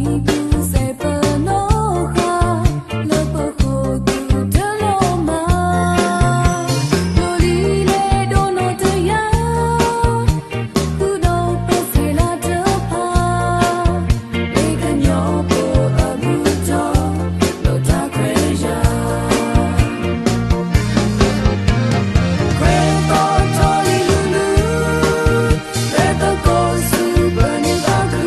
စံးဘျုးစဲးပနီၢ်ဃာ် လၢပဃိာ်သူၣ်တလီၤမၢ်, ဒိးလံလဲၢ်ဒိးနီၢ်တယၢ်, ဃုာ်ဒီးပဆဲးလၤတဖၣ်, လၢကညီဖိအဘူၣ်ထီၣ် ဒီးတၢ်ခွဲးယာ် ခွဲးသီၣ်ထီၣ်လံလူလူ, လၢသကိးဆူပနံာ်သးခု,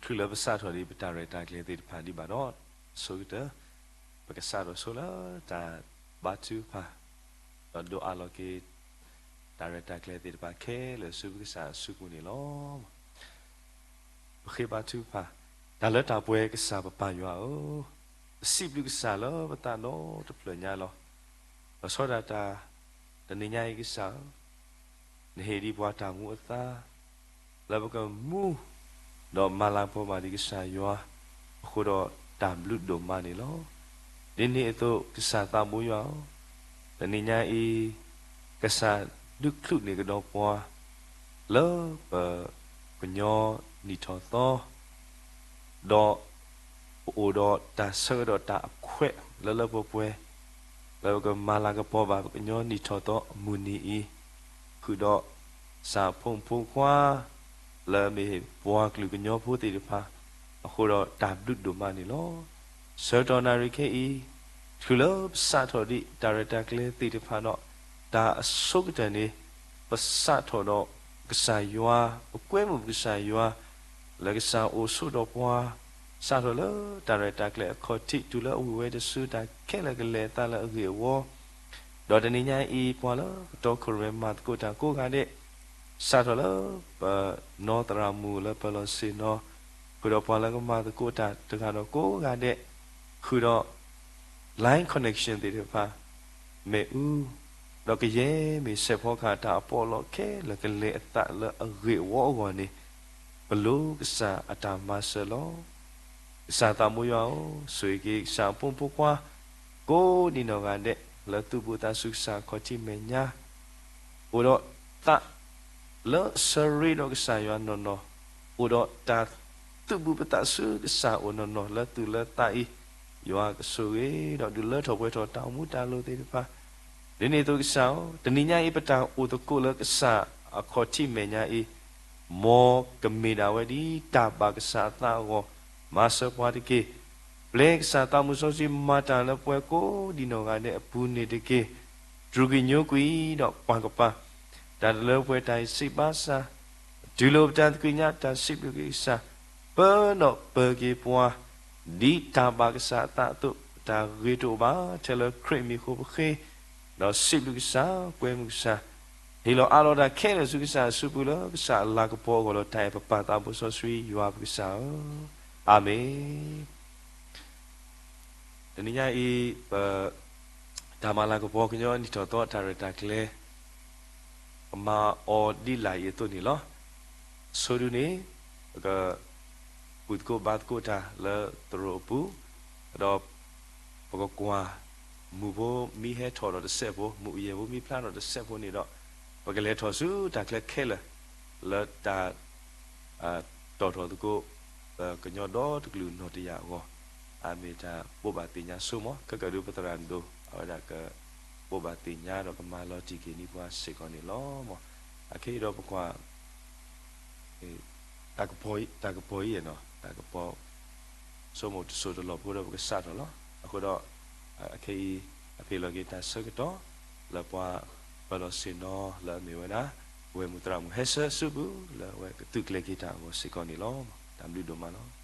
တုၤလၢပစးထီၣ်ဒံးပတၢ်ရဲၣ်တၢ်ကျဲၤသ့ၣ်တဖၣ်ဒံးဘၣ်ဒီး, ဆိကတၢၢ် ပကစးထီၣ်ဆိလၢတၢ်ဘါထုကဖၣ်, ဒီးဒိးအးလီၤက့ၤ တၢ်ရဲၣ်တၢ်ကျဲၤသ့ၣ်တဖၣ်ခဲလၢာ်ဆူပကစၢ်အစုပူၤန့ၣ်လီၤ. ပဃ့ဘါထုကဖၣ်. တၢ်လၢတၢ်ပှဲၤကစၢ်ပပၢ်ယွၤဧၢ, ပစံးဘျုးကစၢ်လၢပသးဒီတဖျၢၣ်ညါလီၤ. လီၤဆီဒၣ်တၢ် တနံၤညါအံၤကစၢ်ဧၢ, နဟ့ၣ်ဒံးပှၤတၢ်မူအသါ လၢပကမူ ဒီးမၤလၤကပီၤဘၣ်ဒံးကစၢ်ယွၤ အဃိဒီးတၢ်ဘျုးဒိၣ်မးန့ၣ်လီၤ. ဒ်န့ၣ်အသိးကစၢ်သးဘိယွၤဧၢ, တနံၤညါအံၤ ကစၢ်ဒုးချုးန့ၢ်ကဒီးပှၤ လၢပကညီနံၣ်ထီၣ်သီ ဒီး ပအိၣ်ဒီးတၢ်ဆၢကတီၢ်တၢ်အခွဲးလၢလၢပှဲၤပှဲၤ လၢပကမၤလၤကပီၤဘၣ်ပကညီနံၣ်ထီၣ်သီအမုၢ်နံၤအံၤ, ဃုာ်ဒီးကစၢ်ဖိမုၣ်ဖိခွါ လၢမ့ၢ်ပှၤကလုာ်ကညီဖိသ့ၣ်တဖၣ် အဃိဒီးတၢ်ဘျုးဒိၣ်မးန့ၣ်လီၤ. ဆၢကတီၢ်နၣ်ရံၣ်ခဲအံၤ ချုးလၢပစးထီၣ်ဒံးတၢ်ရဲၣ်တၢ်ကျဲၤသ့ၣ်တဖၣ်ဒီး တၢ်အဆိကတၢၢ်န့ၣ် ပစးထီၣ်ဒီးကစၢ်ယွၤ, ပကွဲမုာ်ပကစၢ်ယွၤ လၢကစၢ်အိၣ်ဆိးဒီးပှၤ, စးထီၣ်လၢတၢ်ရဲၣ်တၢ်ကျဲၤအခီၣ်ထံး တုၤလၢအဝံၣ်ဝဲတစုတၢ်ခဲလၢာ်ကလဲၤအသးလၢအဂ့ၢ်အဝီ, ဒီးတနံၤညါအံၤ ပှၤလၢကတီခိၣ်ရိၣ်မဲမၤသကိးတၢ်ကိးဂၤဒဲး, စးထီၣ်လၢပနီၢ်သရၣ်မုၣ်လၢပၢၤလီၢ်ဆ့ၣ်နီၤ, ဃုာ်ဒီးပှၤလၢကမၤသကိးတၢ်တဂၤဒီးကိးဂၤဒဲး, ဃုာ်ဒီး line connection သ့ၣ်တဖၣ် မ့ၣ်အူ, ဒီးကယဲၢ်မ့ၢ်စဲးဖီကဟၣ်တၢ်အပီးလီၢ်ခဲလၢာ်ကလဲၤအသးလၢအဂ့ၢ်အဝီအဂီၢ်န့ၣ်, ပလိၣ်ကစၢ်အတၢ်မၤစၢၤလီၤ. ကစၢ်သးဘိယွၤဧၢ, ဆိၣ်ဂ့ၤက့ၤကစၢ်အဖိမုၣ်ဖိခွါ ကိးဒံးနီၢ်ဂၤဒဲး လၢသူၣ်ဘီၣ်သးစူၤကစၢ်အခီၣ်ထံးမဲာ်ညါ အိၣ်ဒီးသးလၢအဆၢရ့ဒီးကစၢ်ယွၤနီၢ်နီၢ်, အိၣ်ဒီးတၢ်သူၣ်ဘီၣ်ပသးစူၤကစၢ်အိၣ်နီၢ်နီၢ်လၢသူၣ်လၢသးအံၤ, ယွၤကဆိၣ်ဂ့ၤဒီးဒုးလၢထီၣ်ပှဲၤထီၣ်တၢ်အိၣ်မူတၢ်လိၤသ့ၣ်တဖၣ်, ဒ်န့ၣ်အသိးကစၢ်ဧၢ, တနံၤညါအံၤပတၢ်အိၣ်သကိးလၢကစၢ်အခီၣ်ထံးမဲာ်ညါအံၤ, မ်ကမ့ၢ်ဒၣ်ဝဲဒ်တၢ်ဘၣ်ကစၢ်အသးအဂီၢ်, မၤစၢၤပှၤတက့ၢ်. ပျဲကစၢ်သးမုၣ်စီဆှံမၤတၢ်လၢပှၤကိးဒံးနီၢ်ဂၤဒဲးအပူၤန့ၣ်တက့ၢ်. တြူာ်ကွံာ်ညိကွံာ်ဒီးပာ်ကပၤ တၢ်တလၢပှဲၤတၢ်အံၤစံးဘၣ်ဆၣ်, တုၤလိာ်ပတၢ်သကွံာ်ညါတၢ်စံးဘျုးက့ၤကစၢ်, ပၢဒီးပၢက့ၤပှၤ ဒ်တၢ်ဘၣ်ကစၢ်အသးအသိး, တၢ်ဂ့ၤတအိၣ်ဘၣ်ထဲလၢခရံာ်မံၤအဃိပဃ့, ဒီးစံးဘျုးကစၢ်, ကွဲမုာ်ကစၢ်, ဟ့ၣ်လီၤအးလီၤတၢ်ခဲလၢာ်ဆူကစၢ်အစုပူၤလၢကစၢ်အလၤကပီၤအဂီၢ်လီၤ. တၢ်အဲၣ်ပပၢ်သးဘိစီဆှံယွၤပကစၢ်ဧၢ, အၤမ့ၣ်. တနံၤညါအံၤ ပ တၢ်မၤလၤကပီၤကညီနံၣ်ထီၣ်သီတၢ်ရဲၣ်တၢ်ကျဲၤ ကမၤအီၤဒ်လာ်အံၤအသိးန့ၣ်လီၤ. အဆိဒုန့ၣ် ပက ဘူၣ်သကိးဘါသကိးတၢ်လၢသရိာ်အပူၤ, ဒီး ပကကွၢ် မုၢ်ဖိမ့ၢ်ဟဲထီၣ်ဒီးတစဲးဖိ, မုၢ်အယဲၢ်ဖိမ့ၢ်ဖျါဒီးတစဲးဖိန့ၣ်ဒီး ပကလဲၤထီၣ်ဆူတၢ်ချၢခဲလၢာ် လၢတၢ် တီၣ်ထီၣ်သကိး ပကညီဒီတကလုာ်နီၢ်တယၢ်အဂီၢ်, အမ့ၢ်တၢ်ဘိးဘၣ်သ့ၣ်ညါဆိမး, ခဲကၢဒုးပသရၣ်ဒိၣ် အဝဲဒၣ်က ဘိးဘၣ်သ့ၣ်ညါဒီးကမၤလီၤတံၢ်က့ၤန့ၢ်ပှၤစ့ၢ်ကီးန့ၣ်လီၤ. အခဲအံၤဒီးပကွၢ် တၢ်ကပီၤ, တၢ်ကပီၤအံၤနီၤ, တၢ်ကပီၤ ဆိကမိၣ်တစိၢ်တလီၢ်ဖိဒီးပကစးထီၣ်လီၤ. အဃိဒီး အခဲအံၤ အဖ့ၣ်လီၤက့ၤတၢ်ဆၢကတီၢ် လၢပှၤပၢၤလီၢ်ဆ့ၣ်နီၤလၢအမ့ၢ်ဝဲဒၣ် ပဝဲၢ်မုၢ်သရၣ်မုၣ်ဟဲဆၢစုပူၤ လၢအဝဲကသုးကျဲၤက့ၤတၢ်အဂီၢ်စ့ၢ်ကီးန့ၣ်လီၤ. တၢ်ဘျုးဒိၣ်မးလီၤ.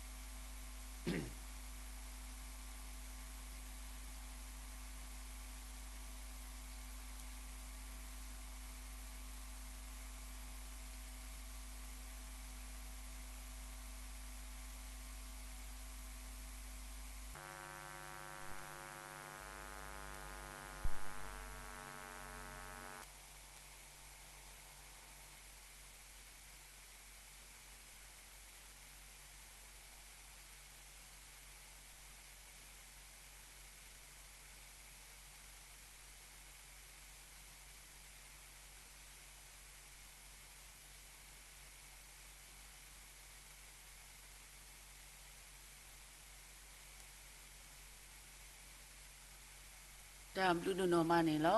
တၢ်ဘျုးဒိၣ်နီၢ်မးန့ၣ်လီၤ.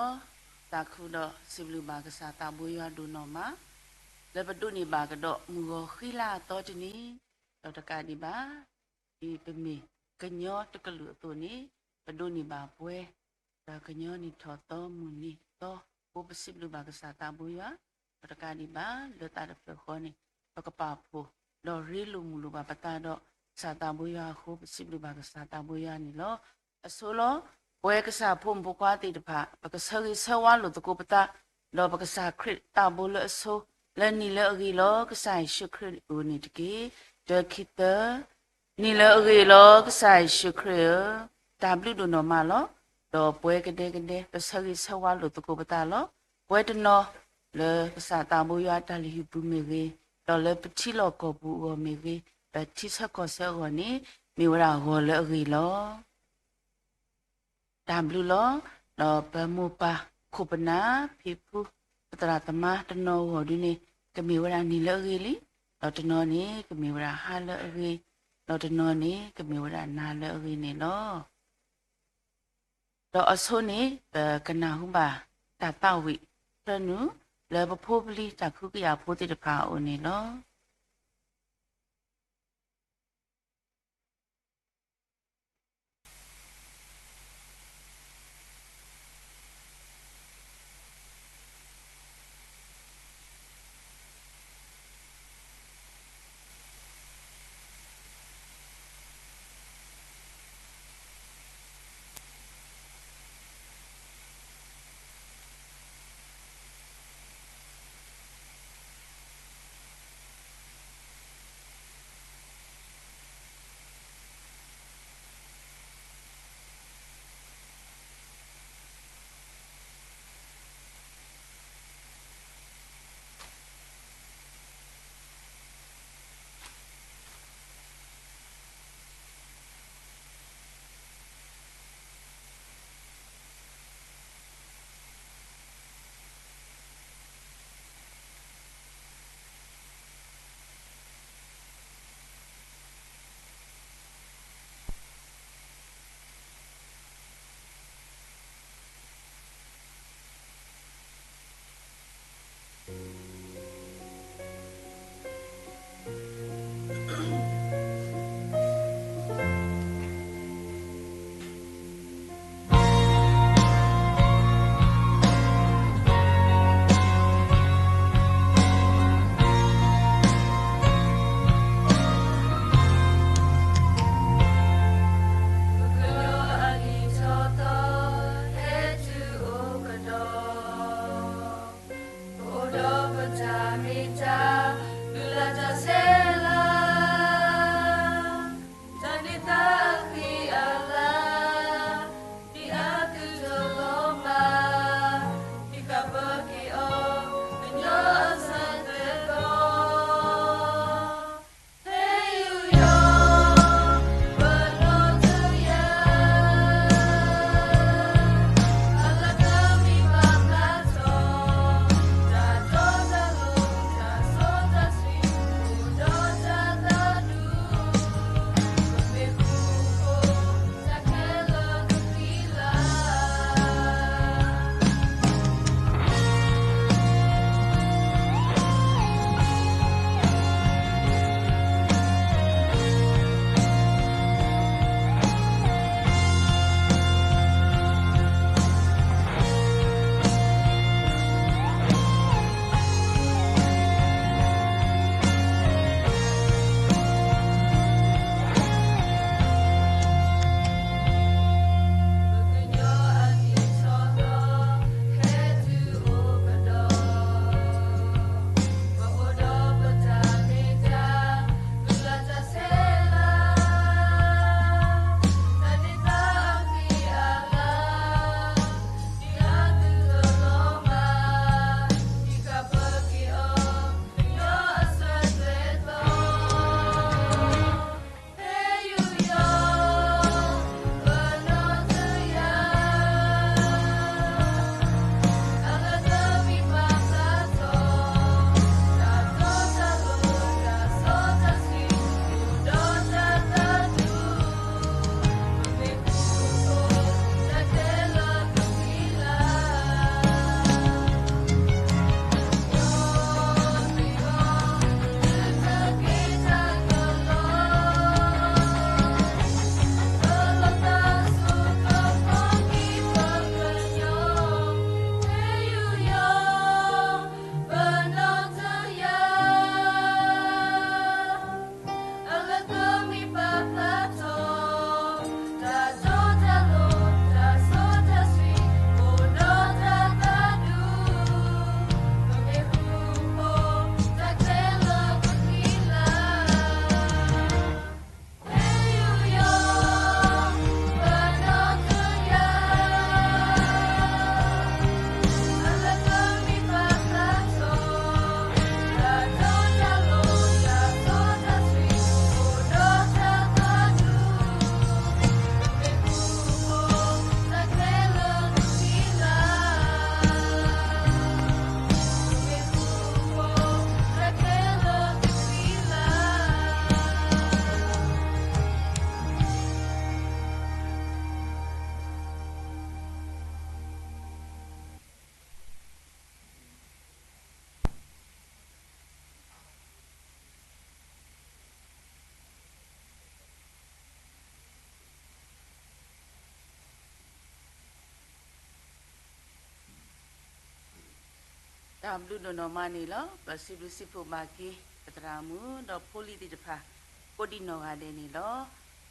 သးခုဒီးစံးဘျုးဘၣ်ကစၢ်သးဘိယွၤဒိၣ်နီၢ်မး လၢပဒိးန့ၢ်ဘၣ်ကဒီးမုၢ်ဂီၤဃံလၤအသီတနံၤ, ဒီးတကးဒံးဘၣ် ဒ်ပမ့ၢ်ကညီတကလုာ်အသိးန့ၣ် ပဒိးန့ၢ်ဘၣ်ပှဲၤ ဒီးကညီနံၣ်ထီၣ်သီမုၢ်နံၤသီ, အိၣ်ပစံးဘျုးဘၣ်ကစၢ်သးဘိယွၤ, ဒီးတကးဒံးဘၣ် လၢသးတဖျၢၣ်ဃီန့ၣ် ပကပာ်ဖှိၣ် ဒီးရ့လိာ်မုာ်လိာ်ဘၣ်ပသးဒီး ကစၢ်သးဘိယွၤအဃိ ပစံးဘျုးဘၣ်ကစၢ်သးဘိယွၤန့ၣ်လီၤ. အဆိလီၤ. ပဝဲကစၢ်ဖိမုၣ်ဖိခွါသ့ၣ်တဖၣ် ပကဆၢဂ့ၤဆၢဝါလိာ်သကိးပသး ဒီးပကစၢ်ခရံာ်သးဘိလၢအဆိ လၢနံၤလၢအဂ့ၤလီၤ ကစၢ်ယ့ၣ်ၡူးခရံာ်အအိၣ်န့ၣ်တက့ၢ်. တၢ ခံ သၢ. နံၤလၢအဂ့ၤလီၤ ကစၢ်ယ့ၣ်ၡူးခရံာ်ဧၢ, တၢ်ဘျုးဒိၣ်နီၢ်မးလီၤ. ဒီးပဝဲကဒဲကဒဲ ပဆၢဂ့ၤဆၢဝါလိာ်သကိးပသးလီၤ. ပဝဲတနီၤ လၢကစၢ်သးဘိယွၤအတၢ်လုၢ်ဟံၣ်ပူၤမ့ၢ်ဂ့ၤ, ဒီးလၢပထံလီၢ်ကီၢ်ပူၤအဂီၢ်မ့ၢ်ဂ့ၤ, ပထံဆၢကီၢ်ဆၢအဂီၢ်န့ၣ် မ့ၢ်ဝဲဒၣ်ဂီၤလၢအဂ့ၤလီၤ. တၢ်ဘျုးလီၤ. ဒီးပမိၢ်ပၢ်ခိၣ်ပနၢ် ဖံဖု ပသရၣ်သမါတနီၤအဂီၢ်ဒုန့ၣ် ကမ့ၢ်ဝဲဒၣ်နံၤလၢအဂ့ၤလံ, ဒီးတနီၤန့ၣ် ကမ့ၢ်ဝဲဒၣ်ဟါလၢအဂ့ၤ, ဒီးတနီၤန့ၣ် ကမ့ၢ်ဝဲဒၣ်နၤလၢအဂ့ၤန့ၣ်လီၤ. ဒီးအဆိန့ၣ် ပကနၢ်ဟူဘၣ်တၢ်သးဝံၣ် တနုာ် လၢပဖိပလံၤတၢ်ခုကယာ်ဖိသ့ၣ်တဖၣ်အအိၣ်န့ၣ်လီၤ. တၢ်ဘျုးဒိၣ်နီၢ်မးန့ၣ်လီၤ. ပစံးဘျုးစံးဖှိၣ်ဘၣ်က့ၤ ပသရၣ်မုၣ် ဒီးဖိလံၤသ့ၣ်တဖၣ် ကိးဒံးနီၢ်ဂၤဒဲးန့ၣ်လီၤ.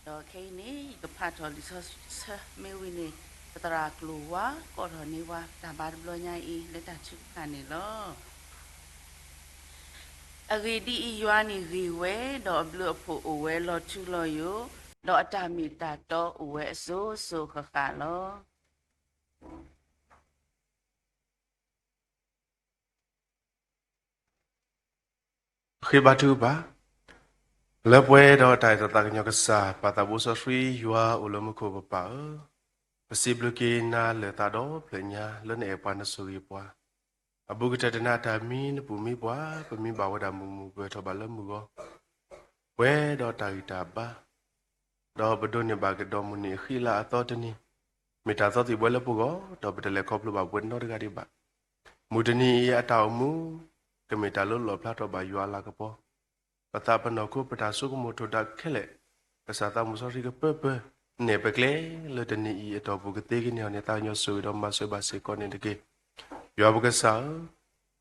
ဒီးခဲအံၤန့ၣ် ယကဖးထီၣ်လံာ်စီဆှံမ့ၢ်ဝံၤန့ၣ် ပသရၣ်ကျိၤဝါ ကိးထီၣ်န့ၢ်ဝဲ တၢ်ဘါတဘျီညါအံၤ လၢတၢ်ထုကဖၣ်န့ၣ်လီၤ. အဂ့ၢ်ဒ်အံၤ, ယွၤန့ၣ်ဂ့ၤဝဲ, ဒီးအဘျုးအဖှိၣ်အိၣ်ဝဲလီၤထူလီၤယိာ်, ဒီးအတၢ်မ့ၢ်တၢ်တီအိၣ်ဝဲအစိၤစိၤဃၣ်ဃၣ်လီၤ. ဃ့ဘါထုကဖၣ်, လၢပှဲၤဒီးတၢ်အဲၣ်တီသးကညီၤကစၢ် ပၢ်သးဘိစီဆှံယွၤအိၣ်လၢမူခိၣ်ပပၢ်ဧၢ, ပစံးဘျုးက့ၤနၤလၢာ်သးဒီဖျၢၣ်ညါ လၢနအဲၣ်ပှၤနဆိၣ်ဂ့ၤပှၤ, အဘူးကတၢၢ်တနၤတၢ်မံနပူၤမံပှၤ ပမံဘၣ်ဝဲဒၣ်မုာ်မုာ်ပှဲၤထီၣ်ဘၣ်လၢမုၢ်ဂီၤ ပှဲၤဒီးတၢ်ဂံၢ်တၢ်ဘါ ဒီးပဒိးန့ၢ်ဘၣ်ကဒီးမုၢ်နံၤအဃံအလၤအသီတနံၤ, မ့ၢ်တၢ်သီသံၣ်ဘှဲလၢပဂီၢ်, ဒီးပတလဲၤခီဖျိဘၣ်ပဝဲနီတဂၤဒံးဘၣ်. မုၢ်တနံၤအံၤအတၢ်အိၣ်မူ, ကမ့ၢ်တၢ်လၢလီၣ်ဖျါထီၣ်ဘၣ်ယွၤအလၤကပီၤ, ပသးပနီၢ်ခိပတၢ်ဆိကမိၣ်ထိၣ်ဒၣ်ခဲလၢာ်, ကစၢ်သးမုၢ်စီဆှံကပၢပၢ, နဲၣ်ပကျဲလၢတနံၤအံၤအတီၢ်ပူၤကသ့ကန့ၢ်အီၤန့ၣ် သးကညီၤဆိၣ်ဂ့ၤဒီးမၤစၢၤဘၣ်စ့ၢ်ကီးန့ၣ်တက့ၢ်. ယွၤပကစၢ်ဧၢ,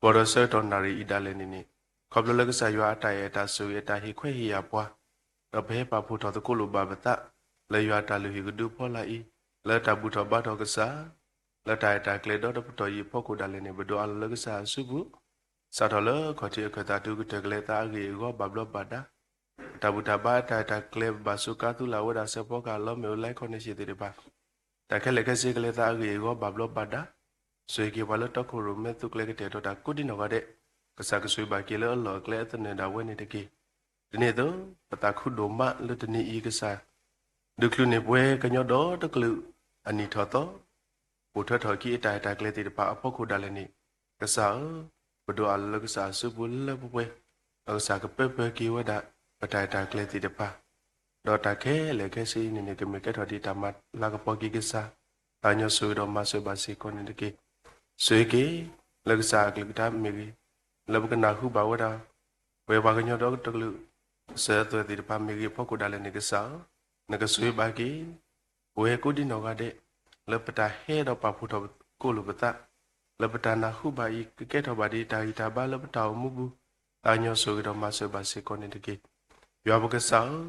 ကီၢ်ဒီးဆၢကတီၢ်နၣ်ရံၣ်အံၤဒၣ်လဲာ်န့ၣ်န့ၣ်, ခီဖျိလၢကစၢ်ယွၤအတၢ်အဲၣ်အတၢ်ဆိၣ်ဂ့ၤအတၢ်ဟ့ၣ်ခွဲးဟ့ၣ်ယာ်ပှၤ, ဒီးပဟဲပာ်ဖှိၣ်ထီၣ်သကိးလိာ်ဘၣ်ပသး, လၢယွၤအတၢ်လုၢ်ဟံၣ်ကဒုအဖီလာ်အံၤ, လၢတၢ်ဘူၣ်ထီၣ်ဘါထီၣ်ကစၢ်, လၢတၢ်အဲၣ်တၢ်ကျဲဒီတပတီၢ်အံၤအဖီခိၣ်ဒၣ်လဲာ်န့ၣ် ပဒိးအးလီၤလၢကစၢ်အစုပူၤ, စးထီၣ်လၢခီၣ်ထံးအခၢၣ်သးတုၤကတၢၢ်ကလဲၤသးအဂ့ၢ်အဂီၢ်ဘၣ်ဘျီးဘၣ်ဒါ, တၢ်ဘူၣ်တၢ်ဘါအတၢ်အဲၣ်တၢ်ကျဲဘၣ်စူးကါသူလၢ်ဝဲဒၣ်စဲးဖီကဟၣ်လီၤမ့ၣ်အူလါခီၣ်န့ၣ်စ့ၢ်သ့ၣ်တဖၣ်, တၢ်ခဲလၢာ်ခဲဆ့ကလဲၤသးအဂ့ၢ်အဂီၢ်ဘၣ်ဘျီးဘၣ်ဒါ, ဆိၣ်ဂ့ၤက့ၤပှၤလၢတီခိၣ်ရိၣ်မဲသုးကျဲၤကတဲာ်ကတီၤတၢ်ကိးဒံးနီၢ်ဂၤဒဲး, ကစၢ်ကဆိၣ်ဂ့ၤဘၣ်က့ၤလၢအလီၢ်အကျဲအသနၢၣ်ဒၣ်ဝဲန့ၣ်တက့ၢ်. ဒ်န့ၣ်အသိး, ပသးခုဒိၣ်မးလၢတနံၤအံၤကစၢ် ဒုးချုးန့ၢ်ပှၤကညီဒီတကလုာ် အနံၣ်ထီၣ်သီ, ပိာ်ထွဲထီၣ်အခံအတၢ်အဲၣ်တၢ်ကျဲသ့ၣ်တဖၣ်အဖီခိၣ်ဒၣ်လဲာ်န့ၣ်, ကစၢ်ဧၢ, ပဒိးအးလီၤလၢကစၢ်အစုပူၤလၢပှဲၤပှဲၤ, ဒီးကစၢ်ကပၢပၢက့ၤဝဲဒၣ် ပတၢ်အဲၣ်တၢ်ကျဲသ့ၣ်တဖၣ်, ဒီးတၢ်ခဲလၢာ်ခဲဆ့အံၤန့ၣ်န့ၣ် ကမ့ၢ်ကဲထီၣ်ဒ်တၢ်မၤလၤကပီၤက့ၤကစၢ်, သးကညီၤဆိၣ်ဂ့ၤဒီးမၤစၢၤဘၣ်စ့ၢ်ကီးန့ၣ်တက့ၢ်. ဆိၣ်ဂ့ၤက့ၤ လၢကစၢ်အကလုၢ်ကထါမ့ၢ်ဂ့ၤ, လၢပကနၢ်ဟူဘၣ်ဝဲဒၣ် ပဝဲပှၤကညီဒီတကလုာ် စၢၤအသွဲၣ်သ့ၣ်တဖၣ်မ့ၢ်ဂ့ၤအဖီခိၣ်ဒၣ်လဲာ်န့ၣ်ကစၢ်ဧၢ, နကဆိၣ်ဂ့ၤဘၣ်က့ၤ ပဝဲကိးဒံးနီၢ်ဂၤဒဲး, လၢပတၢ်ဟဲဒီးပာ်ဖှိၣ်ထီၣ်သကိးလိာ်ပသး, လၢပတၢ်နၢ်ဟူဘၣ်အံၤ ကကဲထီၣ်ဘၣ်ဒ်တၢ်ဂံၢ်တၢ်ဘါလၢပတၢ်အိၣ်မူပူၤ, သးကညီၤဆိၣ်ဂ့ၤဒီးမၤစၢၤဘၣ်စ့ၢ်ကီးန့ၣ်တက့ၢ်. ယွၤပကစၢ်ဧၢ,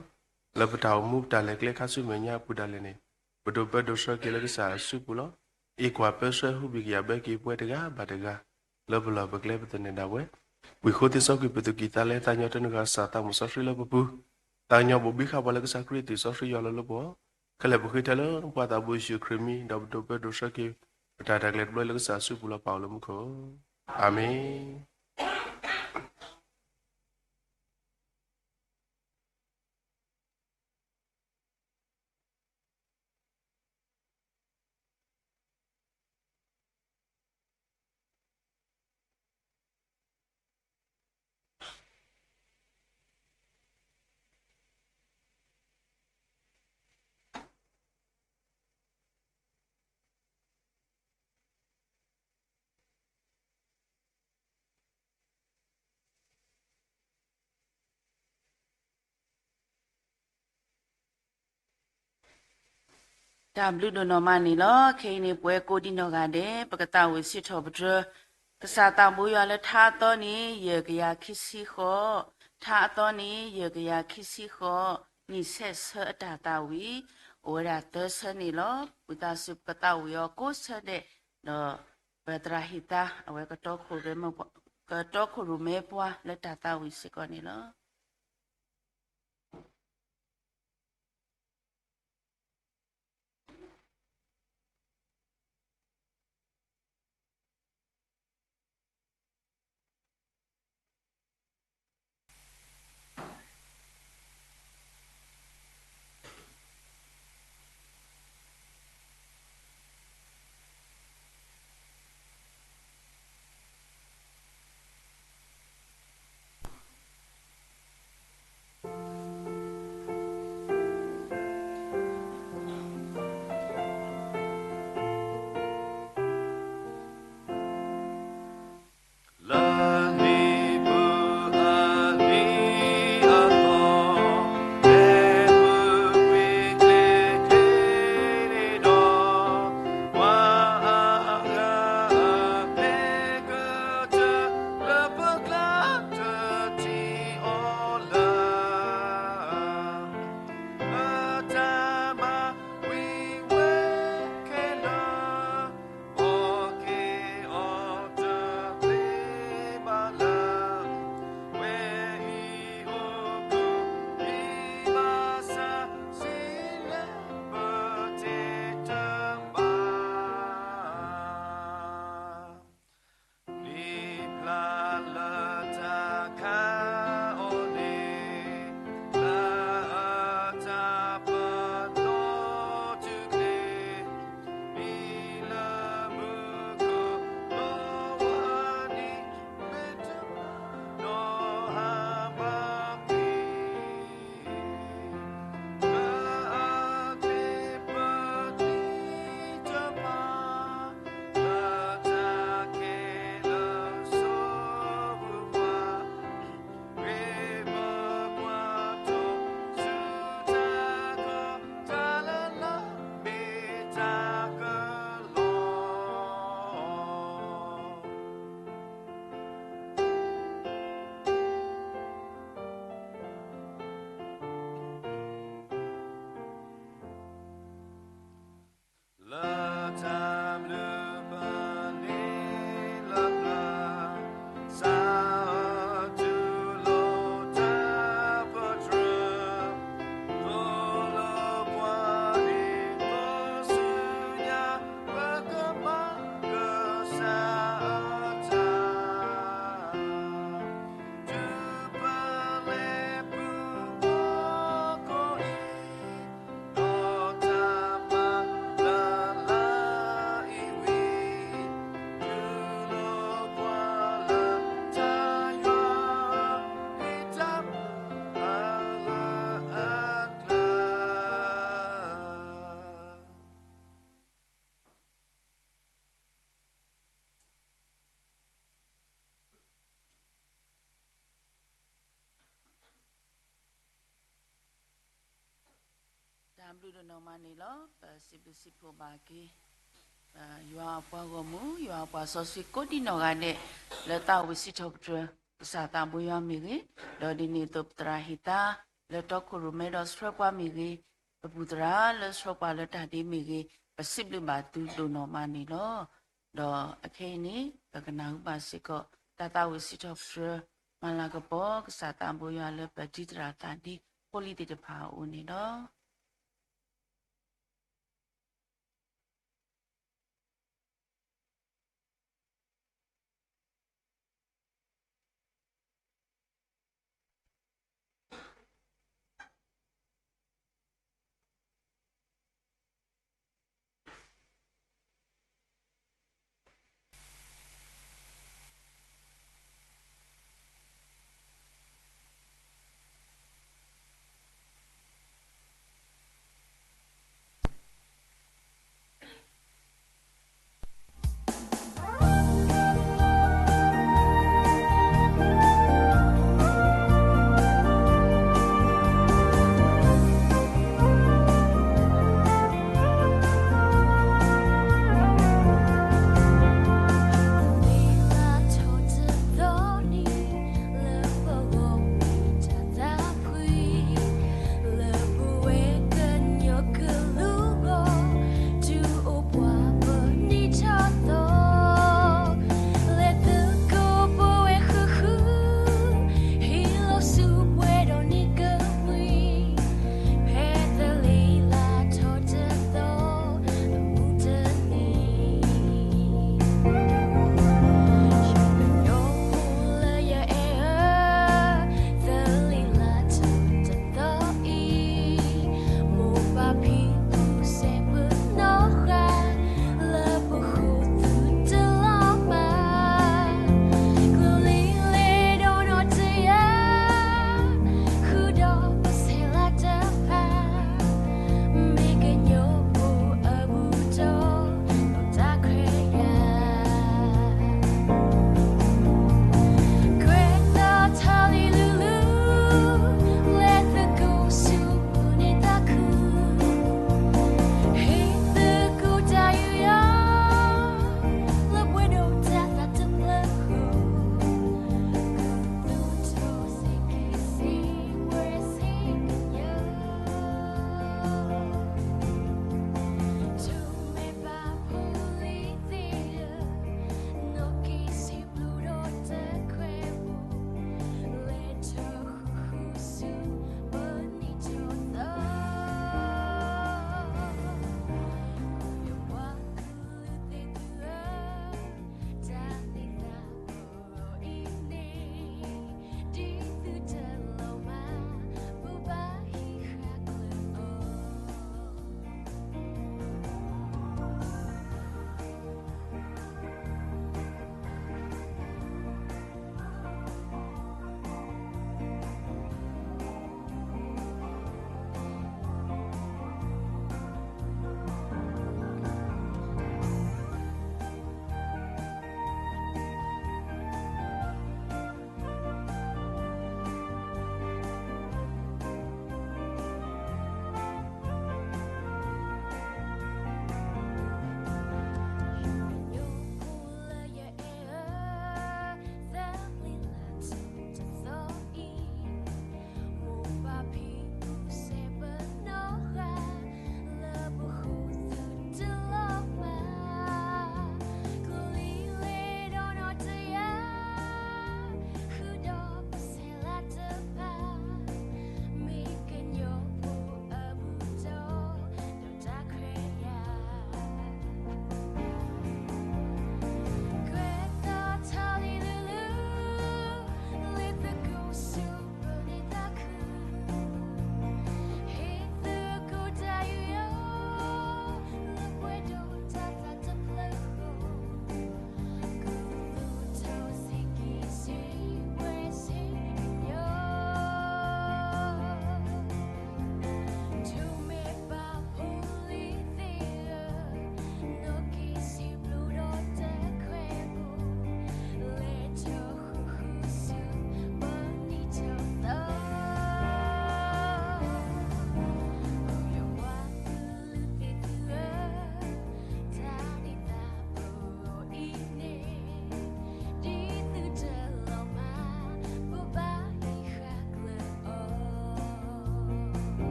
လၢပတၢ်အိၣ်မူပတၢ်လဲၤကျဲခါဆူမဲာ်ညါအပူၤဒၣ်လဲာ်န့ၣ်, ပဒိးပၢဒိးဆှၢက့ၤလၢကစၢ်အစုပူၤလီၤ. အံးကွၢ်ပၢဆှၢဟူးဘံၣ်ကယာ်ဘၢက့ၤပဝဲတဂၤဘၣ်တဂၤ, လၢပလီၢ်ပကျဲပသနၢၣ်ဒၣ်ဝဲ, ဝံၢ်ဃိသ့စီကွံာ်ပသူၣ်ကံၢ်သးလဲ သးကညီၤတနဂၤစၢ်သးမုၢ်စီဆှံလၢပပူၤ, သးကညီၤဘိးဘံဃာ်ပှၤလၢကစၢ်ခရံာ်အသွံၣ်စီဆှံယွၤလီၤလၢပဂီၢ်, ခဲလၢာ်ပဃ့ထဲလၢပှၤသးဘိယ့ၣ်ၡူးခရံာ်မံၤ, ဒီးပဒိးပၢဒိးဆှၢက့ၤ ပတၢ်တၢ်ကျဲၤတဘျီလၢကစၢ်အစုပူၤလီၤ ပၢ်အိၣ်လၢမူခိၣ်, အၤမ့ၣ်. တၢ်ဘျုးဒိၣ်နီၢ်မးန့ၣ်လီၤ. ခဲအံၤန့ၣ် ပဝဲကိးဒံးနီၢ်ဂၤဒဲး ပကသးဝံၣ်စံးထီၣ်ပတြၢၤ ကစၢ်သးဘိယွၤလၢထါအသီန့ၣ် ယဲၢ်ကယၤခံဆံဃိး, ထါအသီန့ၣ် ယဲၢ်ကယၤခံဆံဃိး, နံၣ်ဆဲးဆၢအတၢ်သးဝံၣ် အိၣ်ဝဲဒၣ်သၢဆၢန့ၣ်လီၤ. ဝံသးစူၤပကသးဝံၣ်အီၤကိးဆၢဒဲး, ဒီးပသရၣ်ဟံၣ်သါ အဝဲကတီခိၣ်ရိၣ်မဲပှၤလၢတၢ်သးဝံၣ်စ့ၢ်ကီးန့ၣ်လီၤ. အဘျုးဒိၣ်နီၢ်မးန့ၣ်လီၤ. ပစံးဘျုးစံးဖှိၣ်ဘၣ်က့ၤ ယွၤအပှၤဂီၢ်မုၢ် ယွၤအပှၤစီဆှံကိးဒံနီၢ်ဂၤဒဲး လၢသးဝံၣ်စံးထီၣ်ပတြၢၤ ကစၢ်သးဘိယွၤမ့ၢ်ဂ့ၤ, ဒီးဒ်န့ၣ်အသိးပသရၣ်ဟံၣ်သါ လၢတီခိၣ်ရိၣ်မဲဒီးဆှၢပှၤမ့ၢ်ဂ့ၤ, ပပူၤသရၣ်လၢဆှၢပှၤလၢတၢ်ဒ့မ့ၢ်ဂ့ၤ, ပစံးဘျုးဘၣ်သုဒိၣ်နီၢ်မးန့ၣ်လီၤ. ဒီးအခဲအံၤန့ၣ် ပကနၢ်ဟူဘၣ်စ့ၢ်ကီး တၢ်သးဝံၣ်စံးထီၣ်ပတြၢၤ မၤလၤကပီၤ ကစၢ်သးဘိယွၤလၢပဒံသရၣ်သးဒ့ဖိလံၤသ့ၣ်တဖၣ်အအိၣ်န့ၣ်လီၤ.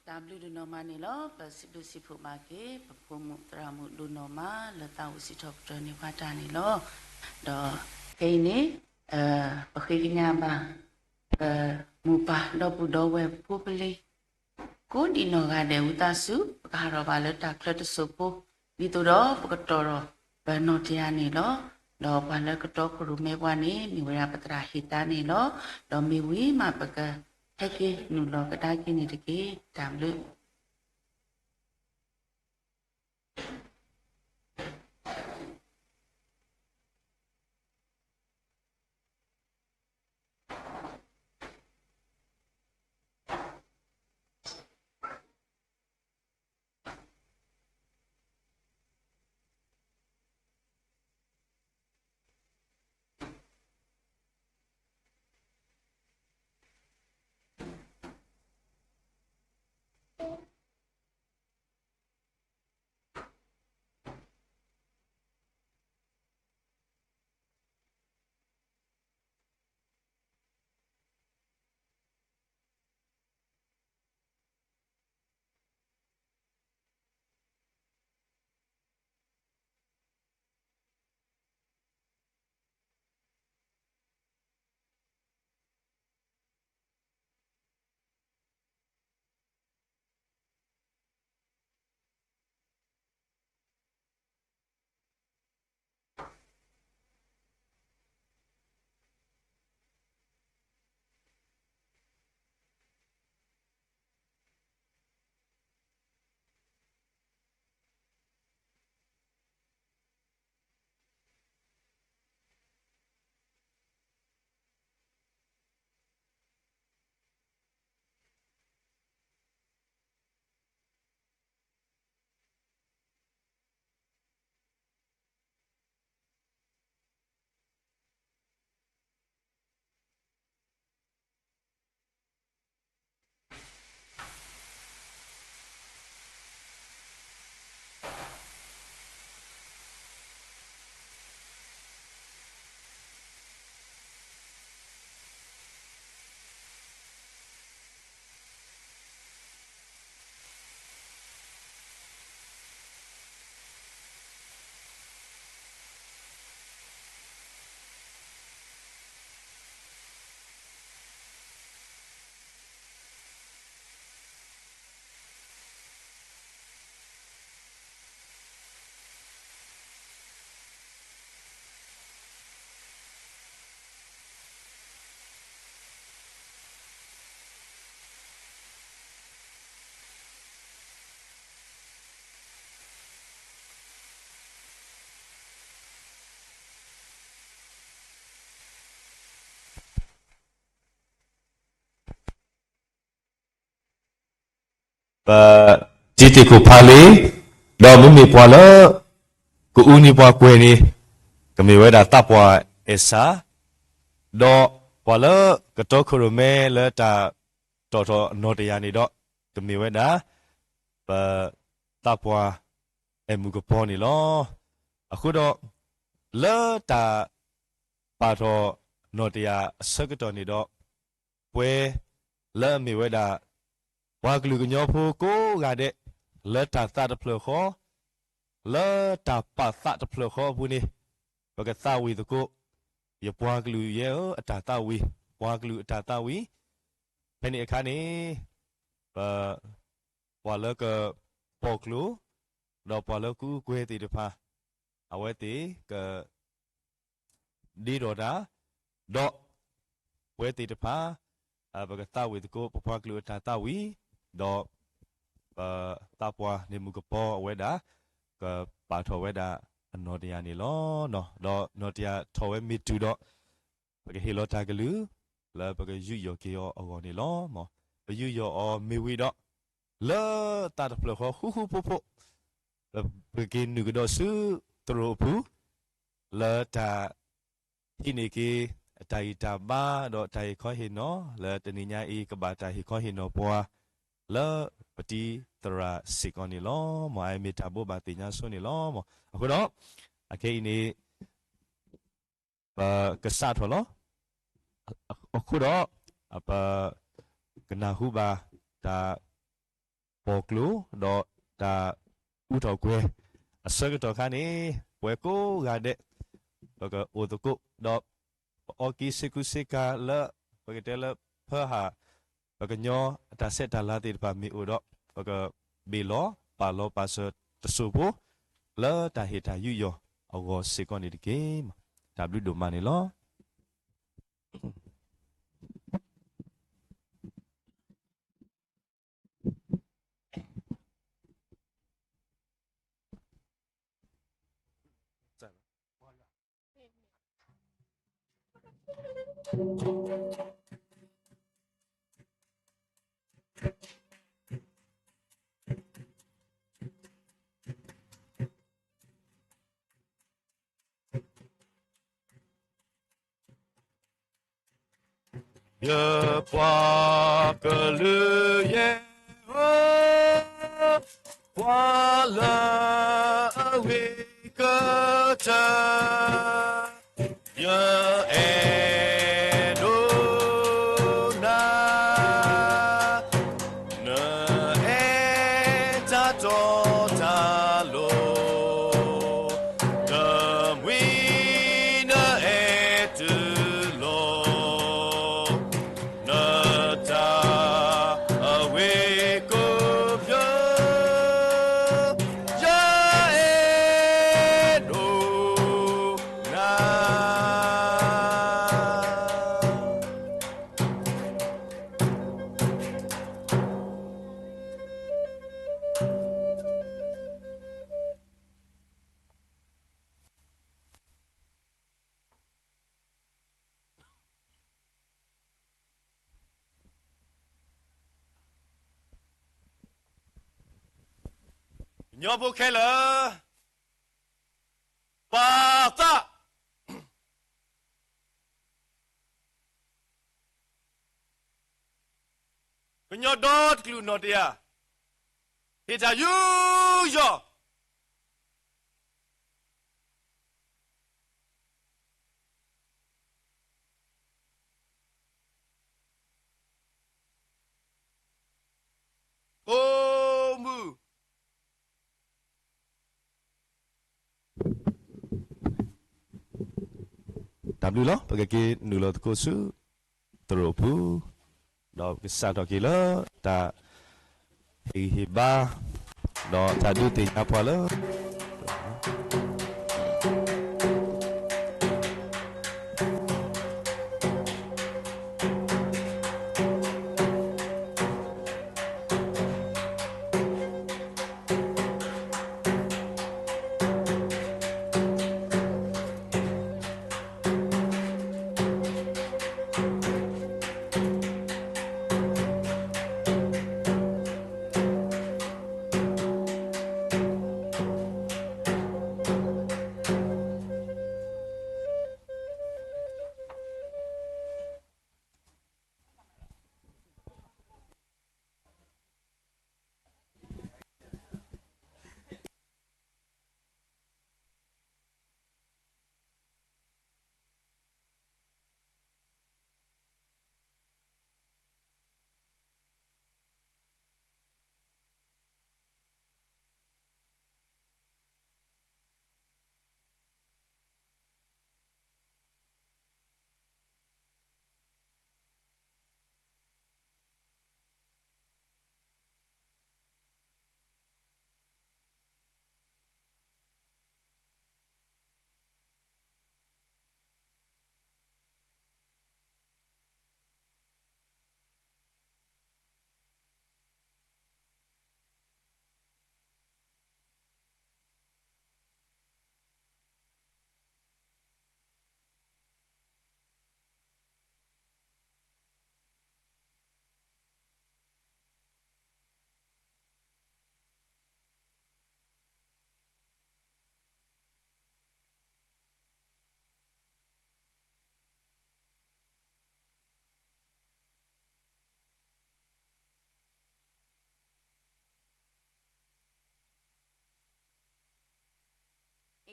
တၢ်ဘျုးဒိၣ်နီၢ်မးန့ၣ်လီၤ. ပစံးဘျုးစံးဖှိၣ်ဘၣ်က့ၤ ပဖိမုၣ်သရၣ်မုၣ်ဒိၣ်နီၢ်မး လၢသးအိၣ်စံးထီၣ်ပတြၢၤန့ၢ်ပှၤတၢ်န့ၣ်လီၤ. ဒီးခဲအံၤန့ၣ် ပဃ့ကညးဘၣ် ပမိၢ်ပၢ်ဒီပုၢ်ဒီဝဲၢ်ဖိပလံၤ ကိးဒံးနီၢ်ဂၤဒဲးဝံသးစူၤ ပကဟးထီၣ်ဘၣ်လၢတၢ်ချၢတစိၢ်ဖိ ဒ်သိးဒီးပကတီၢ်ထီၣ်ပနီၢ်တယၢ်န့ၣ်လီၤ. ဒီးပှၤလၢကတီခိၣ်ရိၣ်မဲပှၤန့ၣ် မ့ၢ်ဝဲဒၣ်ပသရၣ်ဟ့ၣ်သါန့ၣ်လီၤ. ဒီးမ့ၢ်ဝံၤမး ပကဟဲက့ၤနုာ်လီၤကဒါက့ၤန့ၣ်တက့ၢ်. တၢ်ဘျုးပတံၤသကိးဖးလံ, ဒီးမ့မ့ၢ်ပှၤလၢ ကအုန့ၢ်ပှၤကွဲၤန့ၣ် ကမ့ၢ်ဝဲဒၣ်သးပှၢ်အဲၣ်စၢ်, ဒီးပှၤလၢကတီခိၣ်ရိၣ်မဲလၢတၢ်တီၣ်ထီၣ်နီၢ်တယၢ်န့ၣ်ဒီး ကမ့ၢ်ဝဲဒၣ် ပသးပှၢ်အဲၣ်မုၢ်ကပီၤန့ၣ်လီၤ. အဃိဒီး လၢတၢ်ပာ်ထီၣ်နီၢ်တယၢ်အဆၢကတီၢ်န့ၣ်ဒီး ပဝဲလၢအမ့ၢ်ဝဲဒၣ် ပှၤကလုာ်ကညီဖိကိးဂၤဒဲး လၢတၢ်သးတဖျၢၣ်ဃီ, လၢတၢ်ပာ်သးတဖျၢၣ်ဃီအပူၤန့ၣ် ပကသးဝံၣ်သကိး ယပှၤကလုာ်ယဲဧၢ အတၢ်သးဝံၣ်, ပှၤကလုာ်အတၢ်သးဝံၣ်, ဖဲန့ၣ်အခါန့ၣ် ပ ပှၤလၢကပီၣ်ကျိၤ, ဒီးပှၤလၢကအုကွဲၤသ့ၣ်တဖၣ်, အဝဲသ့ၣ်က ဒ့ထီၣ်တၢ်, ဒီး ပဝဲသ့ၣ်တဖၣ် ပကသးဝံၣ်သကိး ပပှၤကလုာ်အတၢ်သးဝံၣ်, ဒီး ပသးပှၢ်န့ၣ်မုၢ်ကပီၤအဝဲဒၣ် ကပာ်ထီၣ်ဝဲဒၣ်အနီၢ်တယၢ်န့ၣ်လီၤ. ဒီးနီၢ်တယၢ်ထီၣ်ဝဲမ့ၢ်တုၤဒီး ပကဟ့ၣ်လီၤတၢ်ကလုၢ် လၢပကယူးယီၣ်က့ၤအီၤအဂီၢ်န့ၣ်လီၤ. ပယူးယီၣ်အီၤမ့ၢ်ဝံၤဒီး လၢသးတဖျၢၣ်ဃီဃူဃူဖိးဖိး ပက့ၤနုာ်ကဒီးဆူသရိာ်အပူၤ လၢတၢ်ဟံးန့ၢ်က့ၤ အတၢ်ဂံၢ်တၢ်ဘါ ဒီးတၢ်ဟ့ၣ်ခီဟ့ၣ်နီၤ လၢတနံၤညါအံၤ ကဘၣ်တၢ်ဟ့ၣ်ခီဟ့ၣ်နီၤပှၤ လၢပတံၤသရၣ်စ့ၢ်ကီးန့ၣ်လီၤ. မ်အမ့ၢ်တၢ်ဘိးဘၣ်သ့ၣ်ညါဆိန့ၣ်လီၤ. အဃိဒီး အခဲအံၤန့ၣ် ပကစးထီၣ်လီၤ. အဃိဒီး ပကနၢ်ဟူဘၣ်တၢ် တၢ်ပီၣ်ကျိ ဒီးတၢ်အူထီၣ်ကွဲၤ အဆၢကတီၢ်ခါန့ၣ် ပဝဲကိးဂၤဒဲး ပကအိၣ်သကိး ဒီးပအီက့ၤစ့ၢ်ကူစ့ၢ်ကၤလၢ ပကတဲလၢဖၢဟၣ် ပကညီအတၢ်ဆဲးတၢ်လၤသ့ၣ်တဖၣ်မ့ၢ်အိၣ်ဒီး ပကဘ့ၣ်လီၤပာ်လီၤပာ်စၢၤတစိၢ်ဖိ လၢတၢ်ဟ့ၣ်တၢ်ယူးယီၣ်အဂီၢ်စ့ၢ်ကီးန့ၣ်တက့ၢ်. တၢ်ဘျုးဒိၣ်မးန့ၣ်လီၤ. ယပှၤကလုာ်ယဲၢ်ဧၢ, ပှၤလၢအဂ့ၤကတၢၢ်, ယအဲၣ်ဒိးနၤ, နအဲၣ်တၢ်တီတၢ်လိၤ, နမှံနအဲၣ်တုၤလီၤ, နတၢ်အဝ့ၢ်ကိးဖျၢၣ်, ယအဲၣ်ဒိးနၤ. ကညီဖိခဲလၢာ်, ပၢ်သး ကညီဒီတကလုာ်နီၢ်တယၢ်, ဟ့ၣ်တၢ်ယူးယီၣ် ကိးမုၢ် တၢ်ဘျုးလီၤ. ပကက့ၤနုာ်လီၤသကိးဆူ သရိာ်ပူၤ, ဒီးပကစးထီၣ်က့ၤလၢတၢ်ဟ့ၣ်ဂံၢ်ဟ့ၣ်ဘါ, ဒီးတၢ်ဒုးသ့ၣ်ညါပှၤလၢ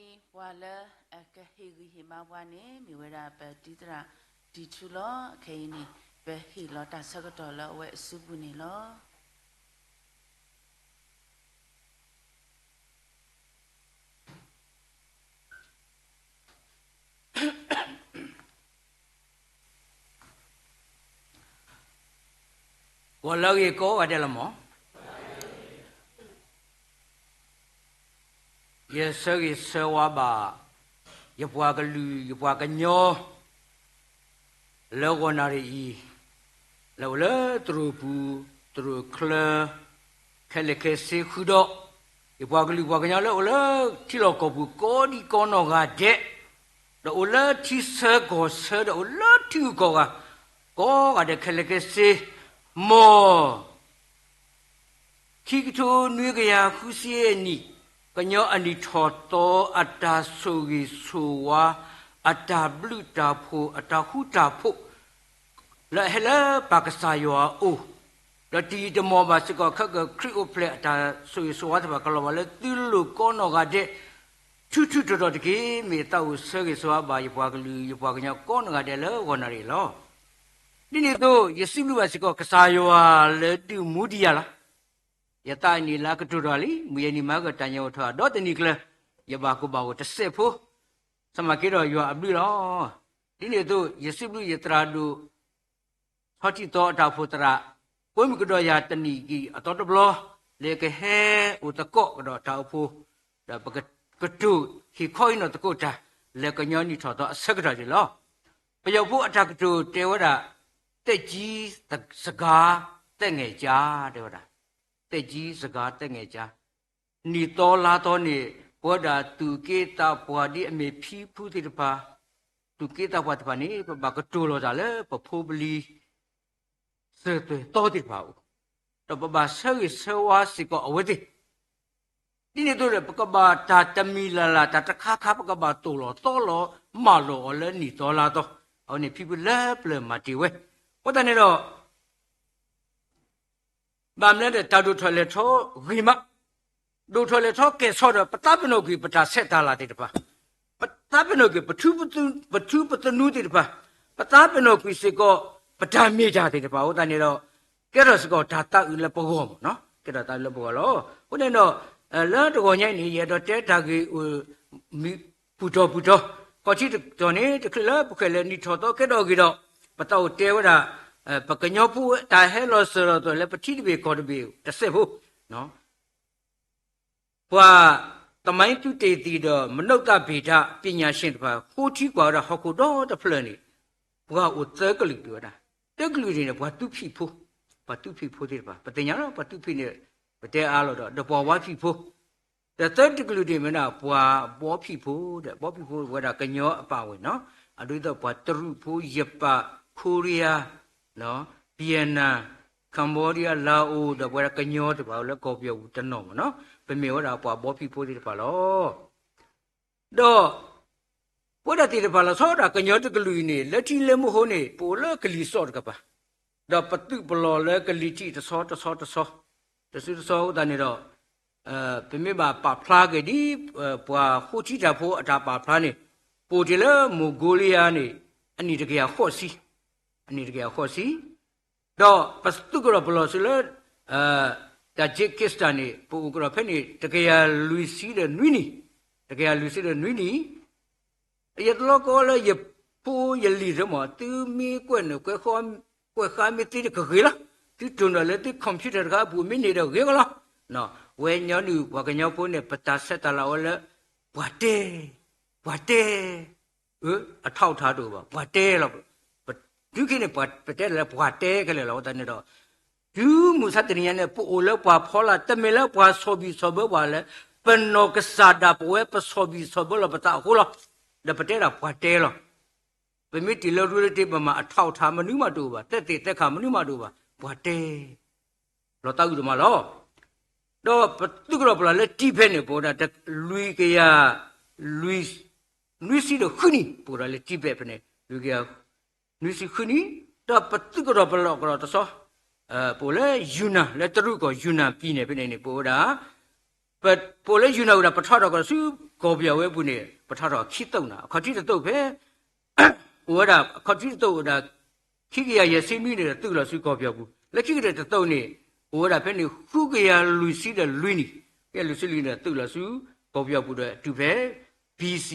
အံၤ ပှၤလၢအကဟ့ၣ်ဂံၢ်ဟ့ၣ်ဘါပှၤန့ၣ် မ့ၢ်ဝဲဒၣ်ပတံၤသရၣ်တံၤထူလီၤ. ခဲအံၤန့ၣ် ပဟ့ၣ်လီၤတၢ်ဆၢကတီၢ်လၢအဝဲအစုပူၤန့ၣ်လီၤ. ဂီၤလၢအဂ့ၤကိးဂၤဒဲးလီၤမး. ယဆၢဂ့ၤဆၢဝါဘၣ် ယပှၤကလုာ် ယပှၤကညီ လၢဂီၤနၣ်ရံၣ်အံၤ လၢအိၣ်လၢသရိာ်ပူၤ သရိာ်ချၢ ခဲလၢာ်ခဲဆ့ဃုာ်ဒီး ယပှၤကလုာ်ပှၤကညီလၢအိၣ်လၢထံလီၢ်ကီၢ်ပူၤကိးဒံကိးနီၢ်ဂၤဒဲး, ဒီးအိၣ်လၢထံဆၢကီၢ်ဆၢ ဒီးအိၣ်လၢထံဂုၤကီၢ်ဂၤ ကိးဂၤဒဲးခဲလၢာ်ခဲဆ့, မ် ခံကထိနွံကယၤဃုဆံယဲၢ်နံၣ် ကညီအနံၣ်ထီၣ်သီ အတၢ်ဆိၣ်ဂ့ၤဆိၣ်ဝါ အတၢ်ဘျုးတၢ်ဖှိၣ် အတၢ်ဃူတၢ်ဖိး လၢအဟဲလၢပၢ်ကစၢ်ယွၤအအိၣ်, ဒီးတယံာ်တမီၢ်ဘၣ်စ့ၢ်ကီး ခဲကခရံာ်အိၣ်ဖျဲၣ်အတၢ်ဆိၣ်ဂ့ၤဆိၣ်ဝါသ့ၣ်တဖၣ် ကလီၤဘၣ်လၢသုလိၤကိးနီၢ်ဂၤဒဲး ထူထူတီတီတက့ၢ်. မ့ၢ်ယသးအိၣ်ဆၢဂ့ၤဆိၣ်ဝါဘၣ် ယပှၤကလုာ် ယပှၤကညီကိးနီၢ်ဂၤဒဲးလၢဂီၤနၣ်ရံၣ်လီၤ. ဒ်န့ၣ်အသိး ယစံးဘျုးဘၣ်စ့ၢ်ကီး ကစၢ်ယွၤလၢဒုးမူဒံးယၤလီၤ. ယသးအနံၣ်လါကတိၤထီၣ်လံ, မုၢ်ယဲၢ်နံၣ်မၤကတၢ်ညါအိၣ်ထီၣ် ဒီတနံၤကျၢၤ ယဘၣ်ကိၢ်ဘၣ်ဂီၤတစဲးဖိ, ဆၢမၤက့ၤဒီးယွၤအဘျုးလီၤ. ဒ်န့ၣ်အသိး ယစံးဘျုးယသရၣ်ဒိၣ် ဆီထံသီအတၢ်အိၣ်ဖှိၣ်သရၣ် ကွဲမုာ်ကဒီးယၤတနံၣ်အံၤအသီတဘျီ လၢကဟဲအိၣ်သကိးကဒီးတၢ်အိၣ်ဖှိၣ်, ဒီးပကတိၤဟ့ၣ်ခီဟ့ၣ်နီၤသကိးတၢ် လၢကညီနံၣ်ထီၣ်သီအဆၢကတီၢ်န့ၣ်လီၤ. ပယီၤဖိအတၢ်ကတိၤတဲဝဲဒၣ် သက်ကြီးစကား သက်ငယ်စကား တဲဝဲဒၣ်, သက်ကြီးစကား သက်ငယ်စကား, နံၣ်သီလါသီန့ၣ် ပဝဲဒၣ်သူၣ်က့သးပှၢ်ဒ်အမ့ၢ်ဖံဖုသ့ၣ်တဖၣ်, သူၣ်က့သးပှၢ်သ့ၣ်တဖၣ်န့ၣ် ပဘၣ်ကတိၤလီၤတၢ်လၢပဖိပလံၤ စၢၤသွဲၣ်သီသ့ၣ်တဖၣ်အအိၣ်, ဒီးပဘၣ်ဆၢဂ့ၤဆၢဝါစ့ၢ်ကီးအဝဲသ့ၣ် ဒ်န့ၣ်အသိးဒီး ပကဘၣ်တၢ်တမံၤလၢ်လၢ် တၢ်တခါခါ ပကဘၣ်သိၣ်လီၤသီလီၤမၢလီၤအီၤလၢနံၣ်သီလါသီ, အဝဲန့ၣ်ဖံဖုလၢပျၢၤမၤတ့ၢ်ဝဲ, အဃိသတးန့ၣ်ဒီး ဘၣ်မနုၤဒီး တၢ်ဒိၣ်ထီၣ်လဲၢ်ထီၣ်ဂ့ၤမး, ဒိၣ်ထီၣ်လဲၢ်ထီၣ်ကဲၣ်ဆိးဒီး ပသးပ့ၤနီၣ်ကွံာ်ပတၢ်ဆဲးတၢ်လၤသ့ၣ်တဖၣ်, ပသးပ့ၤနီၣ်ကွံာ် ပထူပသနူသ့ၣ်တဖၣ်, ပသးပ့ၤနီၣ်ကွံာ်စ့ၢ်ကီး ပတၢ်မ့ၢ်တၢ်သ့ၣ်တဖၣ် အဃိသတးန့ၣ်ဒီး ကဲထီၣ်စ့ၢ်ကီးတၢ်သးအုးလၢပဂီၢ်မး, ကဲထီၣ်သးအုးလၢပဂီၢ်လီၤ. အဃိန့ၣ်ဒီး လၢတဂီၤညါအံၤန့ၣ် ယအဲၣ်ဒိးတဲတၢ်ဂ့ၢ်အိၣ် ပူၤတီၤပူၤတီၤ, ခီၣ်ထံးတတီၤန့ၣ် တချုးလၢပဃဲၤလၢနံၣ်ထီၣ်သီကဲထီၣ်အဂ့ၢ်ဒီး ပသးအိၣ်တဲဝဲဒၣ် ပကညီဖိတၢ်ဟဲလီၤစၢၤလီၤသွဲၣ်လၢပထံတဘ့ၣ်ကီၢ်တဘ့ၣ်တစဲးဖိ, ပှၤသမိုင်းသုတေသီဒီး မနုဿဗေဒပညာရှင်တဖၣ် ဃိထံကွၢ်ဝဲဒၣ်ဟီၣ်ခိၣ်ဒီတဖျၢၣ်န့ၣ် ပှၤအိၣ်သၢကလုာ်တဲဝဲဒၣ်, တကလုာ်န့ၣ် ပှၤသူဖံးဖိ, ပှၤသူဖံးဖိသ့ၣ်တဖၣ် ပသ့ၣ်ညါလီၤ ပှၤသူဖံးန့ၣ် ပတဲအါလီၤဒီး ဒီးပှၤဝါဖံးဖိ, ဒီးသၢတကလုာ်န့ၣ်မ့ၢ်ဒၣ် ပှၤဘီဖံးဖိဒီး ဘီဖံးဖိဝဲဒၣ်ကညီအပာ်ဝဲနီၤ, အဒိဒ်သိးပှၤတရူးဖိ ယပၣ် ခိရံယါ Vietnam, Cambodia, Laos ဒီးပဝဲဒၣ်ကညီသ့ၣ်တဖၣ်လၢကီၢ်ပယီၤပူၤတနီၤမ့ၢ်နီၤ, ပမ့ၢ်ဝဲဒၣ်ပှၤဘီဖံးဖိသ့ၣ်တဖၣ်လီၤ. ဒီး ပဝဲဒၣ်သ့ၣ်တဖၣ်လီၤဆီဒၣ်တၢ်ကညီတကလုာ်အံၤန့ၣ် လၢထံလၢမူဟိန့ၣ် ပအိၣ်လၢကလံၤစိးတကပၤ, ဒီးပသုးပလီၢ်လၢကလံၤထံးတဆီတဆီတဆီ, တဆီတဆီအဃိသတးန့ၣ်ဒီး ပမ့ၢ်ဘၣ်ပာ်ဖျါက့ၤဒ် ပှၤဃိထံတၢ်ဖိအတၢ်ပာ်ဖျါန့ၣ် ပအိၣ်တ့ၢ်လၢ Mongolia န့ၣ် အနံၣ်တကယၤဃိးဆံ, အနံၣ်တကယၤဃိးဆံ, ဒီးပသုးကဒီးပလီၢ်ဆူလၢ Tajikistan န့ၣ် ပအိၣ်ကဒီးဖဲန့ၣ် တကယၤလွံၢ်ဆံဒီးနွံနံၣ်, တကယၤလွံၢ်ဆံဒီးနွံနံၣ်, ယတလီကီလၢယဖိယလံၤသ့မး သုမ့ၢ်ကွဲးနုာ်ကွဲးဃါမ့ၢ်သ့တကဂ့ၤလီၤ, သုတိၢ်နီၣ်လၢသု computer တခါအပူၤမ့ၢ်န့ၢ်ဒီးဂ့ၤကီလီၤ. ဝဲညီနုၢ်ပှၤကညီဖိန့ၣ် ပတၢ်ဆဲးတၢ်လၤဝဲလၢ ပှၤတဲ, ပှၤတဲ အထောက်အထားတအိၣ်ဘၣ် ပှၤတဲလီၤ. တုၤခဲအံၤန့ၣ် ပတဲလၢပှၤတဲခဲလၢာ်လီၤ. အဃိသတးန့ၣ်ဒီး တုၤမုၢ်ဆါတနံၤညါန့ၣ် ပအိၣ်လၢပှၤဖီလာ် တမ့ၢ်လၢပှၤဆီၣ်ဘံၣ်ဆီၣ်ဘၢပှၤလၢ ပနီၢ်ကစၢ်ဒၣ်ပဝဲ ပဆီၣ်ဘံၣ်ဆီၣ်ဘၢလီၤပသးအဃိလီၤ. ဒီးပတဲဒၣ်ပှၤတဲလီၤ. ပမ့ၢ်တ့ၢ်လၢရ့တ့ၢ် ပမၤအထောက်အထား မနုၤမးတအိၣ်ဘၣ်, သက်သေသက်ခါ မနုၤမးတအိၣ်ဘၣ်, ပှၤတဲ လီၤသးအုးဒိၣ်မးလီၤ. ဒီးပသုးကဒီးပလီၢ်လၢ Tibet န့ၣ် ပဝဲဒၣ်လွံၢ်ကယၤ လွံၢ် နွံဆံဒီးဃုနံၣ် ပအိၣ်ဒီးလၢ Tibet ဖဲန့ၣ် လွံၢ်ကယၤ နွံဆံဃုနံၣ်, ဒီးပသုးကဒီးပလီၢ်ကဒီးတဆီ ပအိၣ်လၢ Yunnan လၢတရူးကီၢ် Yunnan ပံၤန့ၣ် ဖဲန့ၣ်န့ၣ် ပအိၣ်ဝဲဒၣ် ပအိၣ်လၢ Yunnan ဝဲဒၣ် ပထီထီၣ်ကဒီးဆူကီၢ်ပယီၤဝဲအပူၤန့ၣ် ပထီထီၣ်ခံသိးနၤ, အခီၣ်ထံးတသိးဖဲ အိၣ်ဝဲဒၣ် အခီၣ်ထံးတသိးအိၣ်ဝဲဒၣ် ခံကယၤယဲၢ်ဆံနွံနံၣ်ဒီးသုးလီၤဆူကီၢ်ပယီၤပူၤ, လၢခံကတၢၢ်တသိးန့ၣ် အိၣ်ဝဲဒၣ်ဖဲန့ၣ် ဃုကယၤလွံၢ်ဆံဒီးလွံၢ်နံၣ်, ကယၤလွံၢ်ဆံလွံၢ်နံၣ်ဒီးသုးလီၤဆူကီၢ်ပယီၤပူၤဒီးတုၤဖဲ B C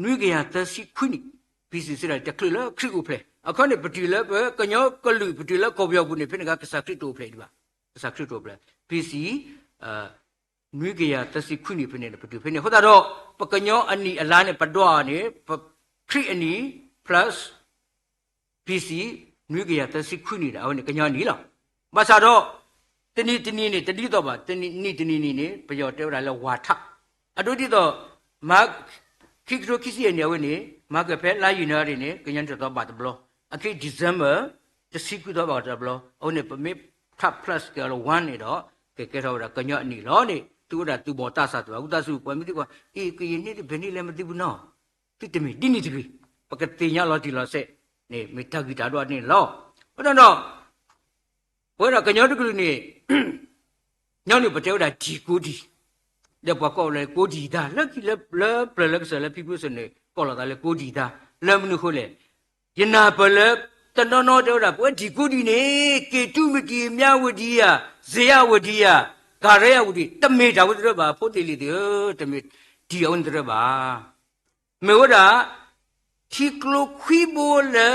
နွံကယၤသၢဆံခွံနံၣ်, B C စ့ၢ်ဒၣ်တချုးလၢခရံာ်အိၣ်ဖျဲၣ် အခီပညီန့ၣ် ပတုၤလၢပကညီကလုာ် ပတုၤလၢကီၢ်ပယီၤပူၤန့ၣ် ဖဲန့ၣ်အခါ ကစၢ်ခရံာ်တအိၣ်ဖျဲၣ်ဒံးဘၣ်. ကစၢ်ခရံာ်တအိၣ်ဖျဲၣ် B C နွံကယၤသၢဆံခွံနံၣ်ဖဲန့ၣ် ပတုၤဖဲန့ၣ် အဃိသတးဒီး ပကညီအနံၣ်အလါန့ၣ် ပဒွးအီၤန့ၣ် ပခရံာ်အနံၣ် plus B C နွံကယၤသၢဆံခွံနံၣ်န့ၣ် အဝဲန့ၣ်ကညီအနံၣ်လီၤ. ဘၣ်ဆၣ်ဒီး တနံၤတနံၤန့ၣ် တဒ်သိးဘၣ်, တနံၤတနံၤနံၤန့ၣ် ပယီၤတဲဝဲဒၣ်လၢ ဝါထး, အဒိဒ်သိး မဟါ ခံကထိခံဆံယဲၢ်နံၣ်အဝဲန့ၣ် မဟါကဖဲလါယနူၤအါရံၤန့ၣ် ကညီန့ၣ်တသီဘၣ်တဘျီ, အခဲ December တဆံခွံသီဘၣ်တဘျီ, အဝဲန့ၣ် ပမ့ၢ်ထး plus က့ၤအီၤလၢ one န့ၣ်ဒီး ကကဲထီၣ်ဝဲဒၣ်ကညီအနံၣ်လီၤန့ၣ် သုဝဲဒၣ်သုးဘီၣ်သးစၢ်သ့ၣ်တဖၣ် ဝံသးစူၤ ပှၤမ့ၢ်သံကွၢ် အ့ၣ် ကယဲၢ်န့ၣ်တဘဲန့ၣ်လဲၣ် မ့ၢ်သံပူၤနီၤ, သုတမ့ၢ်ဒ်န့ၣ်တဂ့ၤ, ပကသ့ၣ်ညါလီၤတံၢ်လီၤဆဲးန့ၣ် မ့ၢ်တၢ်ဂံၢ်တၢ်ဒွးန့ၣ်လီၤ. အဃိသတးဒီး ပဝဲဒၣ်ကညီတကလုာ်န့ၣ် ညီနုၢ်ပတဲဝဲဒၣ် ဒံၣ်ကိးဒံၣ်, ဒီးပှၤကိးလၢကိးဒံၣ်ဒါ လၢခံလၢ လၢပျၢၤလၢကစၢၢ်လၢဖံဖုစၢၣ်န့ၣ် ကိးလီၤသးလၢကိးဒံၣ်ဒါ, လၢမနုၤအဃိလဲၣ်, ယနၢ်ပၢၢ်လၢ တနီၤနီၤတဲဝဲဒၣ် ပဝဲဒံၣ်ကိးဒံၣ်န့ၣ် က့ၤတူၢ်မ့ၢ်က့ၤ မၠၣ်ဝတံၤဧါ, စ့အဝတံၤဧါ, ကၤရ့အဝတံၤ, တမ့ၢ်တၢ်ဝဲတရၢဘၣ် ဖိသ့ၣ်လံၤသ့ၣ်ဧၢ, တမ့ၢ် ဒံၣ်အဝဲန့ၣ်တရၢဘၣ်. မ့ၢ်ဝဲဒၣ် ထံကျိခွံဘိလၢ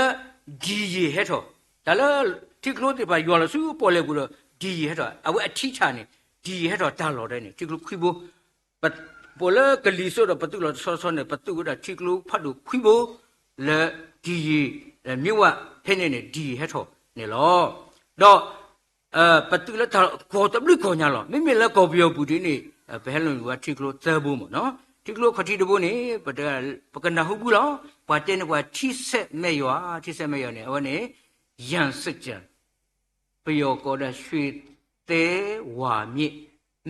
ဒံၣ်ယ့ၢ်ဟဲထီၣ်, တၢ်လၢ ထံကျိသ့ၣ်တဖၣ်ယွၤလီၤဆူပီၣ်လဲၣ်ပူၤဒီး ဒံၣ်ယ့ၢ်ဟဲထီၣ်, အဝဲအထံထၣ်န့ၣ် ဒံၣ်ယ့ၢ်ဟဲထီၣ်တၢ်လီၢ်ဒၣ်န့ၣ် ထံကျိခွံဘိ, ပ ပအိၣ်လၢကလံၤစိးဒီးပသုးလီၤတဆီဆီန့ၣ် ပသုးဝဲဒၣ်ထံကျိဖးဒိၣ်ခွံဘိ လၢ ဒံၣ်ယ့ၢ် မ့ၢ်ဝဲဖဲန့ၣ်န့ၣ် ဒံၣ်ယ့ၢ်ဟဲထီၣ်န့ၣ်လီၤ. ဒီး ပသုးလၢတၢ်ကီၢ်တဘျုးကီၢ်ညါလီၤ. မ့မ့ၢ်လၢကီၢ်ပယီၤပူၤဒ်န့ၣ် ပဟဲလီၤနုာ်ဝဲထံကျိသၢဘိမ့ၢ်နီၤ. ထံကျိခီၣ်ထံးတဘိန့ၣ် ပ ပကနၢ်ဟူဘၣ်လီၤ. ပှၤတဲန့ၢ်ပှၤထံဆဲးမဲာ်ယွၤ, ထံဆဲးမဲာ်ယွၤန့ၣ် အဝဲန့ၣ် ယၣ်စ့ၣ်ကၠၣ် ပယီၤကိးဒၣ် ရွှေသဲဝါမြင့်,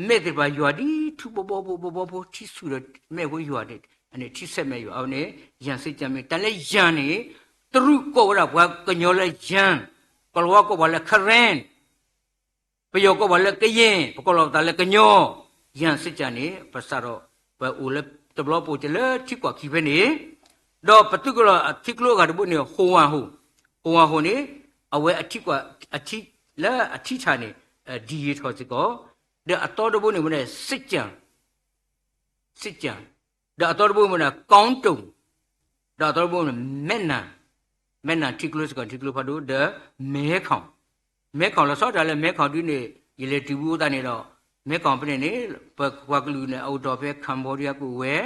မဲာ်သ့ၣ်တဖၣ်ယွၤဒ်ထူဘီဘီဖိ ဘီဘီဖိ ထံဆူၣ်ဒီးမဲာ်ဖိယွၤန့ၣ် အန့ၣ်ထံဆဲးမဲာ်ယွၤ အဝဲန့ၣ် ယၣ်စ့ၣ်ကၠၣ်မ့ၢ် တၢ်လၢယၣ်န့ၣ် တရူးကိးဝဲဒၣ်ပှၤကညီလၢယၣ်, ကီၢ်လၤဝါကိးပှၤလၢ Karen, ပယီၤကိးပှၤလၢ ကရင်, ပကိးလီၤပသးလၢကညီ, ယၣ်စ့ၣ်ကၠၣ်န့ၣ် ပစးထီၣ် ပအိၣ်လၢတဘျီပအိၣ်တ့ၢ်လၢထံကွၢ်ခံဖဲန့ၣ်, ဒီးပသုးကလီၤထံကျိအဂၤတဘိန့ၣ် ဟိဝၣ်ဟိၣ်, ဟိဝၣ်ဟိၣ်န့ၣ် အဝဲအထံကွၢ် အထံ လၢအထံထၣ်န့ၣ် ဒံၣ်ယ့ၢ်ထီၣ်စ့ၢ်ကီး, ဒီးအသီတဘိန့ၣ်မ့ၢ်ဒၣ် စ့ၣ်ကၠၣ် စ့ၣ်ကၠၣ်, ဒီးအသီတဘိမ့ၢ်ဒၣ် ကီၢ်တိၢ်, ဒီးအသီတဘိမ့ၢ် မဲၢ်နၢ်, မဲၢ်နၢ်ထံကျိစ့ၢ်ကီး ထံကျိဖးဒိၣ်ဒီး မဲခီၣ်, မဲခီၣ်လီၤဆီတၢ်လၢမဲခီၣ်ဒ်န့ၣ် ယလဲၤတုၤဘူးအသးန့ၣ်ဒီး မဲခီၣ်ဖဲန့ၣ်န့ၣ် ပပှၤကလုာ်န့ၣ် အအိၣ်ဒီးဖဲ Cambodia ကအိၣ်ဝဲ,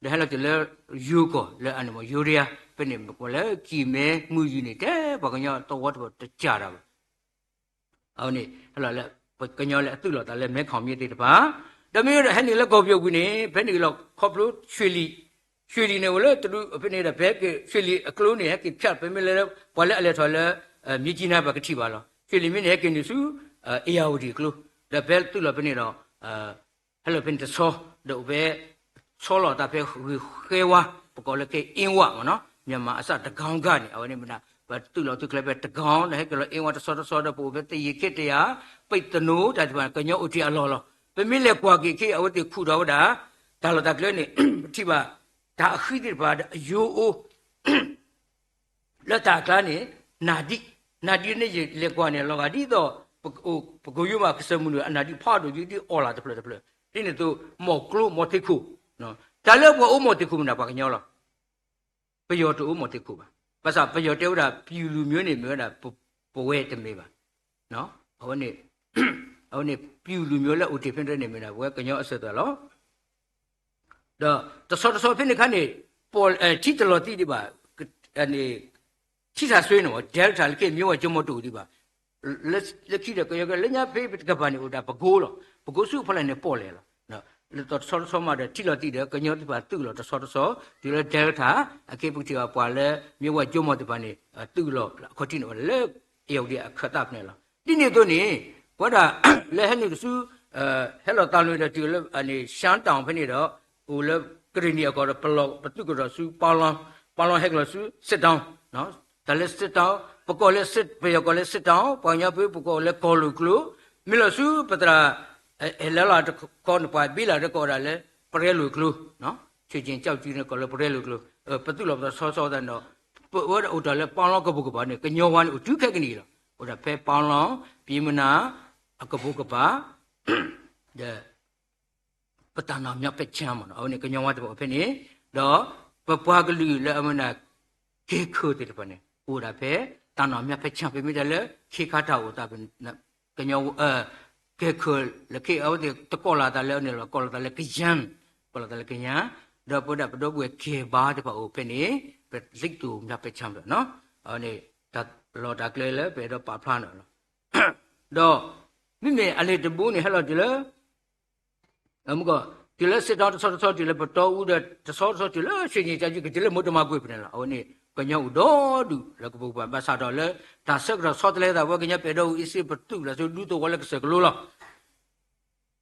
ဒီးဟဲလီၤတုၤလၢ ယိၤကီၢ်လၢအန့ၣ်မ့ၢ် ယိၤဒယါ ဖဲန့ၣ် ပကိးလၢကံၢ်မဲမုၢ်ယုၢ်န့ၣ် တဲပှၤကညီသဝီတဖၣ်တကးတၢ်ဘၣ် အဝဲန့ၣ် ဟဲလီၤလၢ ပကညီလၢအသုးလီၤသးလၢမဲခီၣ်မ့ၢ်သ့ၣ်တဖၣ်, ဒီးမ့ၢ်ဝဲဒၣ်ဟဲနုာ်လၢကီၢ်ပယီၤပူၤန့ၣ် ဖဲန့ၣ်လီၤခီဖျိ ရွှေလီၤ, ရွှေလီၤန့ၣ် အိၣ်လၢတရူးဖဲန့ၣ်ဒီး ဖဲက့ၤ ရွှေလီၤအကျိန့ၣ် ဟဲက့ၤဖျါဖဲမ့ၢ်လၢ ပှၤလၢအလဲၤထီၣ်လၢ မြစ်ကြီးနား ပကထံၣ်ဘၣ်လီၤ. ရွှေလီၤမ့ၢ်န့ၣ် ဟဲက့ၤနုာ်ဆူ ဧရာဝတီ အကျိ, ဒီးဖဲသုးလီၤဖဲန့ၣ်ဒီး ဟဲလီၤဖဲန့ၣ်တဆီ, ဒီးအိၣ်ဖဲ ဆီလီၤသးဖဲဂ့ၤဃဲဝါ ပကိးလၢကဲအ့ဝါမ့ၢ်နီၤ မြန်မာအစ တကောင်းက န့ၣ် အဝဲန့ၣ်မ့ၢ်ဒၣ် ပသုးလီၤသုးကျဲဖဲတကောင်း ဒီးဟဲက့ၤလီၤအ့ဝါတဆီတဆီ ဒီးပအိၣ်ဖဲသယံၤခ့တယၤ ပိတ်သနူ တၢ်သ့ၣ်တဖၣ် ကညီအိၣ်တ့ၢ်အလီၢ်လီၤ. ပမ့ၢ်လဲၤကွၢ်က့ၤခဲအံၤ အဝဲသ့ၣ်ခူၣ်ဒီးဝဲဒၣ် တၢ်လီၢ်တၢ်ကျဲန့ၣ် ပထံၣ်ဘၣ် တၢ်အဃံသ့ၣ်တဖၣ်ဒီးအယိအိၣ် လၢတၢ်အကျါန့ၣ် နၢ်ဒံး, နၢ်ဒံးန့ၣ် ယလဲၤကွၢ်န့ၣ် လီၤဂာ်ဒ်သိး ပကယိမးကစၢၢ်မုၢ်နုာ် အနၢ်ဒံးဖးဒိၣ်ယံၤဒ်အီၣ်လာ်တဖျၢၣ်တဖျၢၣ် ဒ်န့ၣ်အသိး မီၢ်ကျိမီၢ်သ့ၣ်ခိၣ်, တၢ်လၢပှၤအိၣ်မီၢ်သ့ၣ်ခိၣ်မ့ၢ်ဒၣ်ပှၤကညီလီၤ. ပယီၤတအိၣ်မီၢ်သ့ၣ်ခိၣ်ဘၣ်. ဘၣ်ဆၣ်ပယီၤတဲဝဲဒၣ် ပျူၤလူမျိုးန့ၣ် မ့ၢ်ဝဲဒၣ် ပဝဲတမ့ၢ်ဘၣ်. အဝဲန့ၣ် အဝဲန့ၣ် ပျူၤလူမျိုးလၢအိၣ်တ့ၢ်ဖဲန့ၣ်န့ၣ် မ့ၢ်ဒၣ်ပဝဲကညီအစၢၤသၢလီၤ. ဒီးတဆီတဆီဖဲန့ၣ်အခါန့ၣ် ပှၤ ထံတလီၤသံဒံးဘၣ်, ထံထၣ်စွ့န့ၣ် Delta လၢခံ မြစ်ဝကျွန်းပေါ် တအိၣ်ဒံးဘၣ်. လၢခံဒီးကညီက လၢညါဖဲပတကပၤန့ၣ် အိၣ်ဒၣ်ပကိလီၤ. ပကိဆူအဖီလာ်န့ၣ် ပီၣ်လဲၣ်လီၤ. လၢတဆီတဆီမးဒီး ထံလီၤသံဒီး ကညီသ့ၣ်တဖၣ်သုးလီၤတဆီတဆီ တုၤလၢ Delta အခဲ ပကထံၣ်ဘၣ်ပှၤလၢ မြစ်ဝကျွန်းပေါ် သ့ၣ်တဖၣ်န့ၣ် သုးလီၤအခီၣ်ထံးန့ၣ် အိၣ်လၢ ဧရာဝတီ အခၢၣ်သးဖဲန့ၣ်လီၤ. ဒ်န့ၣ်အသိးန့ၣ် ပဝဲဒၣ် လၢဟဲနုာ်ဆူ ဟဲလီၤသးလွံၢ်ဒီးတုၤလၢ ရှမ်းတောင် ဖဲန့ၣ်ဒီး အိၣ်လၢကရ့ၣ်နံၤအကီၢ်ဒီး ပသုးကဒီးဆူ ပီၣ်လီၣ်, ပီၣ်လီၣ်ဟဲက့ၤလီၤဆူ စစ်တောင်း, တၢ်လၢ စစ်တောင်း ပကိးလၢ ပယီၤကိးလၢ စစ်တောင်း, ပှၤကညီဖဲပကိးလၢကီၢ်လိာ်ကျိ, မ့ၢ်လီၤဆူပသရၣ် ဟဲလီၤလၢတခီန့ၣ် ပှၤဘံလီၤဒီးကိးဒၣ်လၢ ပရဲလိာ်ကျိ, ရွှေကျင်ကျောက်ကြီးန့ၣ် ကိးလၢပရဲလိာ်ကျိ, ပသုးလီၤပသးဆီဆီသးန့ၣ်ဒီး ပဝဲဒၣ်အိၣ်တ့ၢ်လၢပီၣ်လီၣ်ကပိာ်ကပၤန့ၣ် ကညီဝါန့ၣ် အိၣ်တုၤခဲကနံၣ်အံၤလီၤ. အိၣ်ဒၣ်ဖဲပီၣ်လီၣ် ပျဉ်းမနၤ အကပိာ်ကပၤ ဒီး ပတၢ်နီၣ်မညီဖဲဆၢမ့ၢ်နီၤ အဝဲန့ၣ် ကညီဝါသ့ၣ်တဖၣ်အိၣ်ဖဲန့ၣ်, ဒီးပပှၤကလုာ်လၢအမ့ၢ်ဒၣ် က့ၤခၢၣ်သ့ၣ်တဖၣ်န့ၣ် အိၣ်ဒၣ်ဖဲ တၢ်နီၢ်မၠၣ်ဖဲဆၣ် ပမ့ၢ်တဲလၢ ခ့ခါတၢ်အိၣ်သး ကညီ ကဲခၢၣ်လၢခ့ အဝဲသ့ၣ်တကိးလီၤသးလၢန့ၣ်လီၤ, ကိးလီၤသးလၢကယၢ်, ကိးလီၤသးလၢကယၢ်, ဒီးပဝဲဒၣ်ပဒီပုၢ်ဝဲၢ်ကဲဘါသ့ၣ်တဖၣ်အိၣ်ဖဲန့ၣ် ပသ့တိၢ်မၠၣ်ဖဲဆၣ်လီၤနီၤ, အဝဲန့ၣ် တၢ်လီၢ်တၢ်ကျဲလၢပအဲၣ်ဒိးပာ်ဖျါန့ၣ်လီၤ. ဒီး မ့မ့ၢ်အလံာ်တဘိန့ၣ် ဟဲလီၤတုၤလၢ မုၢ်ကီၢ် တုၤလၢစ့ၣ်တီတဆီတဆီ တုၤလၢပတီအူဒီး တဆီတဆီတုၤလၢ ဆ့ၣ်ကၠ့ၣ်ကၠၢ်ကၠံ ကတုၤလၢမိၢ်တမၤကွံာ်ဖဲန့ၣ်လီၤ. အဝဲန့ၣ် ကညီအိၣ်ဒီဒူၣ်လၢကပိာ်ကပၤ ဘၣ်ဆၣ်ဒီးလၢ တၢ်ဆၢကတီၢ်ဆီတလဲသး ပဝဲကညီပအဲၣ်ဒိးအိၣ်အ့စ့ ပသူၣ်လီၤဆူဒူသဝီလၢကစၢၢ်ကလိလီၤ.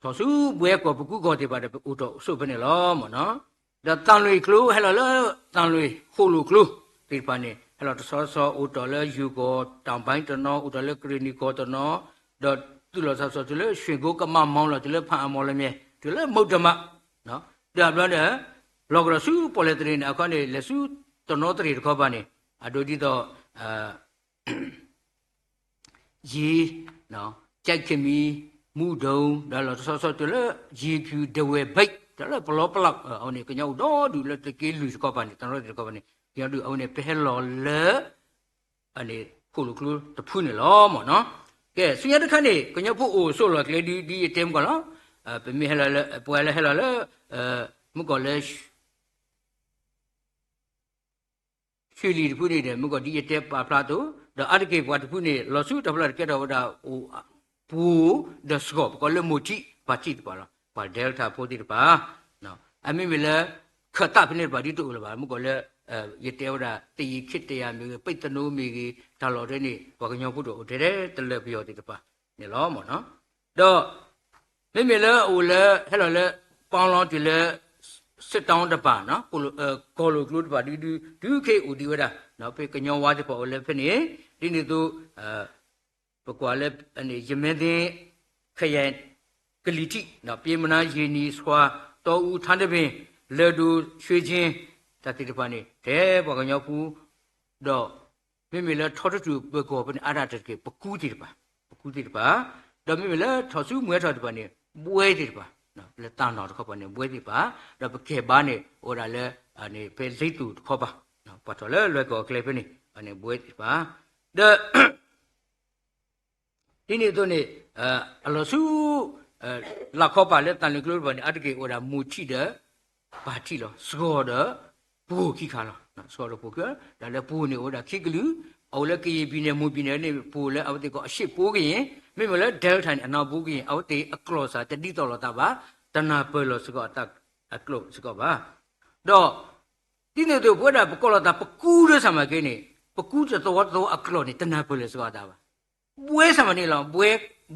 ထီၣ်ဆူဘှဲကီၢ်ပကူကီၢ်သ့ၣ်တဖၣ်ဒီး ပအိၣ်ထီၣ်အိၣ်ဆိးဖဲန့ၣ်လီၤမ့ၢ်နီၤ. ဒီးသၣ်လွံၣ်ကျိ ဟဲလီၤလၢသၣ်လွံၣ်ဃိၣ်လိာ်ကျိသ့ၣ်တဖၣ်န့ၣ် ဟဲလီၤတဆီတဆီ အိၣ်တ့ၢ်လၢယိၤကီၢ် တၢ်ဘါတနီၤ အိၣ်တ့ၢ်လၢကရ့ၣ်နံၣ်ကီၢ်တနီၤ, ဒီးသူၣ်လီၤသးဆီတုၤလၢ ရွှေကုက္ကို ကမၣ်မီၤလီၤ တုၤလၢဖၣ်အမီၤလီၤမ့ၢ် တုၤလၢမုတ္တမ ဒီးအဘျီဒီး လီၤကဒီးဆူပီၣ်လဲၣ်သရ့ၤန့ၣ် အခီန့ၣ် လဲၤဆူတနီသရ့ၤတခီပၤန့ၣ် အဒိဒ်သိး ယ့ၤ ကၠဲးခမံ မူဒိၣ် ဒီးလီၤတဆီဆီတုၤလၢ ယ့ၤဖၠူၤ ဒဝဲၢ်ဘံၣ် တုၤလၢပလီပလး အဝဲန့ၣ် ကညီအိၣ်ဒီဒူၣ်လၢသုးက့လွံၢ်တခီပၤန့ၣ် တနီသရ့ၤတခီပၤန့ၣ် ကညီဒူၣ်အဝဲန့ၣ် ပဟဲလီၤလၢ ဃိၣ်လိာ်ကျိတဖုန့ၣ်လီၤမ့ၢ်နီၤ. ကဲ ဆူညါတခါန့ၣ် ကညီဖိအိၣ်ဆိးလီၢ်ကျဲဒ် ဒ်ယတဲမုၢ်ကီၢ်လီၤ. ပမ့ၢ်ဟဲလီၤလၢ ပှၤလၢဟဲလီၤလၢ မုၢ်ကီၢ်လၢ ရွှေလီၤတဖုန့ၣ်ဒီး မုၢ်ကီၢ်ဒ်ယတဲပာ်ဖျါအသိး ဒီးအါတက့ၢ်ပှၤတဖုန့ၣ် လီၤဆူတၢ်ဖျီတကဲထီၣ်ဝဲဒၣ် အိၣ် ပှိၤဒီးစှီၤ ပကိးလၢမိၢ်ထံး ပှၤထံးတဖၣ်လီၤ. ပှၤ Delta ဖိသ့ၣ်တဖၣ် အမ့မ့ၢ်လၢ ခၢၣ်သးဖဲန့ၣ်တဖၣ်ဒ်တအိၣ်လၢၤဘၣ် မုၢ်ကီၢ်လၢ ယတဲဝဲဒၣ် သယံၤခ့တယၤမ့ၢ်ဂ့ၤ ပံးသနိမ့ၢ်ဂ့ၤ တၢ်လီၢ်ထဲန့ၣ် ပှၤကညီဖိတအိၣ်ထဲထဲတလၢပယီၤသ့ၣ်တဖၣ်န့ၣ်လီၤ. ဒီး မ့မ့ၢ်လၢအအိၣ်လၢ ဟဲလီၤလၢ ပီလီတုၤလၢ စစ်တောင်း တဖၣ် ကီၢ်လိာ်ကျိတဖၣ်ဒုဒု တုၤခဲအံၤအိၣ်ဒံးဝဲဒၣ် ဖဲကညီဝါသ့ၣ်တဖၣ်အိၣ်လၢဖဲန့ၣ် ဒ်န့ၣ်အသိး ပကွၢ်လၢ ယမဲသ့ ခယဲၣ် ကလံၤထံး ပျ့ၤမနါ ယ့ၣ်နံၤ ဆွာ တီအူ ထါတဘ့ၣ် လၢၢ်ဒိၣ် ရွှ့ၣ်ကၠ့ၣ် တၢ်သ့ၣ်တဖၣ်န့ၣ် ထဲပှၤကညီဖိ ဒီး မ့မ့ၢ်လၢထီထီတူၢ်ပၢၤကီၢ်ဖဲန့ၣ် အါဒၣ်တက့ၢ် ပကူသ့ၣ်တဖၣ် ပကူသ့ၣ်တဖၣ် ဒီးမ့မ့ၢ်လၢထီၣ်ဆူမုၢ်ဟဲထီၣ်သ့ၣ်တဖၣ်န့ၣ် ဘှဲသ့ၣ်တဖၣ် လၢတၢ်နီၢ်တခီပၤန့ၣ် ဘှဲသ့ၣ်တဖၣ် ဒီးပကဲဘါန့ၣ် အိၣ်ဝဲဒၣ်လၢ ဖဲလ့သူၣ်တခီပၤ ပှၤထီၣ်လၢလွဲၢ်ကီၢ်အကျဲဖဲန့ၣ် န့ၣ်ဘှဲသ့ၣ်တဖၣ် ဒီး ဒ်န့ၣ်အသိးန့ၣ် အလီၢ်ဆူ လၢခီပၤလၢသၣ်လွံၣ်ကျိတဖၣ်န့ၣ် အါတက့ၢ်အိၣ်ဝဲဒၣ်မိၢ်ထံးဒီး ပၢ်ထံးလီၤ. စှီၤဒီးပှိၤခံခါလီၤ. စှီၤဒီးပှိၤခံ ဒီးလၢပှိၤန့ၣ်အိၣ်ဝဲဒၣ်ခံကလုာ် အအိၣ်လၢကယဲၢ်ဘံၣ်န့ၣ် မိၢ်ဘံၣ်န့ၣ်န့ၣ် ပှိၤလၢအဝဲသ့ၣ်ကိးအရှေ့ ပှိၤကယဲၢ် မ့မ့ၢ်လၢ Delta န့ၣ် အနီၢ်ပှိၤကယဲၢ် အဝဲသ့ၣ်အကျိာ်စ့ၢ်တဒ်သိးလိာ်သးဘၣ် တနၢ်ပၢၢ်လီၤစ့ၢ်ကီးအတၢ်အကျိာ်စ့ၢ်ကီးဘၣ် ဒီး ဒ်န့ၣ်အသိးပဝဲဒၣ်ပကိးလိာ်သးပကူဒီးဆၣ်မၤက့န့ၣ် ပကူတသဝီတသဝီအကျိာ်န့ၣ် တနၢ်ပၢၢ်လီၤစ့ၢ်ကီးအသးဘၣ်. ဘှဲဆၣ်မၤန့ၣ်လီၤ.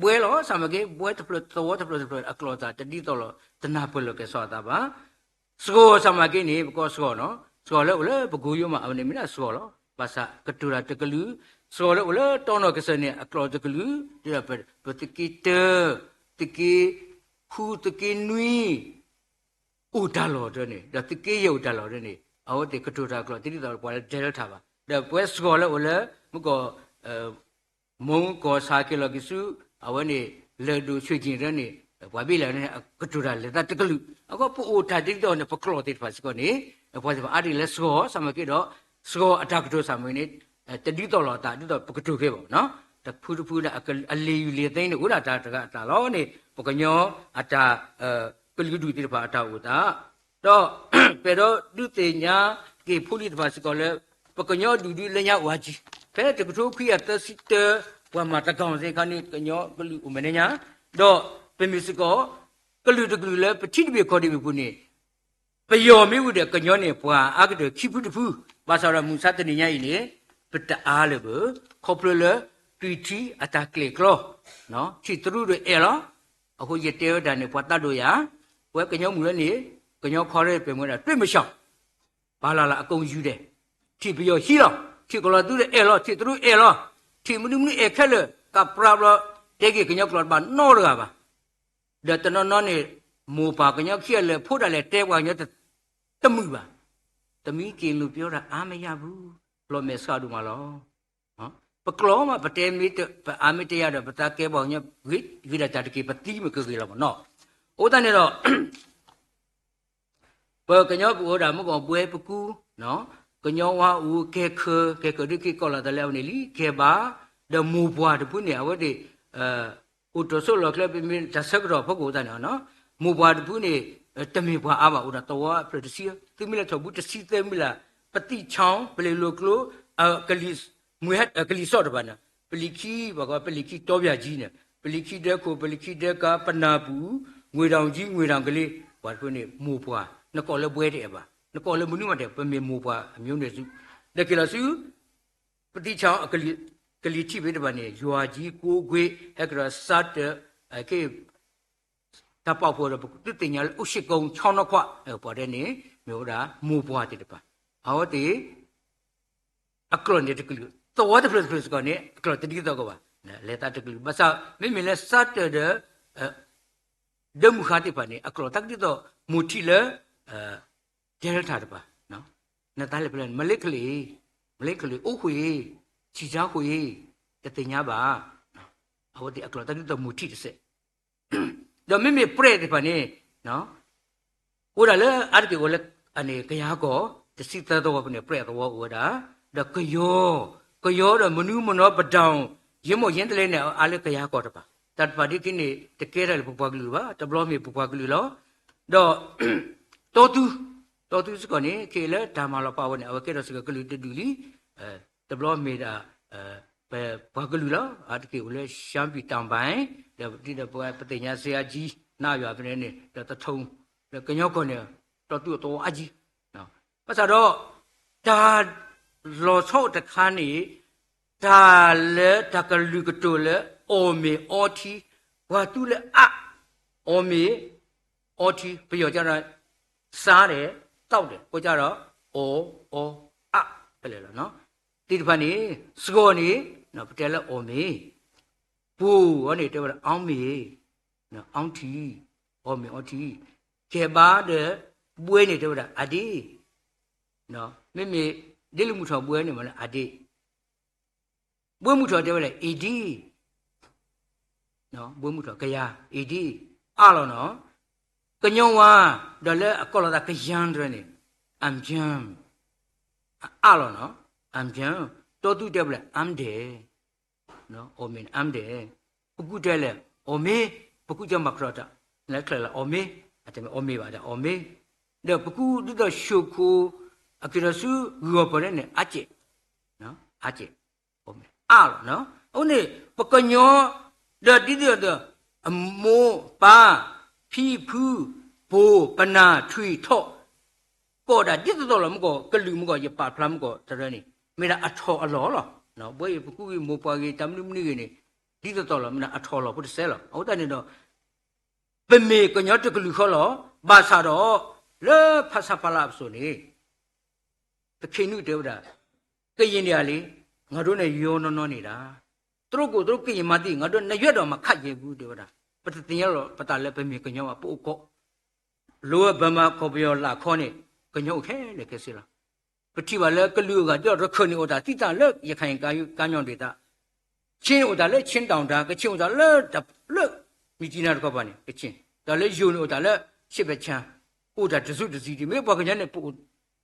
ဘှဲလီၤ ဆၣ်မၤက့ ဘှဲတဖျၢၣ်သဝီတဖျၢၣ်တဖျၢၣ်အကျိာ်သးတဒ်သိးလိာ် တနၢ်ပၢၢ်လီၤက့ၤစ့ၢ်ကီးအသးဘၣ်. စှီၤဆၣ်မၤက့န့ၣ် ပကိးစှီၤနီၤ စှီၤလၢအိၣ်လၢပကိယိမး အဝဲန့ၣ်မ့ၢ်ဒၣ်စှီၤလီၤ. ဘၣ်ဆၣ်ကတိၤတၢ်တကလုာ် စှီၤလၢအိၣ်လၢတီနီၢ်ကစၢၢ်န့ၣ် အကျိာ်တကလုာ် ဒ်သိးပသုးက့တၢ သုးက့ဃု သုးက့နွံ အိၣ်တၢ်လီၢ်ဒၢန့ၣ် ဒီးသုးက့ယဲၢ်အိၣ်တၢ်လီၢ်ဒၢန့ၣ် အဝဲသ့ၣ်ကတိၤတၢ်အကျိာ် တဒ်သိးပှၤလၢ Delta ဘၣ်. ဒီးပဝဲစှီၤလၢအိၣ်လၢ မုၢ်ကီၢ် မုၢ်ကီၢ်ဆၣ်က့ၤလီၤက့ၤဆူ အဝဲန့ၣ် လၢၢ်ဒိၣ် ရွှ့ၣ်ကၠ့ၣ် ဒၢန့ၣ် ပှၤဘ့ၣ်လဲၣ်န့ၣ် ကတိၤတၢ်လဲၤသးတကလုာ် အဃိပအိၣ်တၢ်တဒ်သိးန့ၣ် ပကျိာ်သ့ၣ်တဖၣ်စ့ၢ်ကီးန့ၣ် ပှၤသ့ၣ်တဖၣ်အါတက့ၢ်လၢစှီၤဆၣ်မၤက့ဒီး စှီၤအတၢ်ကတိၤဆၣ်မၤက့န့ၣ် တဒ်သိးလိာ်အသး ဒ်သိးပကတိၤခဲဘၣ်နီၤ တဖုတဖုဒၣ်အလံာ်ယုၢ်လံာ်သ့န့ၣ် အိၣ်ဒၣ်တၢ်တဂၤအသးလီၤန့ၣ် ပကညီအတၢ် ကလုာ်ဒူၣ်သ့ၣ်တဖၣ်အတၢ်အိၣ်သး ဒီး ပအဲၣ်ဒိးဒုးသ့ၣ်ညါက့ၤဖိလံၤတဖၣ်စ့ၢ်ကီးလၢ ပကညီဒူၣ်ဒုးလၢညါအိၣ်အါကံ ဖဲတကထိခွံကယၤသၢဆံတၢ ပှၤမၤတကီၢ်သ့ၣ်တခါန့ၣ် ကညီကလုာ်အိၣ်မဲာ်ညါ ဒီးပမ့ၢ်စ့ၢ်ကီး ကလုာ်တကလုာ်လၢပထံတဘ့ၣ်ကီၢ်တဘ့ၣ်ပူၤန့ၣ် ပယီၤမ့ၢ်ဝံၤဒီးကညီန့ၣ် ပှၤအါကတၢၢ်ခံဖုတဖု ဘၣ်ဆၣ်ဒီးမုၢ်ဆါတနံၤညါအံၤန့ၣ် ပတအါလၢၤဘၣ် ခီဖျိလၢ သွံၣ်ထံအတၢ်ကျဲၤကျီ ထံၣ်တရူးဒီးအဲၣ်လီၤ အဃိယတဲဝဲဒၣ်န့ၣ် ပှၤသးဒိၣ်ယၤ ပဝဲကညီမုၢ်လၢန့ၣ် ကညီခီရဲၣ်ပဲာ်မ့ၢ်ဝဲဒၣ် တွေ့မလျှောက် ပာ်လၢ်လၢအကုန်းယူဒဲး ထံၣ်ပယီၤဟံးလီၤ ထံၣ်ကီၢ်လီၤသူဒီးအဲၣ်လီၤ ထံၣ်တရူးအဲၣ်လီၤ ထံၣ်မနုၤမနုၤအဲၣ်ခဲလၢာ် ကးပြးဘျီ တဲက့ၤကညီကျိာ်တဘၣ်နီတဂၤဘၣ် ဒီးတနီၤနီၤန့ၣ် မိၢ်ပၢ်ကညီခံဂၤလၢာ် ဖိဒၣ်လဲာ်တဲပှၤကညီ တမုာ်ဘၣ် တမံၤက့ၤလိာ်ပယီၤဒၣ်အါမ့ၢ်ယါဘူး လီၤမဲာ်ဆှးဒိၣ်မးလီၤ ပကျိာ်မး ပတဲမ့ၢ် ပအါမ့ၢ်တဲယါဒီး ပသးကဲပှၤကညီ ဂ့ၤဒၣ်တၢ်တက့ၢ် ပသံမ့ၢ်ကဂ့ၤလီၤမ့ၢ်နီၤ အဃိသတးန့ၣ်ဒီး ပကညီပအိၣ်ဒၣ်မုၢ်ကီၢ်ဘှဲပကူ ကညီဝါအိၣ် ကဲခၢ, ကဲခၢဒ်က့ၤကိးလီၤသးလၢအဝဲန့ၣ်လံ ကဲဘါ, ဒီးမိၢ်ပှၢ်တဖုန့ၣ် အဝဲသ့ၣ် အိၣ်တၢ်ဆိးလီၢ်ချၢ ပမ့ၢ်တၢ်ဆၢကတီၢ်ဖီခိၣ်အသးန့ၣ်, မိၢ်ပှၢ်တဖုန့ၣ် တမ့ၢ်ပှၤအါဘၣ် အိၣ်ဒီးသဝီဖျၢၣ်တဆံ, သုမ့ၢ်လဲၤထီၣ်ဘူးတဆံသၢမံၤလၢ်, ပသံၣ်ဆၣ် ပလ့ၤလိၤကျိ ကလံၤစိးတဖၣ်န့ၣ်, ပလံၤခံ ပှၤကိးပလံၤခံတီပၠၣ်ကၠံန့ၣ်, ပလံၤခံဒၢခိၣ် ပလံၤခံဒၢကါ ပနၢ်ပူၤ ငွေတောင်ကြီး ငွေတောင်ကလေး, ပှၤတဖုန့ၣ် မိၢ်ပှၢ်, နကိးလၢဘှဲတအဲၣ်ဘၣ်, နကိးလၢမနုၤမးတအဲၣ်, ပမ့ၢ်မိၢ်ပှၢ်အမျိုးနွယ်စု, ဒီးက့ၤလီၤဆူ ပသံၣ်ဆၣ် ကလံၤထံးဖဲတဖၣ်န့ၣ် ယွၤကၠံ ကိးကွ့ ဟဲကဒီးစးတၢး က့ တၢ်ပာ်ဖှိၣ်ဒီး ပသုသ့ၣ်ညါလၢ အိၣ်ရှ့ၣ်ကိ ဆီနီခွး ပှၤဒဲန့ၣ် မ့ၢ်ဝဲဒၣ်မိၢ်ပှၢ်သ့ၣ်တဖၣ်, အဝဲသ့ၣ် အကျိာ်န့ၣ်တကလုာ်, သဝီတဖျၢၣ်တဖျၢၣ်စ့ၢ်ကီးန့ၣ် အကျိာ်တဒ်သိးကီးဘၣ်, လဲၤသးတကလုာ်, ဘၣ်ဆၣ် မ့မ့ၢ်လၢစးတၢးဒီး ဒၢမုၢ်ဃါသ့ၣ်တဖၣ်န့ၣ် အကျိာ်တၢ်ကဒ်သိး မိၢ်ထံလၢ Delta တဖၣ်, နသးလဲၤဖဲလဲၣ်, မလ့ကလ့, မလ့ကလ့ အိၣ်ဃုာ်အံၤ, ဆံၣ်ဆါဃုာ်အံၤ, တသ့ၣ်ညါဘၣ်, အဝဲသ့ၣ်အကျိာ်တၢ်ကဒ်သိးမိၢ်ထံတစဲး ဒီးမ့မ့ၢ်ပြဲးသ့ၣ်တဖၣ်န့ၣ် အိၣ်ဒၣ်လၢအါတက့ၢ်အိၣ်လၢ ကယၤကီၢ် တဆံသၢသဝီပူၤန့ၣ် ပြဲးအသဝီအိၣ်ဝဲဒၣ်, ဒီးကယီ, ကယီဒီးမနုၤမနီၤပဒၣ် ယ့မီၣ်ယ့တလဲန့ၣ် အါလၢကယၤကီၢ်တဖၣ်, တၢ်တဖၣ်ဒ်က့န့ၣ် တကဲထီၣ်လၢပပှၤကလုာ်ဘၣ်, တဘျီမ့ၢ်ပပှၤကလုာ်လီၤ. ဒီး တီသူ, တီသူစ့ၢ်ကီးန့ၣ် ခဲအံၤလၢတၢ်မၤလီၤပာ်ဝဲန့ၣ် အဝဲကဲထီၣ်စ့ၢ်ကီးကလုာ်တဒူၣ်လံ, တဘျီမ့ၢ်ဒၣ် ပပှၤကလုာ်လီၤ, အါတက့ၢ်အိၣ်လၢ ရှမ်းပြည်တောင်ပိုင်း ဒီးဒ်ဒီးပဝဲပသ့ၣ်ညါစ့အါကၠံ နၢ်ယွၤဖဲန့ၣ်န့ၣ် ဒီးသထူ, ဒီးကညီကီၢ်န့ၣ် တီသူအသဝီအါကၠံ, ဘၣ်ဆၣ်ဒီး တၢ်လီၤဆီအိၣ်တခါန့ၣ် တၢ်လၢတၢ်ကလုာ်ကတိၤလၢ အီၣ်မ့ၤအီထံ, ပှၤသူလၢအါ, အီၣ်မ့ၤ အီထံ, ပယီၤကဒီး စားတယ်, သောက်တယ်, အဃိကဒီး အီၣ်, အီ, အါ, ဖဲလဲၣ်လီၤ. သ့ၣ်တဖၣ်န့ၣ် စှီၤန့ၣ် ပတဲလၢအီၣ်မ့ၤ, ပူၤအီၤန့ၣ် တဲဝဲဒၣ် အီမ့ၤ, အီထံ, အီမ့ၤအီထံ, ကဲဘါဒီး ဘှဲန့ၣ် တဲဝဲဒၣ် အဒ့, မ့မ့ၢ် ဒ့လၢမုၢ်ထီၣ်ဘှဲန့ၣ်မးလၢအဒ့ ဘှဲမုၢ်ထီၣ်တဲဝဲဒၣ် အ့ဒ့, ဘှဲမုၢ်ထီၣ် ကယၤ အ့ဒ့, အါလီၤနီၤ. ကညီဝါ ဒီးလၢအကိးလီၤသးကယၤတရၢန့ၣ် အၣ်ယၣ်, အါလီၤနီၤ, အၣ်ယၣ်, တီသူတဲဝဲဒၣ် အါဒဲး, အီၣ်မ့ၤ အါဒဲး, ပကူတဲလဲၣ် အီၣ်မ့ၤ, ပကူကမၤကရီတၢ် လၢချၢလၢ အီၣ်မ့ၤ, အတမ့ၢ်အီၣ်မ့ၤဘၣ် အီၣ်မ့ၤ, ဒီးပကူဒ်သိးၡိၣ်ခိၣ် အက့ၤဒီးဆူဂုၢ်အီၣ်ပီၣ်န့ၣ် အါကဲး, အါကဲး, အီၣ်မ့ၤ အါလီၤ. အဃိန့ၣ် ပကညီ ဒီးဒ်သိးဒီး အမိၢ်ပၢ် ဖံဖု ပိာ်ပနၢ်ထွံၣ်ထီၣ် ကိးဒၣ်ဒ်သိးသိးလီၤ မ့ၢ်ကီး ကလုာ်မ့ၢ်ကီး ယပာ်ဖျါမ့ၢ်ကီး တရၢန့ၣ် မ့ၢ်ဒၣ်အထီၣ်အလီၢ်လီၤ. ဘၣ်ဆၣ်ပကူဂ့ၤ မိၢ်ပှၢ်ဂ့ၤ တၢ်မနုၤမနုၤဂ့ၤန့ၣ် ဒ်သိးသိးလီၤ မ့ၢ်ဒၣ်အထီၣ်အလီၢ်ဖိတစဲးလီၤ. အဃိသတးန့ၣ်ဒီး ပမ့ၢ်ကညီတကလုာ်ဃီလီၤ. ဘၣ်ဆၣ်ဒီး လၢဖဆပလအပစိာ်န့ၣ် ပခ့နုာ်တဲဝဲဒၣ် ကရင်တွေဟာလေ ငါတို့နဲ့ ရောရောနှီနှီ နေတာ, သူတို့ကို သူတို့ ကရင်မှန်းသိ, ငါတို့ နှစ်ရွက်တောင် မခတ်ရဲဘူး တဲဝဲဒၣ်. ပတသ့ၣ်ညါလီၤပသးလၢပမ့ၢ်ကညီဘၣ် ပအိၣ်ကီး Lower Burma ကီၢ်ပယီၤလာ်ခီန့ၣ် ကညီအိၣ်ခဲလၢာ်ခဲဆ့လီၤ. ပထံၣ်ဘၣ်လၢကလုာ်အဂၤ ဒ်သိးရခၢၣ်န့ၣ်အိၣ်တၢ်သံတၢ်လၢ ရခိုင်ကမ်းမြောင်ဒေသ, ချင်းအိၣ်တၢ်လၢ ချင်းတောင်တန်း, ကချင်အိၣ်တၢ်လၢ လၢ မြစ်ကြီးနား တခီပၤန့ၣ် ကချင်, ဒီးလၢယိၤန့ၣ် အိၣ်တၢ်လၢ ရှေ့ဘက်ခြမ်း, အိၣ်တၢ်တစုတစံးဒံး, မ့ၢ်ပှၤကညီန့ၣ် ပအိၣ်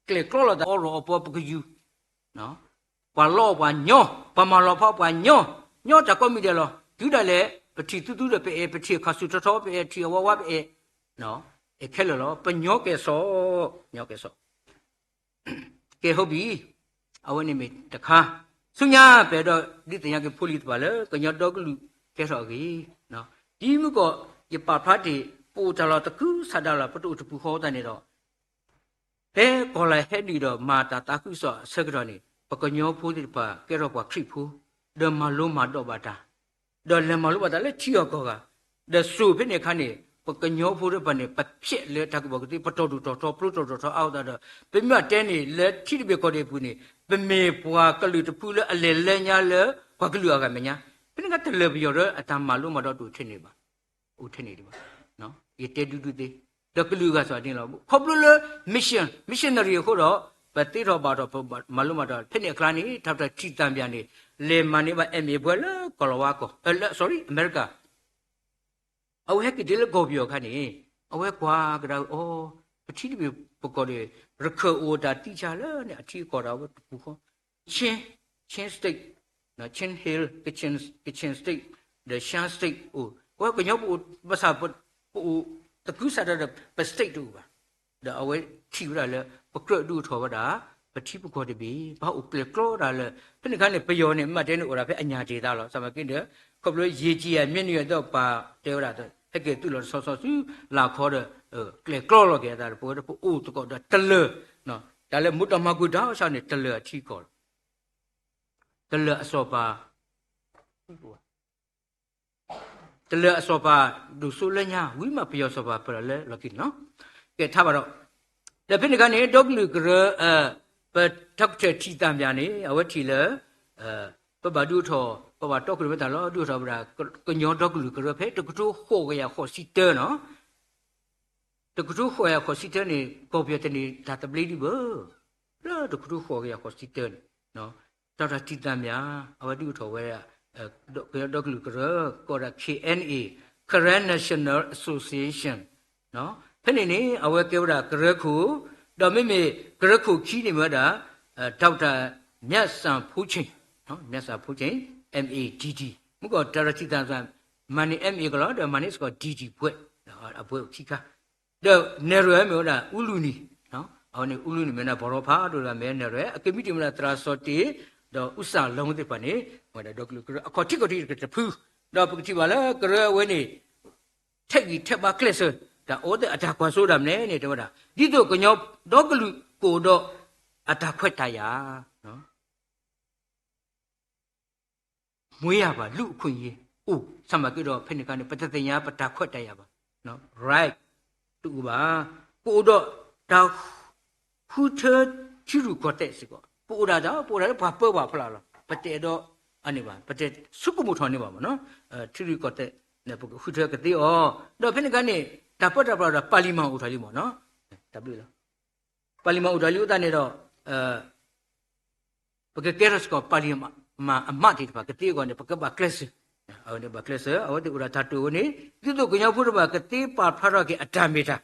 ကျဲၤကျီလိာ်သး အီရီၣ်အီပီ ပကယူၤ ပှၤလီအီၣ်ပှၤညီ, ပှၤမၤလီၤဖးပှၤညီ, ညီတၢ်ကိးမံၤဒဲးလီၤ. တုၤဒၣ်လဲာ် ပထံၣ်သူသူဒီးပအဲၣ်, ပထံၣ်အခီၣ်ဆူၣ်ထီထီ ပအဲၣ်, ထံၣ်အဝါဝါပအဲၣ်, အဲၣ်ခဲလၢာ်လီၤ. ပညီကဲၣ်ဆိး, ညီကဲၣ်ဆိး. ကဲ ဟုတ်ပြီ, အဝဲန့ၣ်မ့ၢ်တခါ, ဆူညါပအဲၣ်ဒိးဒုးသ့ၣ်ညါက့ၤဖိလံၤတဖၣ်လၢ ကညီဒီကလုာ်ကဲထီၣ်အဂ့ၢ်, ဒ်မုၢ်ကီၢ် ယပာ်ဖျါတ့ၢ် ပအိၣ်တၢ်လီၢ်တကူစးဒၣ်လီၤ ပတအိၣ်တပူၤဃီသတးန့ၣ်ဒီး ဖဲကီၢ်လၢ်ဟဲနုာ်ဒီးမၤတၢ်သးခုကစီၣ်အဆၢကတီၢ်န့ၣ် ပကညီဖိသ့ၣ်တဖၣ် ကဲထီၣ်ပှၤခရံာ်ဖိ, ဒီးမၤလိမၤဒိးဘၣ်တၢ်, ဒီးလဲၤမၤလိဘၣ်တၢ်လၢထံအီၤကီၢ်ဂၤ, ဒီးစိာ်ဖဲန့ၣ်အခါန့ၣ် ပကညီဖိသ့ၣ်တဖၣ်န့ၣ် ပဖျဲးလၢတၢ်ကူၣ်ဘၣ်ကူၣ်သ့ ပတီၢ်ဒိၣ်ထီၣ်ထီ ပျိတီၢ်ဒိၣ်ထီၣ်ထီအါအဃိသတးဒီး ပမ့ၢ်တဲန့ၣ် လၢထံတဘ့ၣ်ကီၢ်တဘ့ၣ်အပူၤန့ၣ် ပမ့ၢ်ပှၤကလုာ်တဖုလၢအလဲၤလၢညါလၢ ပှၤကလုာ်အဂၤမဲာ်ညါ, ဖဲန့ၣ်အခါတလၢၤပယီၤဒီးအတၢ်မၤလိမၤဒိးတအိၣ်ထဲန့ၣ်ဘၣ်. အိၣ်ထဲန့ၣ်ဒံးဘၣ်. ယတဲဒူဒူသ့, ဒီးကလုာ်အဂၤစ့ၢ်ကီးန့ၣ်လီၤ. ခီဖျိလၢ mission, missionary အဃိဒီး ပသ့ထီၣ်ဘၣ်ထီၣ် ပမၤလိမၤဒိး ဖဲန့ၣ်အကျါန့ၣ် ထီၣ်ပတၢ်ထံၣ်တၢ်ဘၣ်န့ၣ် လဲၤမၤန့ၢ်ဘၣ် M A ဘှဲလၢကီၢ်လီၤဝါကီၢ်, လၢ sorry အမဲရကၤ အဝဲဟဲက့ၤတုၤလၢကီၢ်ပယီၤအခါန့ၣ် အဝဲကွၢ်ကဒါအီၤ, ပထံတဘ့ၣ် ပကိးဒီး ရခၢၣ်အိၣ်တၢ်သံဆါလၢန့ၣ် အထံအကီၢ်ဒီးအဝဲတပူၤဃီ Chin, Chin State, Chin Hill, Kachin, Kachin State, ဒီး Shan State အိၣ် အဝဲကညီပအိၣ်ဘၣ်ဆၣ် ပအိၣ်သကုၤဆးဒးဒီး ပ state တအိၣ်ဘၣ်. ဒီးအဝဲထံၣ်ဝဲဒၣ်လၢ ပကြၢးဒုးအိၣ်ထီၣ်ဝဲဒၣ် ပထံပကီၢ်တဘ့ၣ် ပဟးအိၣ်ကျဲၤကျီဒၣ်လၢ ဖဲန့ၣ်အခါန့ၣ် ပယီၤန့ၣ် မ့ၢ်တဲန့ၣ်အိၣ်ဒၣ်ဖဲအညၣ်တ့ၢ်သးလီၤ. စးမၤက့ဒီး ခီဖျိယ့ၢ်ကံယၤမ့ၢ်နုာ်အသိးပာ်တဲဝဲဒၣ် ဟဲက့ၤသူၣ်လီၤတဆီဆီဆူ လၢခီဒီး ကျဲၤကျီလီၤက့ၤအသးဒီး ပဝဲဒၣ်ပအိၣ်သကိးဒီးတလၢာ်, တၢ်လၢမူတီၢ်မၤကွံာ်တၢ်ဆါန့ၣ် တလၢာ်အထံကီၢ်လီၤ. တလၢာ်အစီၤပၤ တလၢာ်အစီၤပၤ ဒိၣ်စိလၢညါ ဝံၤမးပယီၤစီၤပၤပၢၢ်လီၤလၢလီၢ်ခံန့ၣ်လီၤ. ကဲထါဘၣ်ဒီး ဒီးဖဲန့ၣ်အခါန့ၣ် ဒီကလုာ်ကရၢ ပထီကထၢၣ်ထံၣ်သးမၠၣ်န့ၣ် အဝဲထံၣ်လၢ ပဘၣ်ဒုးအိၣ်ထီၣ် ပဘၣ်တီခိၣ်ရိၣ်မဲတၢ်လီၤ ဒုးအိၣ်ထီၣ်ဝဲဒၣ် ကညီဒီကလုာ်ကရၢဖဲတကထိဃိးကယၤဃိးဆံတၢန့ၣ်လီၤ. တကထိဃိးကယၤဃိးဆံတၢန့ၣ် ကီၢ်ပယီၤတန့ၢ်တၢ်သဘျ့ဒံးဘၣ်. လၢတကထိဃိးကယၤဃိးဆံတၢန့ၣ် ထီကထၢၣ်ထံၣ်သးမၠၣ် အဝဲဒုးအိၣ်ထီၣ်ဝဲ ကညီဒီကလုာ်ကရၢ ကိးဒၣ် K N A, Karen National Association ဖဲန့ၣ်န့ၣ် အဝဲကဲဝဲဒၣ်ကရၢခိၣ်, ဒီးမ့မ့ၢ်ကရၢခိၣ်ခံန့ၣ်မ့ၢ်ဝဲဒၣ် ဒီကထၢၣ်မျးစၣ်ဖိဆ့ၣ်, မျးစၣ်ဖိဆ့ၣ် M A D D မ့ၢ်ကီး ထီကထၢၣ်ထံၣ်သးမၠၣ် မၤန့ၢ် M A ကလီၤ ဒီးမၤန့ၢ်စ့ၢ်ကီး D D ဘွဲ့, အဘွဲ့အိၣ်ခံခါ ဒီးနဲၣ်ရွဲၣ်မ့ၢ်ဝဲဒၣ် အူလူနံၤ, အဝဲန့ၣ် အူလူနံၤမ့ၢ်ဝဲဒၣ် ဘီရီဖး ဒိၣ်တဂၤမ့ၢ်နဲၣ်ရွဲၣ် အကမံးတံာ်မ့ၢ်ဝဲဒၣ် သရၣ်စီၤတ့ၢ် ဒီးအူစၢ်လီမ့ၢ်သ့ၣ်တဖၣ်န့ၣ် မ့ၢ်ဝဲဒၣ်ဒီကလုာ်ကရၢ အခီၣ်ထံးခီၣ်ထံးတကတဖု, ဒီးပကထံၣ်ဘၣ်လၢကရၢအဝဲန့ၣ် ထဲးဂံၢ်ထဲးဘါကျဲးစၢး တၢ်အိၣ်သ့ၣ်အတၢ်ကွၢ်စိဒၣ်မနုၤန့ၣ် တဲဝဲဒၣ် ဒ်သိးကညီဒီကလုာ်ကအိၣ်ဒီးအတၢ်ခွဲးတၢ်ယာ် မွေးရာပါ လူ့အခွင့်အရေး အိၣ် စးမၤက့ဒီး ဖဲန့ၣ်အခါန့ၣ် ပတသ့ၣ်ညါပတၢ်ခွဲးတၢ်ယာ်ဘၣ်, right တအိၣ်ဘၣ်, ကအိၣ်ဒီးတၢ်ဃုထၢထံရူၢ်ကီၢ်သဲးစ့ၢ်ကီး, ပအိၣ်ဒၣ်ဒီး ပအိၣ်ဒၣ်လၢပှၤပၢပှၤဖီလာ်လီၤ, ပတအဲၣ်ဒိးအန့ၣ်ဘၣ်, ပတဆိကမိၣ်ထီၣ်န့ၢ်ဘၣ်မ့ၢ်နီၤ, ထံရူၢ်ကီၢ်သဲး ပကဃုထၢကသ့အီၤ, ဒီးဖဲန့ၣ်အခါန့ၣ် တၢ်ပၢတၢ်ပြးဒီး ပါလီမန်အိၣ်ထီၣ်လံမ့ၢ်နီၤ, တၢ်ဘျုးလီၤ, ပါလီမန်အိၣ်ထီၣ်လံအဃိသတးန့ၣ်ဒီး ပကကဲထီၣ်စ့ၢ်ကီး ပါလီမန်အမးသ့ၣ်တဖၣ် ကသ့အဂီၢ်န့ၣ် ပကဘၣ်ကျဲးစၢး, အဝဲန့ၣ်ဘၣ်ကျဲးစၢး အဝဲသ့ၣ်အိၣ်ဒီးတၢ်တိာ်ဝဲန့ၣ် ဒ်သိးကညီဖိတဖၣ်ကသ့ပာ်ဖျါထီၣ်က့ၤအတၢ်မ့ၢ်တၢ်,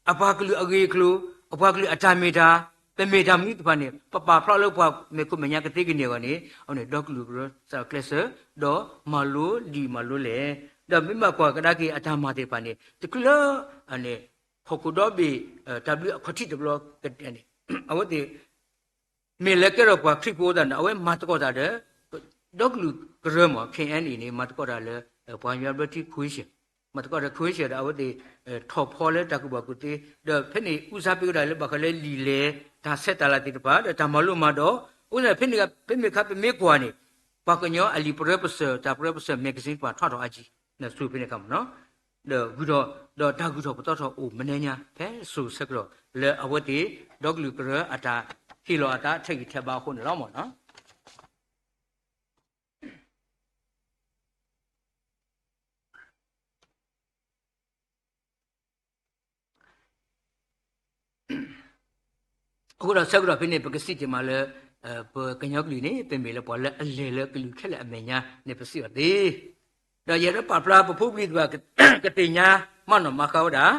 အပှၤကလုာ်အဂ့ၢ်အကျိၤ, အပှၤကလုာ်အတၢ်မ့ၢ်တၢ်, ပမ့ၢ်တၢ်မနုၤသ့ၣ်တဖၣ်န့ၣ် ပပာ်ဖျါလၢပှၤမဲာ်ခိၣ်မဲာ်ညါကသ့ကန့ၢ်အဂီၢ်န့ၣ် အဝဲန့ၣ်ဒီကလုာ်ကရၢစးထီၣ်ကျဲးစၢး, ဒီးမၤလိလံာ်မၤလိလဲၢ်, ဒီးမ့ၢ်ဘၣ်ကွၢ်ကဒါက့ၤအတၢ်မၤသ့ၣ်တဖၣ်န့ၣ် တချုးလၢ ဟီၣ်ခိၣ်ဒီဘ့ၣ် တၢ်ဘျုးအခီၣ်ထံးတဘျီန့ၣ် အဝဲသ့ၣ် မ့ၢ်လဲၤကဲထီၣ်ပှၤခရံာ်ဖိအဃိသတးန့ၣ် အဝဲမၤသကိးတၢ်ဒီး ဒီကလုာ်ကရၢမ့ၢ် K N A န့ၣ် မၤသကိးတၢ်လၢ ပှၤကညီဘျၢထံ Convention, မၤသကိးတၢ် Convention ဒီးအဝဲသ့ၣ် ထီၣ်ဖီလၢတၢ်ကူၣ်ဘၣ်ကူၣ်သ့, ဒီးဖဲန့ၣ် ဦးစားပေးဝဲဒၣ်လၢဘၣ်ဃးလၢလံာ်လဲၢ် တၢ်ဆဲးတၢ်လၤသ့ၣ်တဖၣ် ဒီးတၢ်မၤလိမၤဒိး, အဃိသတး ဖဲမ့ၢ်ခါပမ့ၢ်ကွၢ်န့ၣ် ပှၤကညီအလံာ်ပရၢပစၢၤ တၢ်ပရၢပစၢၤ magazine တဖၣ်ထီၣ်ထီၣ်အါကံ နစူၢ်ဖဲန့ၣ်အခါမ့ၢ်နီၤ ဒီးဂုၤထီၣ် ဒီးတၢ်ဂုၤထီၣ်ပသီထီၣ်အိၣ်မဲာ်ညါ ဖဲစိၤဆၢကတီၢ် လၢအဝဲသ့ၣ် ဒီကလုာ်ကရၢအတၢ်ဟ့ၣ်လီၤအသးထဲးဂံၢ်ထဲးဘါအဃိန့ၣ်လီၤမ့ၢ်နီၤ. အဃိဒီးဆၢကတီၢ်ဖဲန့ၣ် ပကစံးတ့ၢ်မးလၢ ပကညီကလုာ်န့ၣ် ပမ့ၢ်လၢပှၤလၢအလဲၤလၢကလုာ်ခဲလၢာ်အမဲာ်ညါန့ၣ် ပစံးအီၤသ့ ဒီးယအဲၣ်ဒိးပာ်ဖျါပဖိပလံၤသ့ၣ်တဖၣ် ကသ့ၣ်ညါမးနီၣ်မၤဃါဝဲဒၣ်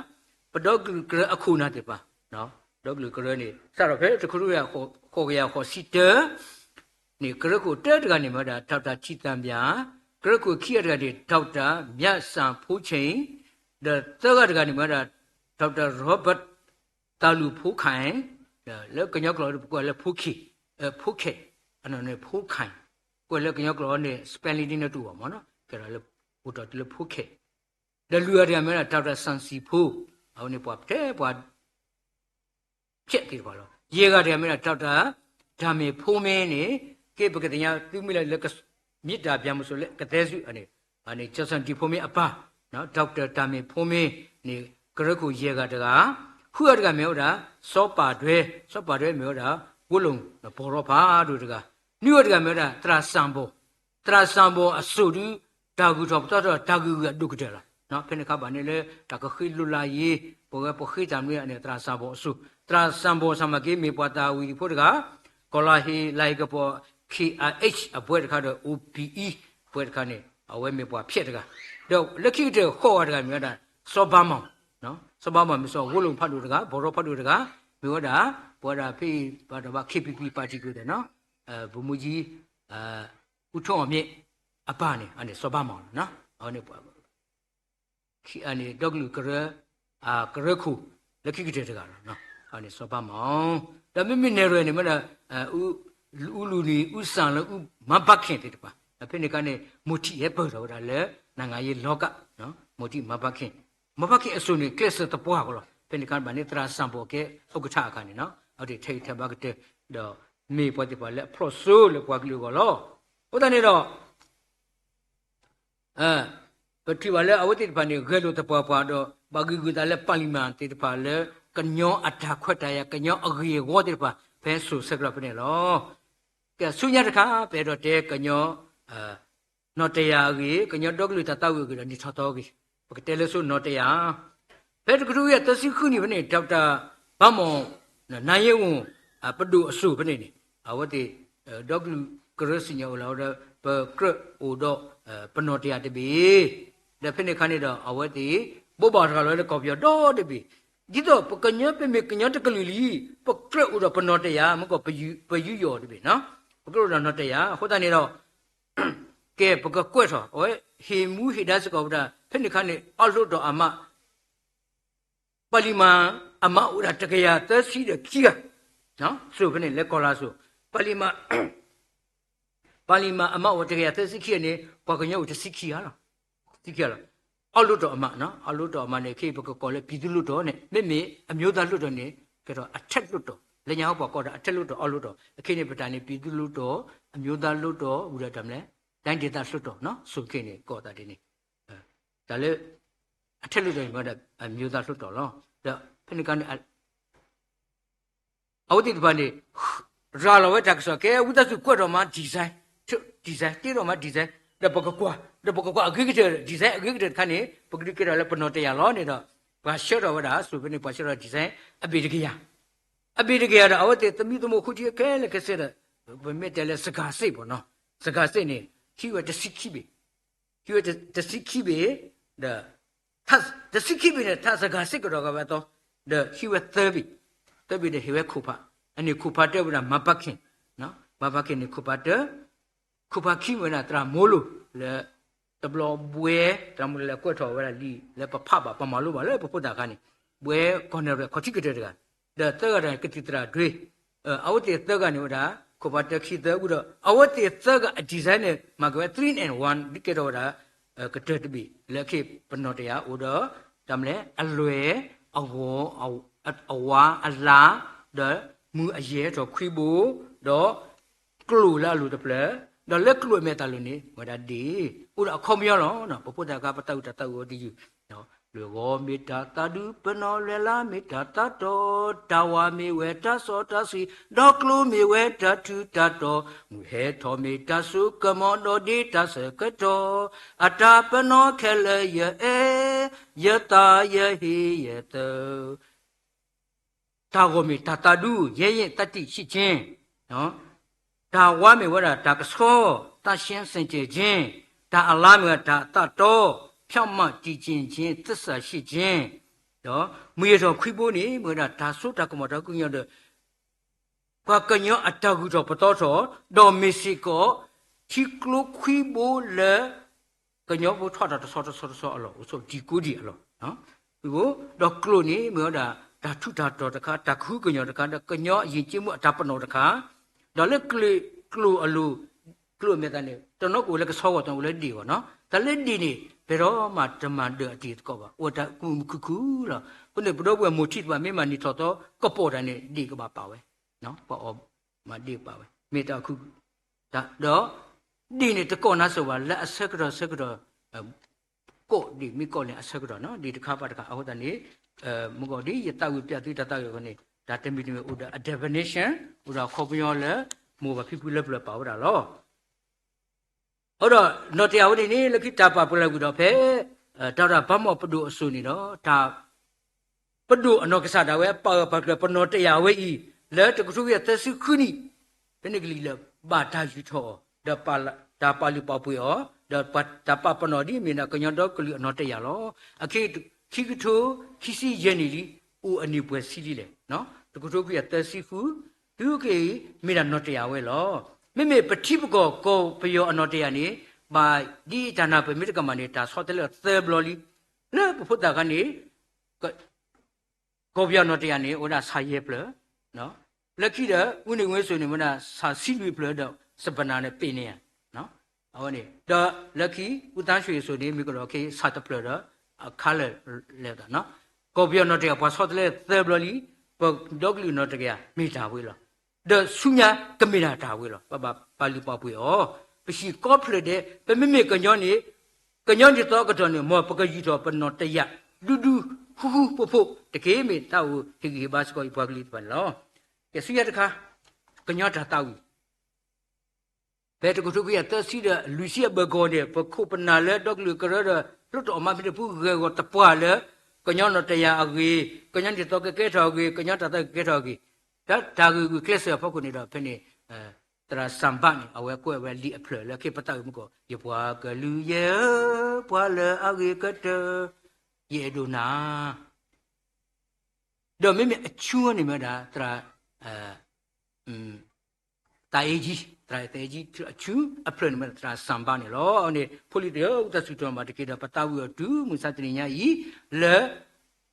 ပဒီကလုာ်ကရၢအခိၣ်နၢ်သ့ၣ်တဖၣ်, ဒီကလုာ်ကရၢန့ၣ် စးထီၣ်ဖဲတကထိဃိးကယၤဃိးဆံတၢ န့ၣ် ကရၢခိၣ်တၢတဂၤန့ၣ်မ့ၢ်ဝဲဒၣ် ဒီက်တာ ထံသၣ်မၠၣ်, ကရၢခိၣ်ခံဂၤတဂၤန့ၣ် ဒီက်တာ မျးစၣ်ဖိဆ့ၣ်, ဒီးသၢဂၤတဂၤန့ၣ်မ့ၢ်ဝဲဒၣ် ဒီက်တာ Robert သးလူၢ်ဖိခၢၣ်, လၢကညီကျိာ်ပကိးလၢဖိခ့ၣ်, ဖိခ့ၣ်, အနီၢ်န့ၣ် ဖိခၢၣ်, ကွဲးလၢကညီကျိာ်န့ၣ် spelling ဒ်န့ၣ်တအိၣ်ဘၣ်မ့ၢ်နီၤ, ကဲဒီးလၢ အိၣ်တ့ၢ်လၢဖိခ့ၣ် ဒီးလွံၢ်ဂၤတဂၤမ့ၢ်ဝဲဒၣ် ဒီက်တာ စၣ်စံၣ်ဖိ, အဝဲန့ၣ်ပှၤထဲပှၤ ဖျဲးသ့ၣ်တဖၣ်လီၤ. ယဲၢ်ဂၤတဂၤမ့ၢ်ဒၣ် ဒီက်တာ တၢ်မ့ၢ်ဖိမ့ၢ်န့ၣ် ကဲပကသ့ၣ်ညါသုမ့ၢ်လၢ လၢ မ့ၢ်တၢ်ဘၣ်မုၢ်စိၤလၢကသဲစူၤန့ၣ် န့ၣ် ကၠီၣ်စၣ်ဒံၣ်ဖိမ့ၢ်အပၢ်, ဒီက်တာ တၢ်မ့ၢ်ဖိမ့ၢ်န့ၣ် ကရၢခိၣ်ယဲၢ်ဂၤတဂၤ, ဃုဂၤတဂၤမ့ၢ်ဝဲဒၣ် စီၤပၤဒွဲ, စီၤပၤဒွဲမ့ၢ်ဝဲဒၣ် ဝိလိၣ်ဘီရီဖးဒိၣ်တဂၤ, နွံဂၤတဂၤမ့ၢ်ဝဲဒၣ် သရၣ်စၣ်ဘီၣ်, သရၣ်စၣ်ဘီၣ်အစိၣ်ဒု တၢ်ဂုၤထီၣ်ပသီထီၣ် တၢ်ဂ့ၢ်ဂုၤအဒိၣ်ကတၢၢ်လီၤ. ဖဲန့ၣ်အခါဘၣ်န့ၣ်လၢ တၢ်ကဃ့လိၤလးယ့ၤ ပဝဲပဃ့တၢ်မနုၤန့ၣ် သရၣ်စၣ်ဘီၣ်အစိၣ်, သရၣ်စၣ်ဘီၣ်စၣ်မၤက့ၤမ့ၢ်ပှၤသးဝံၤသံၣ်ဖိတဂၤ, ကီၢ်လၤဟ့ၣ် လၤဟ့ၣ်ကပီၤ K I H အဘွဲ့တခါဒီး O P E အဘွဲ့တခါန့ၣ် အဝဲမ့ၢ်ပှၤဖျဲးတဂၤ, ဒီးလၢခံကတၢၢ်ဃိးဂၤတဂၤမ့ၢ်ဝဲဒၣ် စီၤဘးမီၣ်, စီၤဘးမီၣ်မ့ၢ်စီၤဝိလိၣ်ဖးဒိၣ်တဂၤ ဘီရီဖးဒိၣ်တဂၤ, မ့ၢ်ဝဲဒၣ် ပဝဲဒၣ်ဖဲအံၤ ပှၤတဘၣ် ခ့ပံပံ ပၣ်တံၣ်ကၢၢ်သဲးနီၤ ဗိုလ်မှူးကြီး ဦးထွန်းအောင်မြင့် အပၢ်န့ၣ် အန့ၣ်စီၤဘၣ်မီၣ်လီၤ. အဝဲန့ၣ် ဒီကလုာ်ကရၢ ကရၢခိၣ် လၢခံကတၢၢ်တဂၤလီၤ. အန့ၣ်စီၤဘၣ်မီၣ် ဒီးမ့မ့ၢ်နဲၣ်ရွဲၣ်န့ၣ်မ့ၢ်ဒီး ဦးလူနွံ ဦးစန်းလွင် ဦးမန်းဘခင် သ့ၣ်တဖၣ် ဒီးဖဲန့ၣ်အခါန့ၣ် မိၢ်ထံးဟဲပၢၢ်ထီၣ်ဝဲဒၣ်လၢ နိုင်ငံရေးလောက မိၢ်ထံး မန်းဘခင် မန်းဘခင် အစိၤန့ၣ် ကျဲးစၢးသပှၢ်ကီးလီၤ. ဖဲန့ၣ်အခါဘၣ်န့ၣ် သရၣ်စၣ်ဘီၣ် ကဲ ဥက္ကဋ္ဌ အခါန့ၣ်နီၤ အဝဲသ့ၣ်ထဲးဂံၢ်ထဲးဘါကတၢၢ် ဒီးမ့ၢ်ပှၤသ့ၣ်တဖၣ်လၢအဖျိၣ်စိလၢပှၤကလုာ်အဂီၢ်လီၤ. အဃိသတးန့ၣ်ဒီး ပထံၣ်ဘၣ်လၢအဝဲသ့ၣ်တဖၣ်န့ၣ် ဂဲၤလိာ်သပှၢ်ပှၢ်ဒီး ဘၣ်ဂံာ်ဂုာ်သးလၢ ပၣ်လံၣ်မၣ်သ့ၣ်တဖၣ်လၢ ကညီအတၢ်ခွဲးတၢ်ယာ် ကညီအဂ့ၢ်အဝီသ့ၣ်တဖၣ် ဖဲစိၤဆၢကတီၢ်ဖဲန့ၣ်လီၤ. ကဲဆူညါတခါ ပအဲၣ်ဒိးတဲကညီ နီၣ်တယၢ်အဂ့ၢ် ကညီဒီကလုာ်တၢ်သးဝံၣ်အဂ့ၢ်ဒီး နံၣ်ထီၣ်သီအဂ့ၢ် ပကတဲလၢစိနီၣ်တယၢ် ဖဲတကထိခွံကယၤသၢဆံဃုနံၣ်ဖဲန့ၣ် ဒီကတၢၣ်ဘါမီၣ် နါယ့ဝိၣ် ပဒိၣ်အစိၤဖဲန့ၣ်န့ၣ် အဝဲသ့ၣ် ဒီကလုာ်ကရၢစံၣ်ညီၣ်အိၣ်လီၤဝဲဒီး ပကြၢးအိၣ်ဒီး ပနီၣ်တယၢ်တဘ့ၣ် ဒီးဖဲန့ၣ်အခါန့ၣ်ဒီး အဝဲသ့ၣ် ဘိးဘၣ်တဂၤလီၤဝဲလၢကီၢ်ပယီၤဒီတဘ့ၣ် ဒ်သိးပကညီပမ့ၢ်ကညီတကလုာ်လံ ပကြၢးအိၣ်ဒီးပနီၣ်တယၢ် မ့ၢ်ကီး ပယူးယီၣ်တဘ့ၣ်နီၤ ပကြၢးအိၣ်ဒီးနီၣ်တယၢ် အဃိသတးန့ၣ်ဒီး ကဲ ပကကွဲးထီၣ် အဝဲဟ့ၣ်မူဟ့ၣ်ဒါစ့ၢ်ကီးဝဲဒၣ် ဖဲန့ၣ်အခါန့ၣ် အီၣ်လိၣ်တီၣ်အမး ပၣ်လံၣ်မၣ် အမးအိၣ်ဝဲဒၣ်တကယၤသၢဆံဒီးခံဂၤ စိၤဖဲန့ၣ် လၢကီၢ်လါစိၤ ပၣ်လံၣ်မၣ် ပၣ်လံၣ်မၣ်အမးအိၣ်တကယၤသၢဆံခံဂၤန့ၣ် ပှၤကညီအိၣ်တဆံခံဂၤလီၤ. တဆံခံဂၤလီၤ. အီၣ်လိၣ်တီၣ်အမး အီၣ်လိၣ်တီၣ်အမးန့ၣ် ခဲအံၤပကကိးလၢ ပြည်သူ့လွှတ်တော်န့ၣ် မ့မ့ၢ် အမျိုးသားလွှတ်တော်န့ၣ် ကဲထီၣ် အထက်လွှတ်တော် လၢညါဟီပှၤကိးဒီး အထက်လွှတ်တော် အီၣ်လိၣ်တီၣ် အခဲအံၤန့ၣ် ပတၢ်န့ၣ် ပြည်သူ့လွှတ်တော် အမျိုးသားလွှတ်တော် ဝံၤဒီးတၢ်မနုၤလဲၣ် တိုင်းဒေသလွှတ်တော် စိၤခဲအံၤန့ၣ် ကိးသးဒ်န့ၣ် တၢ်လၢ အထက်လွှတ်တော်န့ၣ်မ့ၢ်ဝဲဒၣ် အမျိုးသားလွှတ်တော်လီၤ. ဒီးဖဲန့ၣ်အခါန့ၣ် အဝဲသ့ၣ်တဖၣ်န့ၣ် ရၤလီၤဝဲတၢ်ကစီၣ် ကဲ ဝံသးစူၤကွဲးထီၣ်မး design, design တ့ထီၣ်မး design ဒီးပကကွၢ် ဒီးပကကွၢ်အဂ့ၤကတၢၢ် design အဂ့ၤကတၢၢ်တခါန့ၣ် ပကဒုးကဲထီၣ်လၢပနီၣ်တယၢ်လီၤန့ၣ်ဒီး ပှၤဆှၢထီၣ်ဝဲဒၣ် စိၤဖဲန့ၣ် ပှၤဆှၢထီၣ် design အဘ့ၣ်တကယၤ အဘ့ၣ်တကယၤဒီး အဝဲသ့ၣ်သမံသမိးဃုထံခဲလၢာ်ခဲဆ့ဒီး ပမ့ၢ်တဲလၢ စကၤစ့ၣ်ပနီၤ စကၤစ့ၣ်န့ၣ် ဟံးဝဲတဆံခံဘ့ၣ် ဟံးဝဲတဆံခံဘ့ၣ် ဒီး တဆံခံဘ့ၣ်န့ၣ် ထးစကၤစ့ၣ်ကဒီးဂၤဝဲအသီ ဒီးဟံးဝဲသၢဘ့ၣ် သၢဘ့ၣ်ဒီးဟ့ၣ်ဝဲခိၣ်ဖး အန့ၣ်ခိၣ်ဖးတၢဝဲဒၣ် မၤပာ်ခ့ၣ် မၤပာ်ခ့ၣ်န့ၣ် ခိၣ်ဖးတၢ ခိၣ်ဖးခံမ့ၢ်ဝဲဒၣ် သရၣ်မိလိၤ လၢ တဘျီဘှဲ သရၣ်မိလိၤလဲၤကွဲးထီၣ်ဝဲဒၣ်လံ လၢပဖးဘၣ်ပမၤလိဘၣ်လၢပဖိသၣ်အခါန့ၣ် ဘှဲကီၢ်နဲၣ်ရဲၣ်ခီၣ်ထံးကတၢၢ်တဂၤ ဒီးသၢဂၤတဂၤန့ၣ် ကသံၣ်သရၣ်ဒွ့ အဝဲသ့ၣ်သၢဂၤန့ၣ်ဝဲဒၣ် ခိၣ်ဖးတၢခံသၢဝံၤဒီး အဝဲသ့ၣ်သၢဂၤအ design န့ၣ် မၤက့ၤဝဲ three in one ဒ်ကဲထီၣ်ဝဲဒၣ် ကတၢၢ်တဘ့ၣ် လၢခံပနီၣ်တယၢ်အိၣ်ဒီး တၢ်မနုၤလဲၣ် အလွဲၢ် အဂီၤ အဝါအလါ ဒီးမုၢ်အယဲၢ်ထီၣ်ခွံဘိ ဒီး ကျိာ်လၢအလိၤတဖျၢၣ် ဒီးလၢကျိာ်အမဲာ်သၣ်လိၤန့ၣ် ဝဲဒၣ်ဒ့ၣ် အိၣ်ဒီးအခီပညီလီၤ. ပဖိသၣ်အခါ ပသးဝံၣ်တၢ်သးအုးအိၣ်တယုၢ် လွဲၢ်ဂီၤမ့ၢ်တၢ်သးဒူ ပနီၣ်လွဲၢ်လါမ့ၢ်တၢ်သးတီ တၢ်ဝါမ့ၢ်ဝဲတၢ်စီတၢ်ဆှံ ဒီးကျိာ်မ့ၢ်ဝဲတၢ်ထူးတၢ်တီၤ မုၢ်ဟဲထီၣ်မ့ၢ်တၢ်စိကမီၤ ဒီးဒ့တၢ်ဆၢကတီၢ် အတၢ်ပနီၣ်ခဲလၢာ်ယအဲၣ် ယသးယဟ့ယသၢ တၢ်ဂီၤမ့ၢ်တၢ်သးဒူ ရဲရင့်သတ္တိရှိခြင်း တၢ်ဝါမ့ၢ်ဝဲဒၣ်တၢ်ကဆှီ သန့်ရှင်းစင်ကြယ်ခြင်း တၢ်အလါမ့ၢ်ဝဲဒၣ်တၢ်သးတီ ဖြောင့်မတ်တည်ကြည်ခြင်း သစ္စာရှိခြင်း ဒီးမုၢ်ယဲၢ်ထီၣ်ခွံဘိန့ၣ် မ့ၢ်ဝဲဒၣ်တၢ်စိတၢ်ကမီၤတၢ်ကညီဒီး ပှၤကညီအတၢ်ဂုၤထီၣ်ပသီထီၣ် ဒီးမ့ၢ်စ့ၢ်ကီး ထံကျိခွံဘိလၢ ကညီဖိထီၣ်တၢ်တဆီတဆီတဆီအလီၢ် အိၣ်ဆိးဒံကိးဒံအလီၢ် ဒီးကျိာ်န့ၣ် မ့ၢ်ဝဲဒၣ် တၢ်ထူးတၢ်တီၤတခါ တၢ်ကဟုကညီၤတခါ ဒီးကညီယဉ်ကျေးမှုအတၢ်ပနီၣ်တခါ ဒီးလၢကျိာ်အလိၤ ကျိာ်အမဲာ်သၣ်န့ၣ် တနီၤကအိၣ်လၢကဆီဂီၢ် တနီၤအိၣ်လၢဒ့ၣ်ဂီၢ်နီၤ တၢ်လၢဒ့ၣ်န့ၣ် ပတမၤဒၢးအတံၤသကိးဘၣ် အိၣ်တၢ်ကူၣ်မုာ်ခုၣ်ခုၣ်လီၤ. အဃိန့ၣ် ပဒီပုၢ်ဝဲၢ်မိၢ်ထံတဖၣ် မ့ၢ်မၤနံၣ်ထီၣ်သီကပိာ်တၢ်န့ၣ် ဒ့ၣ်ကဘၣ်ပာ်ဝဲ ပှၤအီၣ်မၤဒ့ၣ်ပာ်ဝဲ မ့ၢ်တၢ်ခုၣ် ဒီး ဒ့ၣ်န့ၣ်တကိးနါစီၤဘၣ် လၢအဆၢကတီၢ်ဆၢကတီၢ် ကိးဒ့ၣ်မ့ၢ်ကိးန့ၣ်အဆၢကတီၢ်နီၤ ဒ့ၣ်တခါဘၣ်တခါ အဃိသတးန့ၣ် မုၢ်ဂီၤဒ်ယသးဝံၣ်ပျးသုတၢ်သးဝံၣ်အဂီၢ်န့ၣ် တၢ်တမံၤတမံၤအိၣ်ဒီးအ definition အိၣ်ဒီးအခီပညီလၢ မိၢ်ပၢ်ဖံဖုလၢပျၢၤပာ်ဝဲဒၣ်လီၤ. အဃိဒီး နီၣ်တယၢ်ဝဲန့ၣ်န့ၣ် လၢခံတၢ်ပာ်ပှဲၤလီၤကွံာ်ဒီးဖဲ တၢ်ဒၣ်ပၤမီၣ်ပဒိၣ်အစိၤန့ၣ်ဒီး တၢ် ပဒိၣ်အနီၢ်ကစၢ်ဒၣ်ဝဲ ပာ်ဂၢၢ်ပာ်ကျၢၤပနီၣ်တယၢ်ဝဲအံၤ လၢတကထိခွံကယၤသၢဆံဃုနံၣ် ဖဲန့ၣ်ကလံၤလၢ ဘၣ်တၢ်ယူာ်ထီၣ်အီၤ ဒီးတၢ်ပာ်လုၢ်ပာ်ပှ့ၤအီၤ ဒီးတၢ်ပာ်ပနီၣ်ဒ်အမ့ၢ်ဒၣ်ကညီဒီကလုာ်အနီၣ်တယၢ်လီၤ. အခဲအံၤ ခံကထိခံဆံယဲၢ်နံၣ်လံ အိၣ်အနံၣ်ပှဲၤဆံလံလဲၣ်. တကထိခွံကယၤသၢဆံဃု, တုၤခဲအံၤ မ့ၢ်ဒၣ်နီၣ်တယာ်ဝဲလီၤ. မ့မ့ၢ်ပထံပကီၢ်ကီၢ်ပယီၤအနီၣ်တယာ်န့ၣ် ဘၣ်ဒ်တၢ်နၢ်ပၢၢ်မ့ၢ်တကမၣ်န့ၣ် တၢ်ဆီတလဲအသၢဘျီလံ. လၢပဖိသၣ်အခါန့ၣ် ကီၢ်ပယီၤနီၣ်တယာ်န့ၣ် အိၣ်ဝဲဒၣ်ဆၣ်ယဲၢ်ဖျၢၣ်, လၢခံဒီး ဦးနေဝင်းဆိုန့ၣ် မ့ၢ်ဒၣ်ဆၣ်ဆံလွံၢ်ဖျၢၣ်ဒီး စပနၤန့ၣ် ပ့ၤန့ၣ်ဧါ. အဝဲန့ၣ် ဒီးလၢခံ ဦးသန်းရွှေဆိုန့ၣ် မ့ၢ်ကဒီးခဲအံၤ ဆၣ်တဖျၢၣ်ဒီး အခါလၢာ်လဲၣ်သးနီၤ. ကီၢ်ပယီၤနီၣ်တယာ် ပှၤဆီတလဲသၢဘျီလံ, ပဒီကလုာ်နီၣ်တယာ် မ့ၢ်တၢ်ဝဲလီၤ. ဒီးဆူညါကမ့ၢ်ဒၣ်တၢ်ဝဲလီၤ. ပဘၣ်ပာ်လုၢ်ပာ်ပှ့ၤအီၤ, ပဟံၣ်ကိးဖျၢၣ်ဒဲး ပမ့မ့ၢ်ကညီန့ၣ် ကညီနံၣ်သီအကတီၢ်န့ၣ် မ်ပကယူာ်ထီၣ်ပနီၣ်တယာ် ဒူဒူဃူဃူဖိးဖိးတက့ၢ်. မ့ၢ်တၢ်အိၣ်ဟ့ၣ်ဂံၢ်ဟ့ၣ်ဘါစ့ၢ်ကီး ယပှၤကလုာ်တဖၣ်န့ၣ်လီၤ. ကဲဆူညါတခါ, ကညီတၢ်သးဝံၣ် ဖဲတကထိခွံကယၤသၢဆံဒီးလွံၢ်ဆံအဘၢၣ်ကီၢ်န့ၣ် ပခိၣ်ပနၢ်လၢဒီကလုာ်ကရၢဒီး လွှတ်တော်အမတ်ဖဲန့ၣ် ပူၤဂဲၤဂီၤတပှၢ်လၢ ကညီနီၣ်တယာ်အဂ့ၢ်, ကညီနံၣ်သီကကဲထီၣ်အဂ့ၢ်, ကညီတၢ်သးဝံၣ်ကကဲထီၣ်အဂ့ၢ်, တၢ်ဂ့ၢ်ဂုာ်ကျဲးစၢးအဖီခိၣ်န့ၣ်ဒီး ဖဲန့ၣ် သရၣ်စၣ်ဘၣ်န့ၣ် အဝဲကွဲးဝဲလံာ်အဖျၢၣ်လၢ ခ့ပသးဝံၣ်မုၢ်ကီး, ယပှၤကလုာ်ယဲဧၢ, ပှၤလၢအဂ့ၤကတၢၢ် ယအဲၣ်ဒိးနၤ. ဒီးမ့မ့ၢ်အဆူန့ၣ်မ့ၢ်ဒၣ် သရၣ် သးအ့ကၠံ, သရၣ်သးအ့ကၠံ အဆူအဖျၢၣ်န့ၣ်မ့ၢ်ဒၣ်သရၣ်စၣ်ဘၣ်န့ၣ်လီၤ. အဝဲန့ၣ် ဖိလံၤတဂၤ တၢ်စူၢ်တၢ်နာ်ဘၣ်တက့ၢ်ဒီး ပသးဝံၣ်အီၤတုၤမုၢ်ဆါတနံၤညါအံၤ လၢ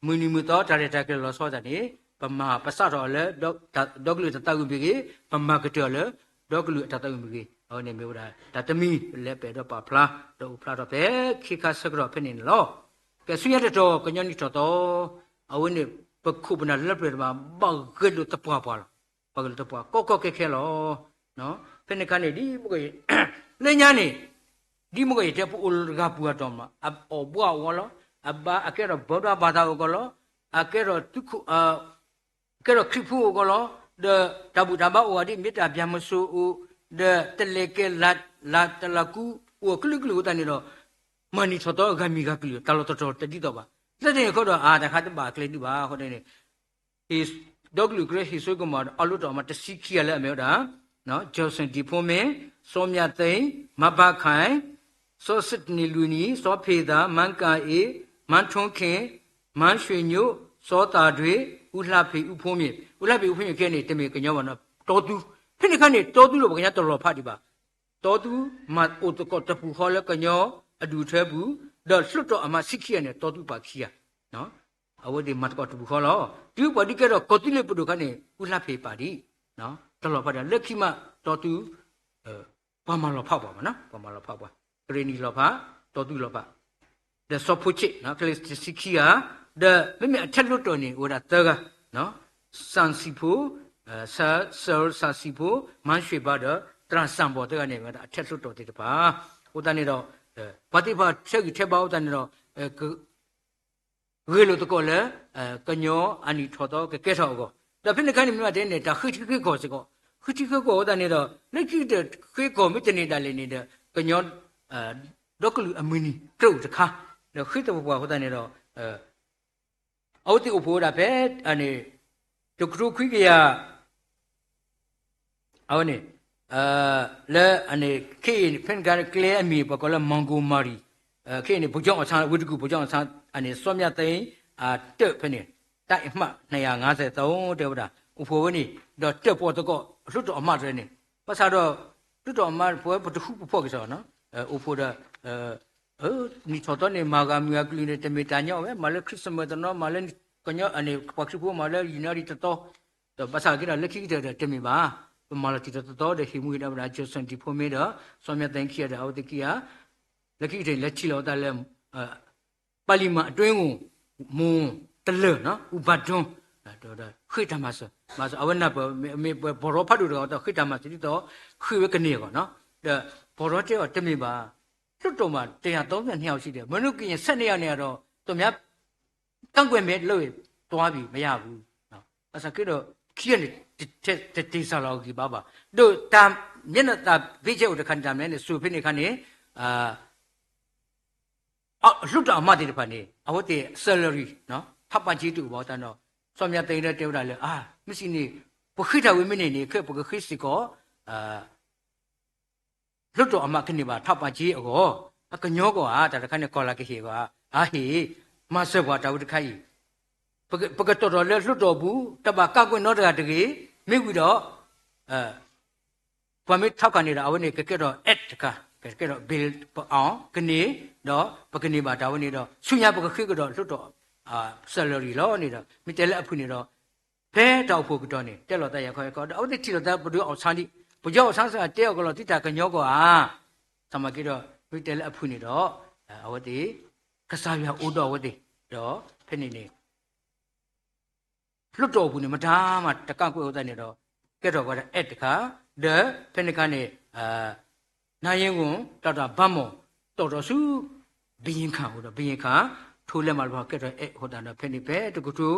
မုၢ်နံၤမုၢ်သီတၢ်ရဲၣ်တၢ်ကျဲၤလီၤဆီဒၣ်န့ၣ် ပမၤပစးထီၣ်အီၤလၢ ဒီကလုာ်တၢ်သးဝံၣ်မ့ၢ်ဂ့ၤ, ပမၤကတၢၢ်အီၤလၢ ဒီကလုာ်အတၢ်သးဝံၣ်မ့ၢ်ဂ့ၤ, အဝဲန့ၣ်မ့ၢ်ဝဲဒၣ်တၢ်တမံၤလၢပအဲၣ်ဒိးပာ်ဖျါ ဒီးအိၣ်ဖျါထီၣ်ဖဲခံခါဆၢကတီၢ်ဖဲန့ၣ်န့ၣ်လီၤ. ကဲဆူညါတတီၤ ကညီနံၣ်ထီၣ်သီ အဝဲန့ၣ် ပခိၣ်ပနၢ်လၢပျၢၤတဖၣ် ဘၣ်ဂဲၤလိာ်သပှၢ်ပှၢ်လီၤ. ဘၣ်ဂဲၤလိာ်သပှၢ်ကီကီခဲခဲလီၤ. ဖဲန့ၣ်အခါန့ၣ် ဒ်မုၢ်ကီး လၢညါန့ၣ် ဒ်မုၢ်ကီးယတဲ ပအိၣ်လၢတဂၤပူၤအတီၢ်မး အအီၣ်ဘှါအီၣ်ဝီလီၤ. အဘါအကဲထီၣ် ဘုရားဘာသာ အဂီၢ်လီၤ. အကဲထီၣ်သုးခိၣ် ကဲထီၣ်ခရံာ်ဖိအဂီၢ်လီၤ. ဒီးတၢ်ဘူၣ်တၢ်ဘါအိၣ်ဂၤဒ် မ့ၢ်တၢ်ဘျၢမိၤစိအိၣ်, ဒီးတလဲၤကဲ လၤတလၤကူ အိၣ်အကလုာ်ကလုာ်အဃိသတးန့ၣ်ဒီး မၤနံၣ်ထီၣ်သီဂၤမံၤဂၤကလုာ် တၢ်လီၢ်တတီၤတဒ်သိးဘၣ်. လၢတၢ်န့ၣ်အဃိဒီး အတၢ်ခါတဘၣ်အကျဲဒံးဘၣ်အဃိန့ၣ် ဒီကလုာ်ကရၢဟ့ၣ်စိကမီၤ အလွှတ်တော်အမတ်တဆံခံဂၤလၢအမ့ၢ်ဝဲဒၣ် Johnson ဒံဖိမ့ၢ်, စီၤမြသ့, မဘါခၢၣ်, စီၤစတနံၣ်လွံၢ်နံၣ်, စီၤဖ့ၤသး, မန်းကၣ်အ့, မန်းထွန်းခင်, မန်းရွှေညို, စီၤသၣ်ဒွ့, ဦးလှဖေ, ဦးဖိမ့ၢ်, ဦးလှဖေ, ဦးဖိမ့ၢ်ခဲအံၤန့ၣ် တမ့ၢ်ကညီဘၣ်နီၤ တီသူ, ဖဲန့ၣ်အခါန့ၣ် တီသူဒီးပှၤကညီတလီၤဖးဒံးဘၣ်. တီသူမၤအိၣ်သကိးတပူၤဃီလၢကညီအဒူၣ်အထၢပူၤ, ဒီးလွှတ်တော်အမတ်ဆံခံဂၤန့ၣ် တီသူပာ်ခံဂၤ အဝဲသ့ၣ်မၤသကိးတပူၤဃီလီၤ. တုၤပှၤဒုးကဲထီၣ်ကီၢ်သူလ့ၤပဒိၣ်အခါန့ၣ် ဦးလှဖေပာ်ဒံး, တလီၤဖးဒံး လၢခံမး တီသူ ပှၤမၤလီၤဖးပှၤမးနီၤ ပှၤမၤလီၤဖးပှၤ, ကရ့ၣ်နံၣ်လီၤဖး, တီသူလီၤဖး, ဒီးစီၤဖိဆ့း ခဲလၢာ်တဆံခံဂၤ, ဒီးမ့မ့ၢ်အထဲလွှတ်တော်န့ၣ် အိၣ်ဝဲဒၣ်သၢဂၤ, စၣ်စံၣ်ဖိ, စၢ်စံၣ်ဖိ, မၤၡ့ၣ်ဘါဒီး သရၣ်စၣ်ဘီၣ်သၢဂၤန့ၣ် မ့ၢ်ဝဲဒၣ်အထဲလွှတ်တော်သ့ၣ်တဖၣ်, အဃိသတးန့ၣ်ဒီး ပှၤသ့ၣ်တဖၣ်ထဲဂံၢ်ထဲဘါအဃိသတးန့ၣ်ဒီး ဂဲၤလိာ်သကိးလၢ ကညီအနံၣ်ထီၣ်သီကကဲထီၣ်အဂီၢ်, ဒီးဖဲန့ၣ်အခါန့ၣ် မ့ၢ်ဘၣ်တဲန့ၣ် တၢ်ဃ့ထံဃ့ကီၢ်စ့ၢ်ကီး, ဃ့ထံဃ့ကီၢ်အဃိသတးန့ၣ်ဒီး လၢခံကတၢၢ်ဃ့ကီၢ်မ့ၢ်တန့ၢ်ဒၣ်လဲာ်န့ၣ်ဒီး ကညီ ဒီကလုာ်အမုၢ်နံၤကြၢးအိၣ်တခါ, ဒီးဃ့သပှၢ်ပှၢ်အဃိသတးန့ၣ်ဒီး အဝဲသ့ၣ်အိၣ်ဖှိၣ်ဝဲဒၣ်ဖဲ န့ၣ် တကထိခွံကယၤ အဝဲန့ၣ် လၢ န့ၣ် ခဲအံၤ ဖဲန့ၣ်အခါ ကျဲအမံၤ ပှၤကိးလၢ မွင်ဂိုမၤရံ, ခဲအံၤန့ၣ် ဗိုလ်ချုပ်အောင်ဆန်း ဝေတကူၣ် ဗိုလ်ချုပ်အောင်ဆန်း န့ၣ် စီၤမြသ့ အတၢၢ်ဖဲန့ၣ် တပ်မ နှစ်ရာငါးဆယ့်သုံး တဲဝဲဒၣ် အိၣ်ဖှိၣ်ဝဲန့ၣ် ဒီးတၢၢ်ပီၣ်သကိး လွှတ်တော်အမတ်တဖၣ်န့ၣ် ဘၣ်ဆၣ်ဒီး လွှတ်တော်အမတ် ပဝဲပတဃူပဖီၣ်က့ၤစ့ၢ်ကီး အိၣ်ဖှိၣ်ဒီး နံၣ်ထီၣ်သီန့ၣ် မၤဂၤမုၢ်ဂၤကလုာ်န့ၣ် တမ့ၢ်တၢ်ညီဝဲ မၤလၢ Christmas တနီၤ မၤလၢ ကညီ န့ၣ် ပှၤခရံာ်ဖိမၤလၢ January တသီ, ဒီးဘၣ်ဆၣ်က့ဒီး လၢခံကတၢၢ်ဒီးတမ့ၢ်ဘၣ်, ပမၤလီၤတံၢ်ဒီးတသီဒီး ဟ့ၣ်မူဟ့ၣ်ဒါဝဲဒၣ် Johnson ဒံဖိမ့ၢ်ဒီး စီၤမြသ့ခံဂၤဒီး အဝဲသ့ၣ်ခံဂၤ လၢခံကတၢၢ်န့ၣ် လဲၤထံၣ်လီၤဝဲသးလၢ ပါလီမန်အတွင်းဝန် မုၢ်တလၢာ် ဦးဘၣ်ဒွန်း ဃ့တၢ်မၤစၢၤ, မၤစၢၤ အဝဲနၢ်ပၢၢ် မ့ၢ်ပှၤဘီၣ်ရီဖးဒိၣ်တဂၤ ဒီးဃ့တၢ်မၤစၢၤဒ်သိး ဃ့ဝဲကန့ၢ်အဂီၢ်နီၤ, ဒီးဘီၣ်ရီတဲအီၤတမ့ၢ်ဘၣ်, လွှတ်တော်မှာ တစ်ရာသုံးဆယ့်နှစ်ယောက်ရှိတယ်, မနုၤကရင် ဆယ့်နှစ်ယောက်န့ၣ်တော့ သူများ ကန့်ကွက်မဲလုပ်ရင် သွားပြီ မရဘူး, ဘၣ်ဆၣ်က့ဒီး ခံဂၤန့ၣ် တတ့ၢ်စၢ်လီၤအဂံၢ်ဘါဘၣ်, ဒီးတၢ်မျၢၢ်နၢ်သး ဘ့ၣ်ကဲအိၣ်တခါန့ၣ် တၢ်မျၢၢ်န့ၣ် စိၤဖဲန့ၣ်အခါန့ၣ် လွှတ်တော်အမတ်သ့ၣ်တဖၣ်န့ၣ် အဝဲသ့ၣ် salary ထောက်ပံ့ကြေးတအိၣ်ဘၣ်အဃိသတးဒီး စီၤမြသ့ဒီးတဲဝဲဒၣ်လၢ အါ မ့ၢ်စံးန့ၣ် ပဃ့တၢ်ဝံၤမ့ၢ်န့ၢ်န့ၣ် ခဲပကဃ့စ့ၢ်ကီး လွှတ်တော်အမတ်ကန့ၢ်ဘၣ် ထောက်ပံ့ကြေးအဂီၢ် အကညီကီၢ်ဧါ တၢ်တခါန့ၣ် ကီၢ်လၢကဟ့ၣ်အဂီၢ်ဧါ အါဟ့ၣ် မၤစၢၤပှၤတၢ်ဝဲတခါအံၤ ပကတီၢ်ထီၣ်လၢလွှတ်တော်ပူၤ တဘၣ်ကးကွဲးနီတဂၤတဂ့ၤ, မ့ၢ်ဝံၤဒီး ပှၤမ့ၢ်ထောက်ခံန့ၣ်ဒီး အဝဲန့ၣ်ကကဲထီၣ် act တခါ, ကကဲထီၣ် bill ပအီၤကန့ၢ်, ဒီးပကန့ၢ်ဘၣ်တၢ်ဝဲန့ၣ်ဒီး ဆူညါပကဃ့ကဒီးလွှတ်တော် salary လီၤန့ၣ်ဒီး မ့ၢ်တဲလၢအဖုၣ်န့ၣ်ဒီး ဖဲတၢ်အိၣ်ဖှိၣ်ကတီၢ်န့ၣ် တဲလီၤသးယၤခီယၤခီ ဒီးအဝဲသ့ၣ်ထံၣ်လိာ်သးပဒိၣ်အောင်ဆန်း, ပဒိၣ်အောင်ဆန်းစ့ၢ်ကီးတဲအီၤကလီၤသုတၢ်ကညီကီၢ်ဧါ, သးမၤက့ဒီး မ့ၢ်တဲလၢအဖုၣ်န့ၣ်ဒီး အဝဲသ့ၣ် ကစၢ်ယွၤအိၣ်ဒီးအဝဲသ့ၣ်, ဒီးဖဲန့ၣ်န့ၣ် လွှတ်တော်ပူၤန့ၣ် မတၤမးတကးကွဲးအဃိသတးန့ၣ်ဒီး ကဲထီၣ်ဝဲဒၣ် act တခါ, ဒီးဖဲန့ၣ်အခါန့ၣ် နါယ့ၣ်ဂိၣ် ဒီးတၢ်ဘါမီၢ် တီၢ်ထီၣ်ဆူ ဘုရင်ခံအိၣ်ဒီး ဘုရင်ခံ ထိလဲၤမၤတဖၣ်ကဲထီၣ် act အဃိသတးဒီး ဖဲန့ၣ်ဖဲတကထိ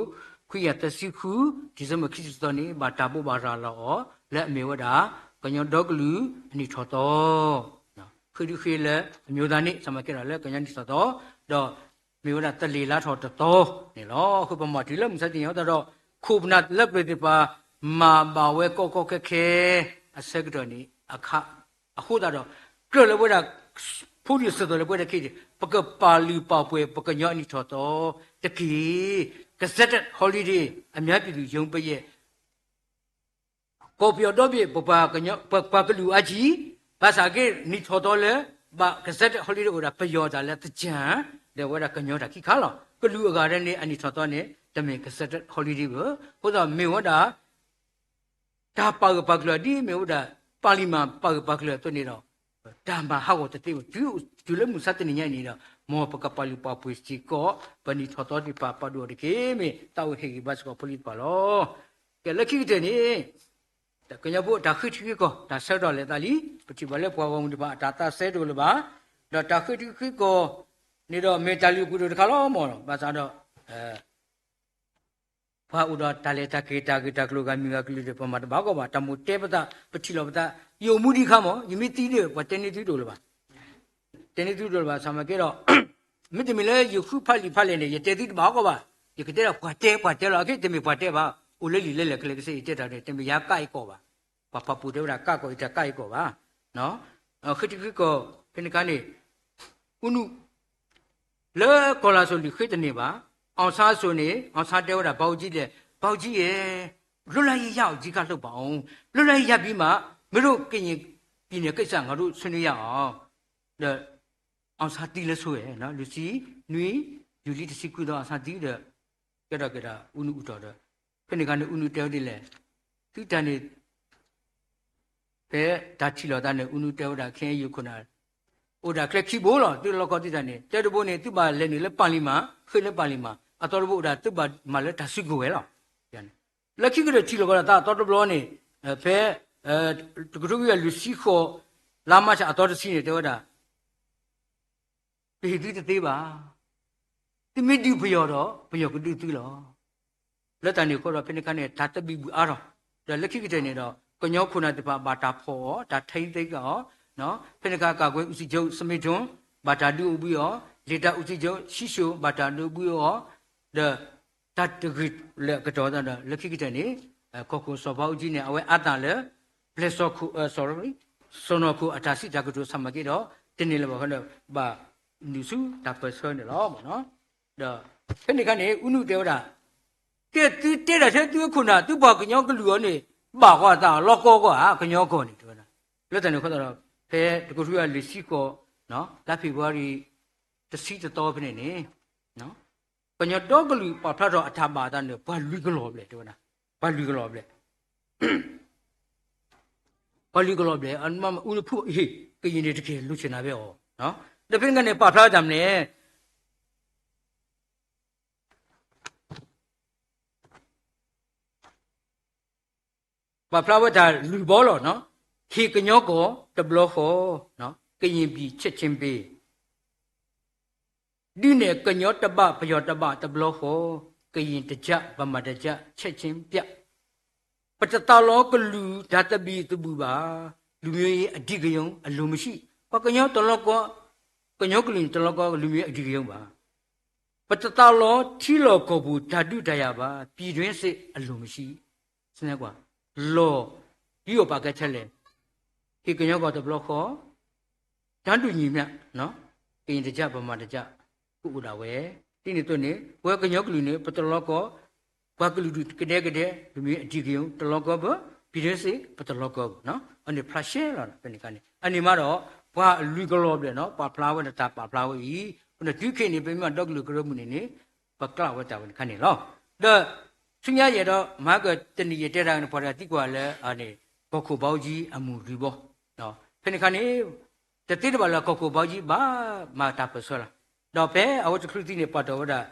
ခွံကယၤသၢဆံဃု December ခံဆံတသီန့ၣ် ဘၣ်တၢ်ဘိးဘၣ်ရၤလီၤအီၤ လၢအမ့ၢ်ဝဲဒၣ် ကညီဒီကလုာ်အနံၣ်ထီၣ်သီ ဃ့ဒုဃ့လၢအမျိုးသားနေ့ သးမၤကဲဒီးလၢကညီနံၣ်ထီၣ်သီ, ဒီးမ့ၢ်ဝဲဒၣ်သလ့ၤလါထီၣ်တသီန့ၣ်လီၤ. အဃိပမၤတုၤလၢမုၢ်ဆါတနံၤအံၤသတးဒီး ခိၣ်ပနၢ်လၢပျၢၤသ့ၣ်တဖၣ် မၤဘၣ်ဝဲကီကီခဲခဲ အဆၢကတီၢ်န့ၣ်အခါ, အဃိသတးဒီး ကြၢးလၢဝဲဒၣ် ဖိဒံၣ်စၢၤသိးလၢပဝဲဒၣ်ခဲအံၤ ပကပာ်လုၢ်ပာ်ပှ့ၤပကညီအနံၣ်ထီၣ်သီတက့ၢ်. Gazetted holiday အများပြည်သူရုံးပိတ်ရက် ကီၢ်ပယီၤဒီဘ့ၣ် ပပှၤကလုာ်အါကံ, ဘၣ်ဆၣ်က့ နံၣ်ထီၣ်သီလၢ ဘၣ် gazetted holiday အိၣ်ဒၣ် ပယီၤတၢ်လၢသင်္ကြန် ဒီးဝဲဒၣ်ကညီတၢ်ခံခါလီၤ. ကလုာ်အဂၤဒဲးန့ၣ် အနံၣ်ထီၣ်သီန့ၣ် တမ့ၢ် gazetted holiday ဘၣ်. အဃိသတးမ့ၢ်ဝဲဒၣ် တၢ်ပာ်ဂၢၢ်ပာ်ကျၢၤဒ်မ့ၢ်ဝဲဒၣ် ပၣ်လံၣ်မၣ်ပာ်ဂၢၢ်ပာ်ကျၢၤအသိးန့ၣ်ဒီး တၢ်မၤဟးဂီၤတသ့ဘၣ်. တုၤလၢမုၢ်ဆါတနံၤညါအံၤန့ၣ်ဒီး မ်ပကပာ်လုၢ်ပာ်ပှ့ၤစ့ၢ်ကီး ပနံၣ်ထီၣ်သီသ့ၣ်တဖၣ် ပာ်ဒိၣ်အီၤတက့ၢ်. မ့ၢ်သးအိၣ်ဟ့ၣ်ဂံၢ်ဘါစ့ၢ်ကီးဖိလံၤတဖၣ်လီၤ. ကဲလၢခံကတၢၢ်န့ၣ် ကညီဖိအတၢ်ဃ့ထံဃ့ကီၢ် တၢ်ဆၢကတီၢ်လဲၤသးလံ. ပထံၣ်ဘၣ်လၢပှၤဂီၢ်မုၢ်တဖၣ်အတၢ်သးစဲတအိၣ်လၢၤဘၣ်. ဒီးတၢ်ဃ့ထံဃ့ကီၢ်န့ၣ်ဒီး မ့ၢ်တၢ်လုၢ်အပှ့ၤဒိၣ်တခါလီၤမၢ်. ဘၣ်ဆၣ်ဒီး ပှၤအိၣ်ဒီးတၢ်လဲၤတၢ်က့ၤ တၢ်ဂ့ၢ်တၢ်ကျိၤဂၤမံၤဂၤကလုာ်ဒီး ပမၤတဘၣ်ကီဘၣ်. တၢ်မိၣ်တဲပသး ပထံၣ်လိာ်ပသး ယအိၣ်မူဒံးအခါမၢ် ယမ့ၢ်သံဒီး ပှၤတဲန့ၢ်သုတအိၣ်လၢၤဘၣ်. တဲန့ၢ်သုတအိၣ်လၢၤဘၣ် ဆၢမၤကဲဒီး မ့တမ့ၢ်လၢယဃုဖးလံာ်ဖးလဲၢ်န့ၣ် ယတဲသုတဘၣ်ကီဘၣ်. ယကတဲဒၣ်ပှၤတဲ ပှၤတဲလီၤ. အခဲတမ့ၢ်ပှၤတဲဘၣ်. အိၣ်လၢလံာ်လဲလဲၣ်ကလဲၤကစ့ၢ် ယတဲတၢ်န့ၣ် တမ့ၢ်ယၤကးအံၤကီၢ်ဘၣ်. ပှၤဖးပူၤတဲဝဲဒၣ်ကးကီၢ်အံၤ တၢ်ကးအံၤကီၢ်ဘၣ်. ဃ့ထံဃ့ကီၢ် ဖဲန့ၣ်အခါန့ၣ် ဦးနု လၢကီၢ်လၤစိၤလံာ်ဃ့တန့ၢ်ဘၣ်. အောင်ဆန်းအစိၤန့ၣ် အောင်ဆန်းတဲဝဲဒၣ် ဗိုလ်ချုပ်ကြီးလဲၣ်, ဗိုလ်ချုပ်ကြီးရယ်, လွတ်လပ်ရေးရအောင် အဓိကလုပ်ပါဦး, လွတ်လပ်ရေးရပြီးမှ မင်းတို့ကရင်ပြည်နယ်ကိစ္စ ငါတို့ဆွေးနွေးရအောင် ဒီး အောင်ဆန်းသံလၢဆိဝဲ, လွံၢ်ဆံနွံ ယူၤလံတဆံခွံသီ အောင်ဆန်းသံဒီး ကဲထီၣ်ကဲထီၣ် ဦးနု ဦးထီၣ်ဒီး ဖဲန့ၣ်အခါန့ၣ် ဦးနု တဲဝဲဒ်လဲၣ်, သုတၢ်န့ၣ် ဖဲတၢ်ထံၣ်လိာ်သးန့ၣ် ဦးနု တဲဝဲဒၣ် ခဲအံၤယခိၣ်နၢ် အိၣ်ဒၣ်ချၢခံဘိလီၤ. သုလီၢ်ကီၢ်သုတၢ်န့ၣ် တၢတဘိန့ၣ် သုဘၣ်လဲၤနုာ်လၢပၣ်လံၣ်မၣ်, ဃ့လၢပၣ်လံၣ်မၣ်, အသီတဘိအိၣ်ဒၣ် သုဘၣ်မၤလၢတၢ်စုကဝဲၤလီၤ. လၢခံကတၢၢ်ထံၣ်လိာ်ကီးဒၣ်သးအသီတဘျီန့ၣ် ဖဲ တကထိခွံကယၤလွံၢ်ဆံဃိး လါမၢ်ၡးအသီတဆံန့ၣ် တဲဝဲဒၣ် ပဟ့ၣ်သုတသ့ဘၣ်. သုမ့ၢ်ဒုးပယီၤဒီး ပယီၤကဒုးသုလီၤ. လၢတၢ်န့ၣ်အဃိဒီး ဖဲန့ၣ်အခါန့ၣ် တၢ်သဘံၣ်ဘုၣ်အါထီၣ်, ဒီးလၢခံကတၢၢ်န့ၣ်ဒီး ကညီခိၣ်နၢ်သ့ၣ်တဖၣ် ဘၣ်တၢ်ဖီၣ်အီၤ, တၢ်ထံသ့ကၣ်အီၤ, ဖဲန့ၣ်အခါ ကာကွယ်ဦးစီးချုပ် စမ့ထွန်း ဘၣ်တၢ်ဒုးအိၣ်ဘှံးအီၤ, လေတပ်ဦးစီးချုပ် ဆံၣ်ၡိၣ် ဘၣ်တၢ်ဒုးအိၣ်ဘှံးအီၤ, ဒီး တၢ်တဂ့ၤလၢအကတီၢ်သတးဒီး လၢခံကတၢၢ်န့ၣ် ကီၢ်ခိၣ်စီၤဘးအူကၠံန့ၣ် အဝဲအါသၣ်လၢ ပျဲၢ်စီၤခိၣ် စီၤနီၤခိၣ်အတၢ်စံးတၢ်ကတိၤ ဆၢမၤက့ဒီး တန့ၢ်လၢၤဘၣ်ဃီဒီး ဘၣ်နုာ်ဆူတၢ်ပၢၢ်ဆၢန့ၣ်လီၤ. ဒီးဖဲန့ၣ်အခါန့ၣ် ဦးနု တဲဝဲဒၣ် ကဲသုတဲဒၣ်ထဲသုအခိၣ်နၢ် သုပှၤကညီကလုာ်အီၤန့ၣ် ဘၣ်ဃီအသးလီၢ်ကီၢ်ကီၢ်ဧါ ကညီကီၢ်န့ၣ် တဲဝဲဒၣ်. လၢတၢ်န့ၣ်အဃိသတးဒီး ဖဲတကထိခွံကယၤလွံၢ်ဆံဃိး လါဖ့ၤဘြူၤအါရံၤ တဆံတသီဖဲန့ၣ်န့ၣ် ကညီဒီကလုာ်ပာ်ဖျါထီၣ် အတၢ်ဘၣ်အသးန့ၣ် ပှၤလွံၢ်ကလီၤဘျဲၣ် တဲဝဲဒၣ်, ပှၤလွံၢ်ကလီၤဘျဲၣ်, ပှၤလွံၢ်ကလီၤဘျဲၣ် အမ့ၢ်အူနု ဖု ဟ့ၣ် ကရင်တွေ တကယ်လိုချင်တာပဲအီၤ, ဒီးဖဲန့ၣ်အခါန့ၣ် ပာ်ဖျါဝဲတၢ်မနုၤလဲၣ် ပာ်ဖျါဝဲတၢ်လွံၢ်ဘီလီၤ. ဟ့ၣ်ကညီကီၢ်တဘျီဃီ, ကရင်ပြည်ချက်ချင်းပေး, ဒုးနဲၣ်ကညီတဘၣ်ပယီၤတဘၣ်တဘျီဃီ, ကရင်တစ်ကျပ် ဗမာတစ်ကျပ် ချက်ချင်းပြ, ပတသးလီကလုာ်တၢ်သဘံၣ်သဘုၣ်ဘၣ်, လူမျိုးရေးအဓိကရုဏ်းအလိုမရှိ, ပှၤကညီတလီၢ်ကီ, ကညီကလုာ်န့ၣ်တလီၢ်ကီ လူမျိုးရေးအဓိကရုဏ်းဘၣ်. ပတသးလီထံလီၢ်ကီၢ်ပူၤတၢ်ဒုးတၢ်ယၤဘၣ်, ပြည်တွင်းစစ်အလိုမရှိ, စနဲကွၢ်, လီၢ် ဒုးအိၣ်ပာ်ကဲထဲလဲၣ်, ဟ့ၣ်ကညီကီၢ်တဘျီဃီ, တၢ်ဒုးညီမျၢ်, ကရင်တစ်ကျပ် ဗမာတစ်ကျပ် ကအိၣ်ဒၣ်ဝဲ ဒ်န့ၣ်အသိးန့ၣ် ပဝဲကညီကလုာ်န့ၣ် ပတလီၤကီ ပှၤကလုာ်ဒူၣ်ကဒဲကဒဲ ပမ့ၢ်အတံၤကယိ တလီၤကီဘၣ်, ပံၤဒစ့ၣ် ပတလီၤကီဘၣ်. အန့ၣ်ဖျါရှဲလီၤဖဲန့ၣ်အခါန့ၣ် အန့ၣ်မးဒီး ပှၤအလုၢ်ကလီၤဘျဲၣ်နီၤ ပာ်ဖျါဝဲဒၣ်တၢ်ပာ်ဖျါဝဲအံၤ အဃိန့ၣ် တုၤခဲအံၤန့ၣ် ပမ့ၢ်ဒီကလုာ်ကရၢမိၢ်န့ၣ်န့ၣ် ပကျးဝဲတၢ်ဝဲန့ၣ်အခါန့ၣ်လီၤ. ဒီး ဆူညါယအဲၣ်ဒိး မဟါကတနံၤယတဲတၢ်န့ၣ် ပှၤတဂၤသံကွၢ်လၢ အန့ၣ် ကီၢ်ခိၣ်ဘါအူကၠံအမူၢ်လွံၢ်ဘီ ဖဲန့ၣ်အခါန့ၣ် တသ့တဘၣ်လၢကီၢ်ခိၣ်ဘါအူကၠံဘၣ်မၤတၢ်ပၢၢ်ဆၢလီၤ. ဒီးဖဲအဝဲတချုးသံန့ၣ် ပာ်တီၢ်ဝဲဒၣ်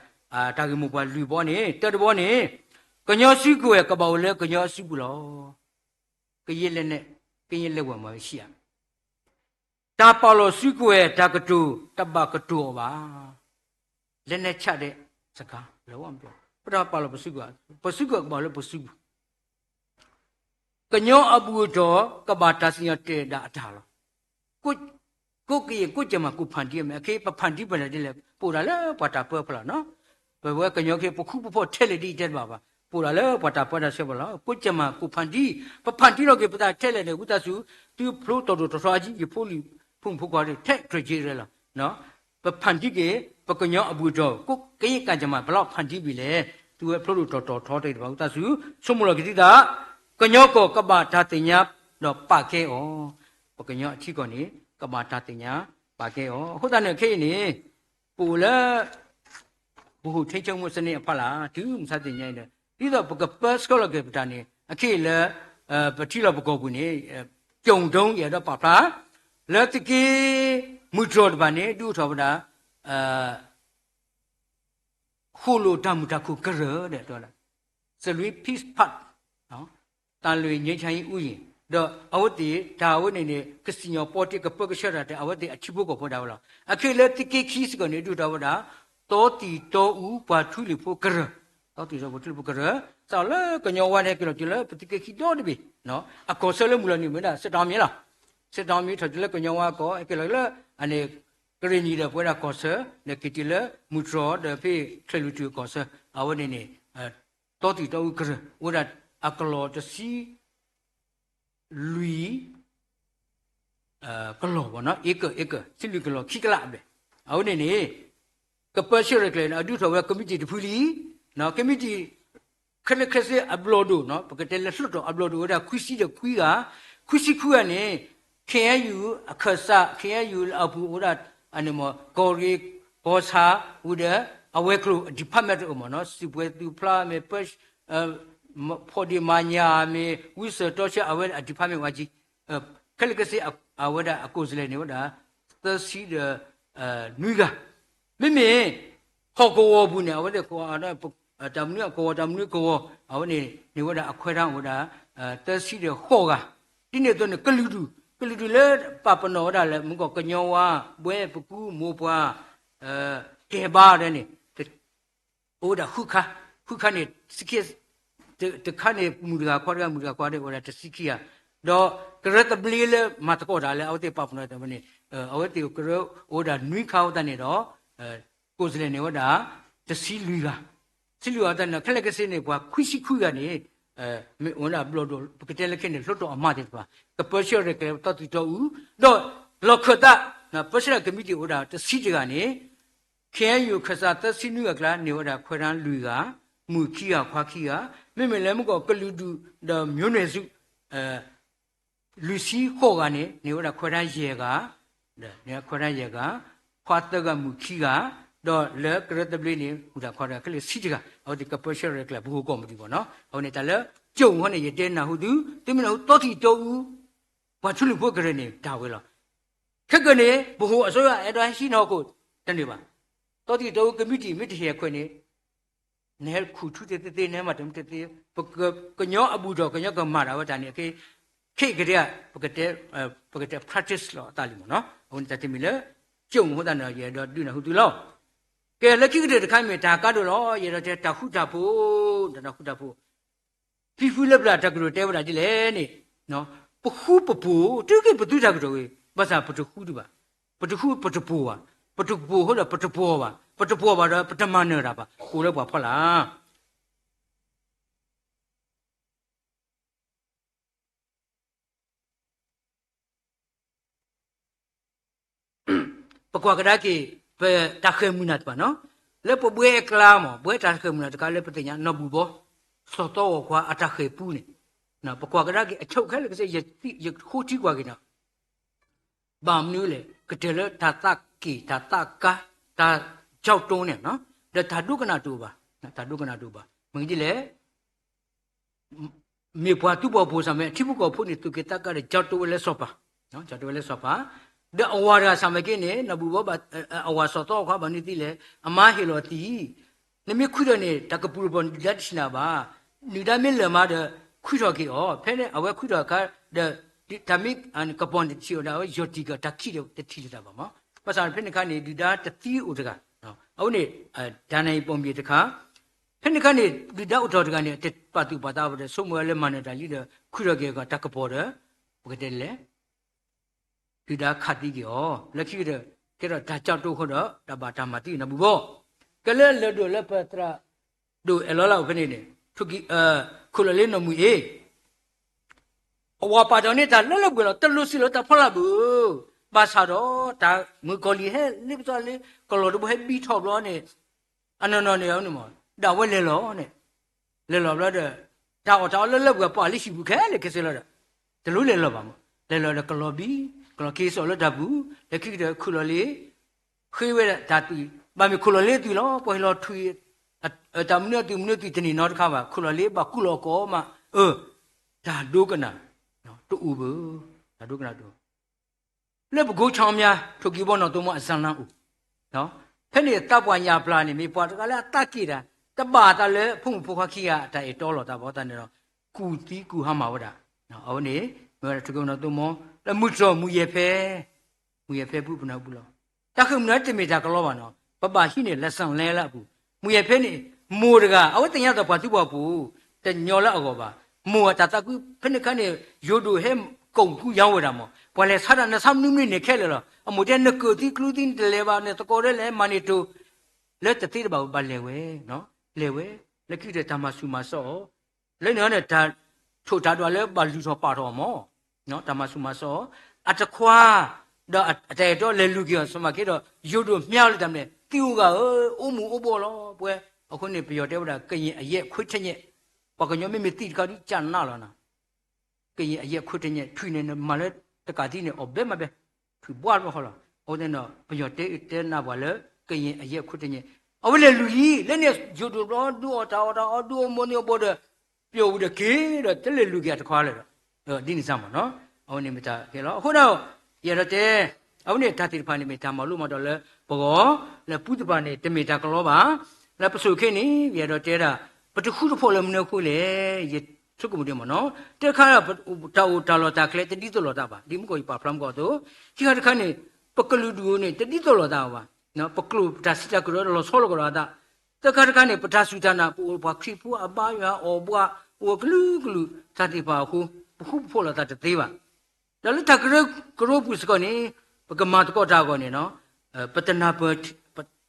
တၢ်ဂ့ၢ်မိၢ်ပှၢ်လွံၢ်ဘီန့ၣ် တၢတဘီန့ၣ် ကညီစုကဝဲၤကဘၣ်အိၣ်လၢကညီအစုပူၤလီၤ. ကယဲၢ်လဲၣ်န့ၣ် ကယဲၢ်လဲၣ်ဝဲမၤဝဲဆံးဧါ တၢ်ပာ်လီၤစုကဝဲၤတၢ်ကတိၤ တဘၣ်ကတိၤအီၤဘၣ်. လက်နက်ချတဲ့စကား လုံးဝမပြော. ပတၢ်ပာ်လီၤပစုကဝဲၤ, ပစုကဝဲၤကဘၣ်လၢပစုပူၤ. ကညီအဘူၣ်အတီၢ် ကဘၣ်တၢ်သ့ၣ်ညါတဲာ်ဒၣ်အတၢ်လီၤ. ကိုယ့်ကရင် ကိုယ့်ကြံသာ ကိုယ်ဖန်တီးရမယ်. အခဲအံၤ ပဖန်တီးပတၢ်ဒ်လဲၣ်, ပအိၣ်ဒၣ်လၢပှၤတၢ်ပၢဖီလာ်နီၤ. ပဝဲကညီခဲအံၤ ပဃူပဖိးထဲလဲၣ်ဒ်အံၤတဲတဘၣ်ဘၣ်, ပအိၣ်ဒၣ်လၢပှၤတၢ်ပၢတၢ်ဆှၢဖီလာ်, ကိုယ့်ကြံသာ ကိုယ်ဖန်တီး, ပဖန်တီးလီၤက့ၤပသးထဲလဲၣ်န့ၣ် ဝံသးစူၤ သုဖျိတီၢ်ဒိၣ်ထီၣ်ထီအကံ ယဖိလံၤ ဖိမုၣ်ဖိခွါ ထဲကြၢးက့ၤရဲလီၤ. ပဖန်တီးက့ၤ ပကညီအဘူၣ်အတီၢ် ကိုယ့်ကရင် ကိုယ်ကြံသာ ဘၣ်လီၤဖန်တီးဘၣ်လဲၣ်, သုဝဲဖျိဒိၣ်ထီၣ်ထီထီတဂ့ၤတဘၣ်, ဝံသးစူၤ ဆိကမိၣ်လီၤက့ၤသုသး, ကညီကီၢ်ကဘၣ်တၢ်သ့ၣ်ညါဒီးပာ်ကဲအီၤ, ပကညီအထံကီၢ်န့ၣ် ကဘၣ်တၢ်သ့ၣ်ညါပာ်ကဲအီၤ. အဃိသတးန့ၣ်ခဲအံၤန့ၣ် ပအိၣ်လၢ ဗဟိုထိန်းချုပ်မှုစနစ်အဖီလာ် တုၤမုၢ်ဆါတနံၤညါအံၤဒီး ဒ်သိးပကပၢဆှၢလီၤက့ၤပတၢ်န့ၣ် အခဲအံၤလၢ ပထံလီၢ်ပကီၢ်ပူၤန့ၣ် ကၠိၣ်ဒိယအဲၣ်ဒိးပာ်ဖျါ လၢသုးက့ မုၢ်တြီၤတဖၣ်န့ၣ် ဒုးအိၣ်ထီၣ်ဝဲဒၣ် ဃိာ်လိာ်တၢ်မုာ်တၢ်ခုၣ်ကရၢၢ်ဒီး တဲဝဲဒၣ် Salween Peace Park သံလွင်ငြိမ်းချမ်းရေးဥယျာဉ် ဒီးအဝဲသ့ၣ်တၢ်ဝဲန့ၣ်န့ၣ် ကစံၣ်ညီၣ်ပီတ့ကပၢကဆှၢတၢ်တဲ အဝဲသ့ၣ်အထံဖိကီၢ်ဖိဒၣ်ဝဲလီၤ. အခဲအံၤလၢသုးက့ခံစ့ၢ်ကီးန့ၣ် ဒုးအိၣ်ထီၣ်ဝဲဒၣ် တီသံၣ်တီအူပှၤထူလံၤဖိကရၢၢ်, တီသံၣ်တီအူပှၤထူလံၤဖိကရၢၢ် စးထီၣ်လၢကညီဝါန့ၣ် က့ၤလီၤတုၤလၢပသုးက့ခံဒီတဘ့ၣ်, အကီၢ်ဆၢလၢမုၢ်လီၤန့ၣ်မ့ၢ်ဒၣ် စစ်တောင်းမြစ်လီၤ. စစ်တောင်းမြစ် ထီၣ်တုၤလၢကညီဝါကီၢ် က့ၤလီၤလၢ အန့ၣ် ကရ့ၣ်နံၤဒီးပဝဲဒၣ်ကီၢ်ဆၢ ဒီးက့ၤတုၤလၢမုၢ်တြီၤဒီးဖဲချၢၣ်လွံၢ်ထူၣ်အကီၢ်ဆၢ အဝဲန့ၣ်န့ၣ် တီသံၣ်တီအူကရၢၢ် အိၣ်ဝဲဒၣ်အကလီၢ်တဆံလွံၢ် ကလီၢ်ဘၣ်နီၤ acre acre ဆံလွံၢ်ကလီၢ်ခံကလးအဘျဲၣ်, အဝဲန့ၣ်န့ၣ် ကပၢဆှၢရဲၣ်ကျဲၤန့ၣ် အဒုးထီၣ်ဝဲ committee တဖုလံ, committee ခဲလၢာ်ခဲဆ့အဘျီၣ်ဒိၣ်နီၤ ပကတဲလၢလွှတ်တော်အဘျီၣ်ဒိၣ်ဝဲဒၣ်ခွံဆံဒီးခွံဂၤ, ခွံဆံခွံဂၤန့ၣ် KNU အခၢၣ်စး KNU အပူၤအိၣ်ဝဲဒၣ် အန့ၣ်မ့ၢ် ကီၢ်ရ့ၣ် ကီၢ်ဆၣ် ဝံၤဒီး အဝဲၤကျိၤ department တအိၣ်မ့ၢ်နီၤ စုပှဲၤသုးဖျါမ့ၢ် ဖီဒ့မၤညၣ်မ့ၢ် ဝံစၢၣ်တီဆှၢ အဝဲအ department ဝဲကံ ခဲလၢာ်ခဲဆ့ အဝဲဒၣ်အကိၣ်စလဲၣ်န့ၣ်ဝဲဒၣ် သၢဆံဒီး နွံဂၤ, မ့မ့ၢ် ဟီၣ်ကဝီၤပူၤန့ၣ် အဝဲသ့ၣ် တၢ်မနုၤကဝီၤ တၢ်မနုၤကဝီၤ အဝဲန့ၣ်န့ၢ်ဝဲဒၣ်အခွဲးတၢ်အိၣ်ဝဲဒၣ် သၢဆံဒီးဃိးဂၤ, ဒ်န့ၣ်အသိးန့ၣ် ကလုာ်ဒူၣ် ကလုာ်ဒူၣ်လၢပာ်ပနီၣ်ဝဲဒၣ်လၢ မုၢ်ကီၢ်ကညီဝါ ဘှဲ ပကူ မိၢ်ပှၢ် ကဲဘါဒဲန့ၣ် အိၣ်ဝဲဒၣ်ဃုခါ, ဃုခါန့ၣ် စံခံ တခါန့ၣ် မုၣ်တဂၤခွါတဂၤ မုၣ်တဂၤခွါတဂၤ အိၣ်ဝဲဒၣ်တဆံခံဂၤ, ဒီးကရၢသဘျ့လၢမၤသကိးတၢ်လၢအဝဲသ့ၣ်ပာ်ပနီၣ်တၢ်ဝဲန့ၣ် အဝဲသ့ၣ်ကရၢအိၣ်ဝဲဒၣ်နွံခါဝဲသတးန့ၣ်ဒီး ကိၣ်စလဲၣ်န့ၢ်ဝဲဒၣ် တဆံလွံၢ်ဂၤ, တဆံလွံၢ်ဂၤသတးန့ၣ် ခဲလၢာ်ခဲဆ့န့ၣ် ပှၤခွံဆံခွံဂၤန့ၣ် မ့ၢ်အိၣ်ဝဲဒၣ်ဘျီၣ်ဒိၣ် ပကတဲလၢခဲန့ၣ် လွှတ်တော်အမတ်သ့ၣ်တဖၣ် ကပၢဆှၢရဲၣ်ကျဲၤတီသံၣ်တီအူ, ဒီးလီၢ်ခၢၣ်သး ပၢဆှၢ committee အိၣ်ဝဲဒၣ်တဆံတဂၤန့ၣ် KNU ခၢၣ်စးသၢဆံနွံဂၤအကျါ န့ၢ်ဝဲဒၣ်ခွဲးတၢ်လွံၢ်ဂၤ, မုၣ်ခံဂၤခွါခံဂၤ, မ့မ့ၢ်လၢမုၢ်ကီၢ်ကလုာ်ဒူၣ်ဒီးမျိုးနွယ်စု လွံၢ်ဆံဃိးဂၤန့ၣ် န့ၢ်ဝဲဒၣ်ခွဲးတၢ်ယဲၢ်ဂၤ, ဒီးန့ၢ်ခွဲးတၢ်ယဲၢ်ဂၤ, ခွါသၢဂၤမုၣ်ခံဂၤ, ဒီးလၢကရၢသဘျ့န့ၣ် ဟူးတၢ်ခီတၢ်ခဲလၢာ်ဆံတဂၤ, အဝဲသ့ၣ်ကပၢဆှၢရဲၣ်ကျဲၤ ဗဟိုကော်မတီ ဘၣ်နီၤ, အဝဲန့ၣ်တၢ်လၢ ကၠိၣ်ဟီန့ၣ် ယတဲနၢ်ဟူသု, သုမ့ၢ်နၢ်ဟူတီသံၣ်တီအူ ပှၤထူလံၤဖိကရၢၢ်န့ၣ် တၢ်ဝဲလီၤ. ခဲကနံၣ်န့ၣ် ဗဟိုအစိုးရ အဲၣ်ဒိးဟဲဟံးနၤဟီၣ်ခိၣ် တန့ၢ်ဘၣ်. တီသံၣ်တီအူ committee မ့ၢ်တဟ့ၣ်အခွဲးန့ၣ် နဟဲခူၣ်ထူတသ့သ့ နဟဲမၤတမုာ်တသ့, ပကညီအဘူၣ်ထီၣ် ကညီကမၤတၢ်ဝဲတၢ်န့ၣ် ခဲအံၤကဒဲဧါ, ပကတဲ practice လီၤအသးလံမ့ၢ်နီၤ, အဝဲန့ၣ်တၢ်တမံၤလၢ ကၠိၣ်အဃိသတးန့ၣ် ယအဲၣ်ဒိးဒုးနၢ်ဟူသုလီၤ. ကဲ လၢခံကတၢၢ်တခါမ့ၢ်တၢ်ကါဒိၣ်လီၤ, ယအဲၣ်ဒိးတဲတၢ်ဃူတၢ်ဖိး, တၢ်ဃူတၢ်ဖိး ဖံဖုလၢပျၢၤတၢ်ကတိၤတဲဝဲဒၣ်ဒ်လဲၣ်န့ၣ်, ပဃူပဖိး တုၤက့ၤပသုတၢ်ကတိၤဂ့ၤ, ဘၣ်ဆၣ်ပတဃူဒံးဘၣ်, ပတဃူပတဖိးဘၣ်, ပတဖိးအဃိဒီးပတပှီၢ်ဘၣ်, ပတပှီၢ်ဘၣ်ဒီးပတမၤနၢၤတၢ်ဘၣ်, အိၣ်လၢပှၤဖီလာ် ပကွၢ်ကဒါက့ၤ ပတၢ်ဃဲၤမုၢ်နၤတဖၣ်နီၤ. လၢပဘှဲအကျါမး ဘှဲတၢ်ဃဲၤမုၢ်နၤတခါလၢပသ့ၣ်ညါ နီၢ်ဘူၣ်ဘီ စီၤသီအီၤခွါအတၢ်ဃဲၤပူန့ၣ် ပကွၢ်ကဒါက့ၤအဆိးခဲလၢာ်ကစၢ် ယဃိထံကွၢ်က့ၤနီၤ ဘၣ်မနုၤလဲၣ် ကတၢၢ်လၢတၢ်သးက့ၣ် တၢ်သးကါ တၢ်ကၠီၣ်တိန့ၣ် ဒီးတၢ်ဒိကနၣ်တအိၣ်ဘၣ်, တၢ်ဒိကနၣ်တအိၣ်ဘၣ်. မ့ၢ်ဒ်လဲၣ် မ့ၢ်ပှၤသူၣ်ဘီၣ်ဖိစ့ၢ်ကီး အထံဖိကီၢ်ဖိန့ၣ် သူၣ်က့သးကါဒီး ကၠီၣ်တိဝဲလၢစီၤပၤ, ကၠီၣ်တိဝဲလၢစီၤပၤ, ဒီးအဝၤတဂၤစ့ၢ်ကီးန့ၣ် နီၢ်ဘူၣ်ဘီ အဝၤစီၤသီအီၤခွါဘၣ်မနုၤသ့လဲၣ် အမါဟ့ၣ်လီၤသံ နမ့ၢ်ခွံထီၣ်န့ၣ် တၢ်ကပူၤတပီၤနဒုၣ်ဒါတထံၣ်နၤဘၣ်. နဒုၣ်ဒါမ့ၢ်လၢာ်မးဒီး ခွံထီၣ်က့ၤအီၤ, ဖဲန့ၣ်အဝဲခွံထီၣ်အခါဒီး တၢ်မ့ၢ်ကပီၤန့ၣ်တထံၣ်အီၤဒီး အဝဲယီၢ်တံၢ်က့ၤအီၤ တၢ်ခံးဒီးတထံၣ်လၢၤတၢ်ဘၣ်မး. ဘၣ်ဆၣ်ဖဲန့ၣ်အခါန့ၣ် ဒုၣ်ဒါတသံအိၣ်တဂၤ, အဝဲန့ၣ် တၢ်နၢ်အံၤပိာ်မုၣ်တခါ, ဖဲန့ၣ်အခါန့ၣ် ဒုၣ်ဒါအိၣ်ထီၣ်တဂၤန့ၣ် တပာ်သူၣ်ပာ်သးဝဲဒီး ဆိကမိၣ်ဝဲလၢမၤနၢၤတၢ်လံဒီး ခွံထီၣ်က့ၤအီၤတၢ်ကပီၤဒီး ပကတဲလဲၣ် ဒုၣ်ဒါခးသံက့ၤအီၤ, လၢခံကတၢၢ် ကဲထီၣ်တၢ်ကၠီၣ်တိအဃိဒီး တၢ်ဘၣ်တၢ်မၤသံနီၢ်ဘူၣ်ဘီ, ကဲလၢလၢၢ်ဒိၣ်လၢပသရၣ်ဒိၣ်အဲၣ်လီၤလၢအိၣ်ဖဲန့ၣ်န့ၣ် ခိၣ်လီၤလ့နီၢ်မုၢ်အ့ အဝၤပာ်တ့ၢ်န့ၢ်တၢ်လၢလၢပှဲၤပှဲၤလီၤ, တလိၣ်စံးလၢတၢ်ဖီလာ်ဘၣ်. ဘၣ်ဆၣ်ဒီး တၢ်မုၣ်ကီၤလံၢ်ဟဲလ့ပစီလ့ ကလီၤတဘိဟဲဘံထီၣ်ဘျီန့ၣ် အနီၢ်နီၢ်န့ၣ်န့ၣ်မး ဒီးအဝဲလဲၤလီၤန့ၣ်, လဲၤလီၤဘျီဒီး တၢ်အီၣ်တၢ်အီလၢလၢပှဲၤပှဲၤ ပှၤလၢဟံၣ်ပူၤခဲလၢာ်ခဲဆ့လီၤဒီး တလိၣ်လဲၤလီၤဘၣ်မး, လဲၤလီၤဒီးကလီၤဘံ, ကလီၤက့ၤစိာ်လၢတၢ်ပူၤ, လၢခံကတၢၢ်ခိၣ်လီၤလ့ ဃ့ဝဲဒၣ်တၢ်သွံၣ်, ဘၣ်မ့ၢ်ခိၣ်လီၤလ့အသွံၣ်လီၤ, ပှၤဟ့ၣ်လီၤထွံၣ် တၢ်မနုၤအသွံၣ်မနုၤအသွံၣ်တန့ၢ်နီတခါဘၣ်, ခိၣ်လီၤလ့ဘၣ်ကူၣ်လီၤကီးမး, အၢ တၢ်ဒိကနၣ်တအိၣ်ဘၣ်, တၢ်ဒိကနၣ်တအိၣ် လၢပကိဆီမၠါ ထိၣ်ကံဘီနီၢ်သိမိအစၢလၢအိၣ်, ဖဲန့ၣ်သးပှၢ်ညၣ်ပျၢ်န့ၣ် မ့ၢ်ပှၤတဂၤလၢအသးက့ၣ်တၢ်, တဘၣ်အသးလၢဖိမုၣ်ဖိခွါခံဂၤအတၢ်အဲၣ်တီလီၤသးဘၣ်အဃိသတးန့ၣ်ဒီး ကူၣ်သံကူၣ်ဟါမၢ်ဝဲဒၣ်, အဝဲန့ၣ် မ့ၢ်ဝဲဒၣ်ထိၣ်ကံဘီနီၢ်သိမိ လၢမုၢ်တြီၢ်မုၢ်ယဲၢ်ဖဲ မုၢ်ယဲၢ်ဖဲပူၤပနၢ်ပူၤလီၤ. တၢ်ဃ့ၢ်မုၢ်နၤတမ့ၢ်တၢ်ကလီဘၣ်နီၤ, ပဘၣ်ဟံးန့ၢ် lesson learn လၢအပူၤ, မုၢ်ယဲၢ်ဖဲန့ၣ် မိၢ်တဂၤ အဝဲသ့ၣ်ညါသိးပှၤသူၣ်ဘီၣ်ဖိ တညီလၢအဂီၢ်ဘၣ်, မိၢ်အတၢ်သးကွံ ဖဲန့ၣ်အခါန့ၣ် ယိၤဒိၣ်ဟဲကိာ်ကူယါဝဲဒၣ်မး, ပှၤလဲၤဆါတၢ်နဆါမနုၤမနုၤန့ၣ်ခဲလၢာ်လီၤ, အမိၢ်တဲနကၢၣ်သံကျူသံနတလဲၤဘၣ် နသကိးဒဲလဲၣ်မၤန့ၢ်တိၤ လၢတသ့တဘၣ်ဘၣ်လဲၤဝဲ, လဲၤဝဲ, လၢခံကတၢၢ်တၢ်မၤဆူၣ်မၤစိးအီၤ, လၢန့ၣ်န့ၣ် တၢ်ထိၣ်တၢ်ဒွးလၢဘၣ်လုၢ်ထီၣ်ပာ်ထီၣ်အီၤမး, တၢ်မၤဆူၣ်မၤစိးအီၤ, အတခွါ ဒီးအတၢ်အဲၣ်တီလဲၤလူၤက့ၤအီၤ စမၤက့ဒီး ယိၤဒိၣ်မၠါအီၤလၢတၢ်မနုၤလဲၣ် သံအိၣ်ဂၤဧၢ, အိၣ်မူအိၣ်ဘှီၣ်လီၤပှဲၤ, အဃိန့ၣ် ပယီၤတဲဝဲဒၣ် ကရင်အရက်ခွဲတစ်ညက်, ပှၤကညီမ့မ့ၢ်သံတခါဒုးကနးလီၤနၤ ကရင်အရက်ခွဲတစ်ညက် ထွံၣ်န့ၣ် နမၤလၢတကးသံန့ၣ် အီၣ်ဘဲမးဘဲ, ထွံၣ်ဘှါတဘျီဃီလီၤ. အဃိသတးဒီး ပယီၤတဲအၢတဲနးပှၤလၢ ကရင်အရက်ခွဲတစ်ညက်, အဝဲလဲၤလူၤလံ လၢန့ၣ် ယိၤဒိၣ်ဘျီဒုးအီၣ်တၢ်အီၣ်တၢ်အီ ဒုးအိၣ်မူန့ၢ်အဘီဒီး ပျီၣ်ဝံၤဒီးက့ၤဒီး တလဲၤလူၤက့ၤအတခွါလၢၤဒီး ဒ်န့ၣ်စ့ၢ်မးနီၤ. အဝဲန့ၣ်မ့ၢ်တၢ်ကဲလီၤ. အဃိဒီး ယအဲၣ်ဒိးတဲ အဝဲန့ၣ်တၢ်သ့ၣ်တဖၣ်န့ၣ်မ့ၢ်တၢ်မၤလိမၤဒိးလၢပဂီၢ် လၢပူၤတဖၣ်န့ၣ် တမ့ၢ်တၢ်ကလီဘၣ်. လၢပစိၤခဲအံၤန့ၣ် ယအဲၣ်ဒိးတဲဒၣ် ပတဃူတဖိးလၢမနုၤအဃိလဲၣ်, ယဆိကမိၣ်ဒ်မးနီၤ. တၢ်တခါ တၢ်အိၣ်တၢ်လီၢ်တၢ်ကျဲတဒ်သိးလိာ်သးဘၣ်. ဒ်မုၢ်ကီၢ်ယပာ်ဖျါမုၢ်ကီၢ်အသိး, ခံခါတခါန့ၣ် ပကလုာ်ဒူၣ်န့ၣ် တဒ်သိးလိာ်သးဘၣ်. ပကျိာ်ပတၢ်စံးတၢ်ကတိၤလီၤဆီလိာ်ကဒီးအသး, တၢ်တခါတခါန့ၣ် ပတၢ်စူၢ်တၢ်နာ် ပအိၣ်ပှၤခရံာ်ဖိအဘါယွၤအီၣ်ဘှး အိၣ်အကလုာ်ကလုာ် တၢ်သ့ၣ်တဖၣ်အဃိ ပဃူပဖိးလိာ်သးတသ့ဘၣ်. ဒီးလၢတၢ်ကရၢကရိပူၤစ့ၢ်ကီးန့ၣ် ပကမၤသကိးတၢ်အဂီၢ်န့ၣ် ပတၢ်နၢ်ပၢၢ်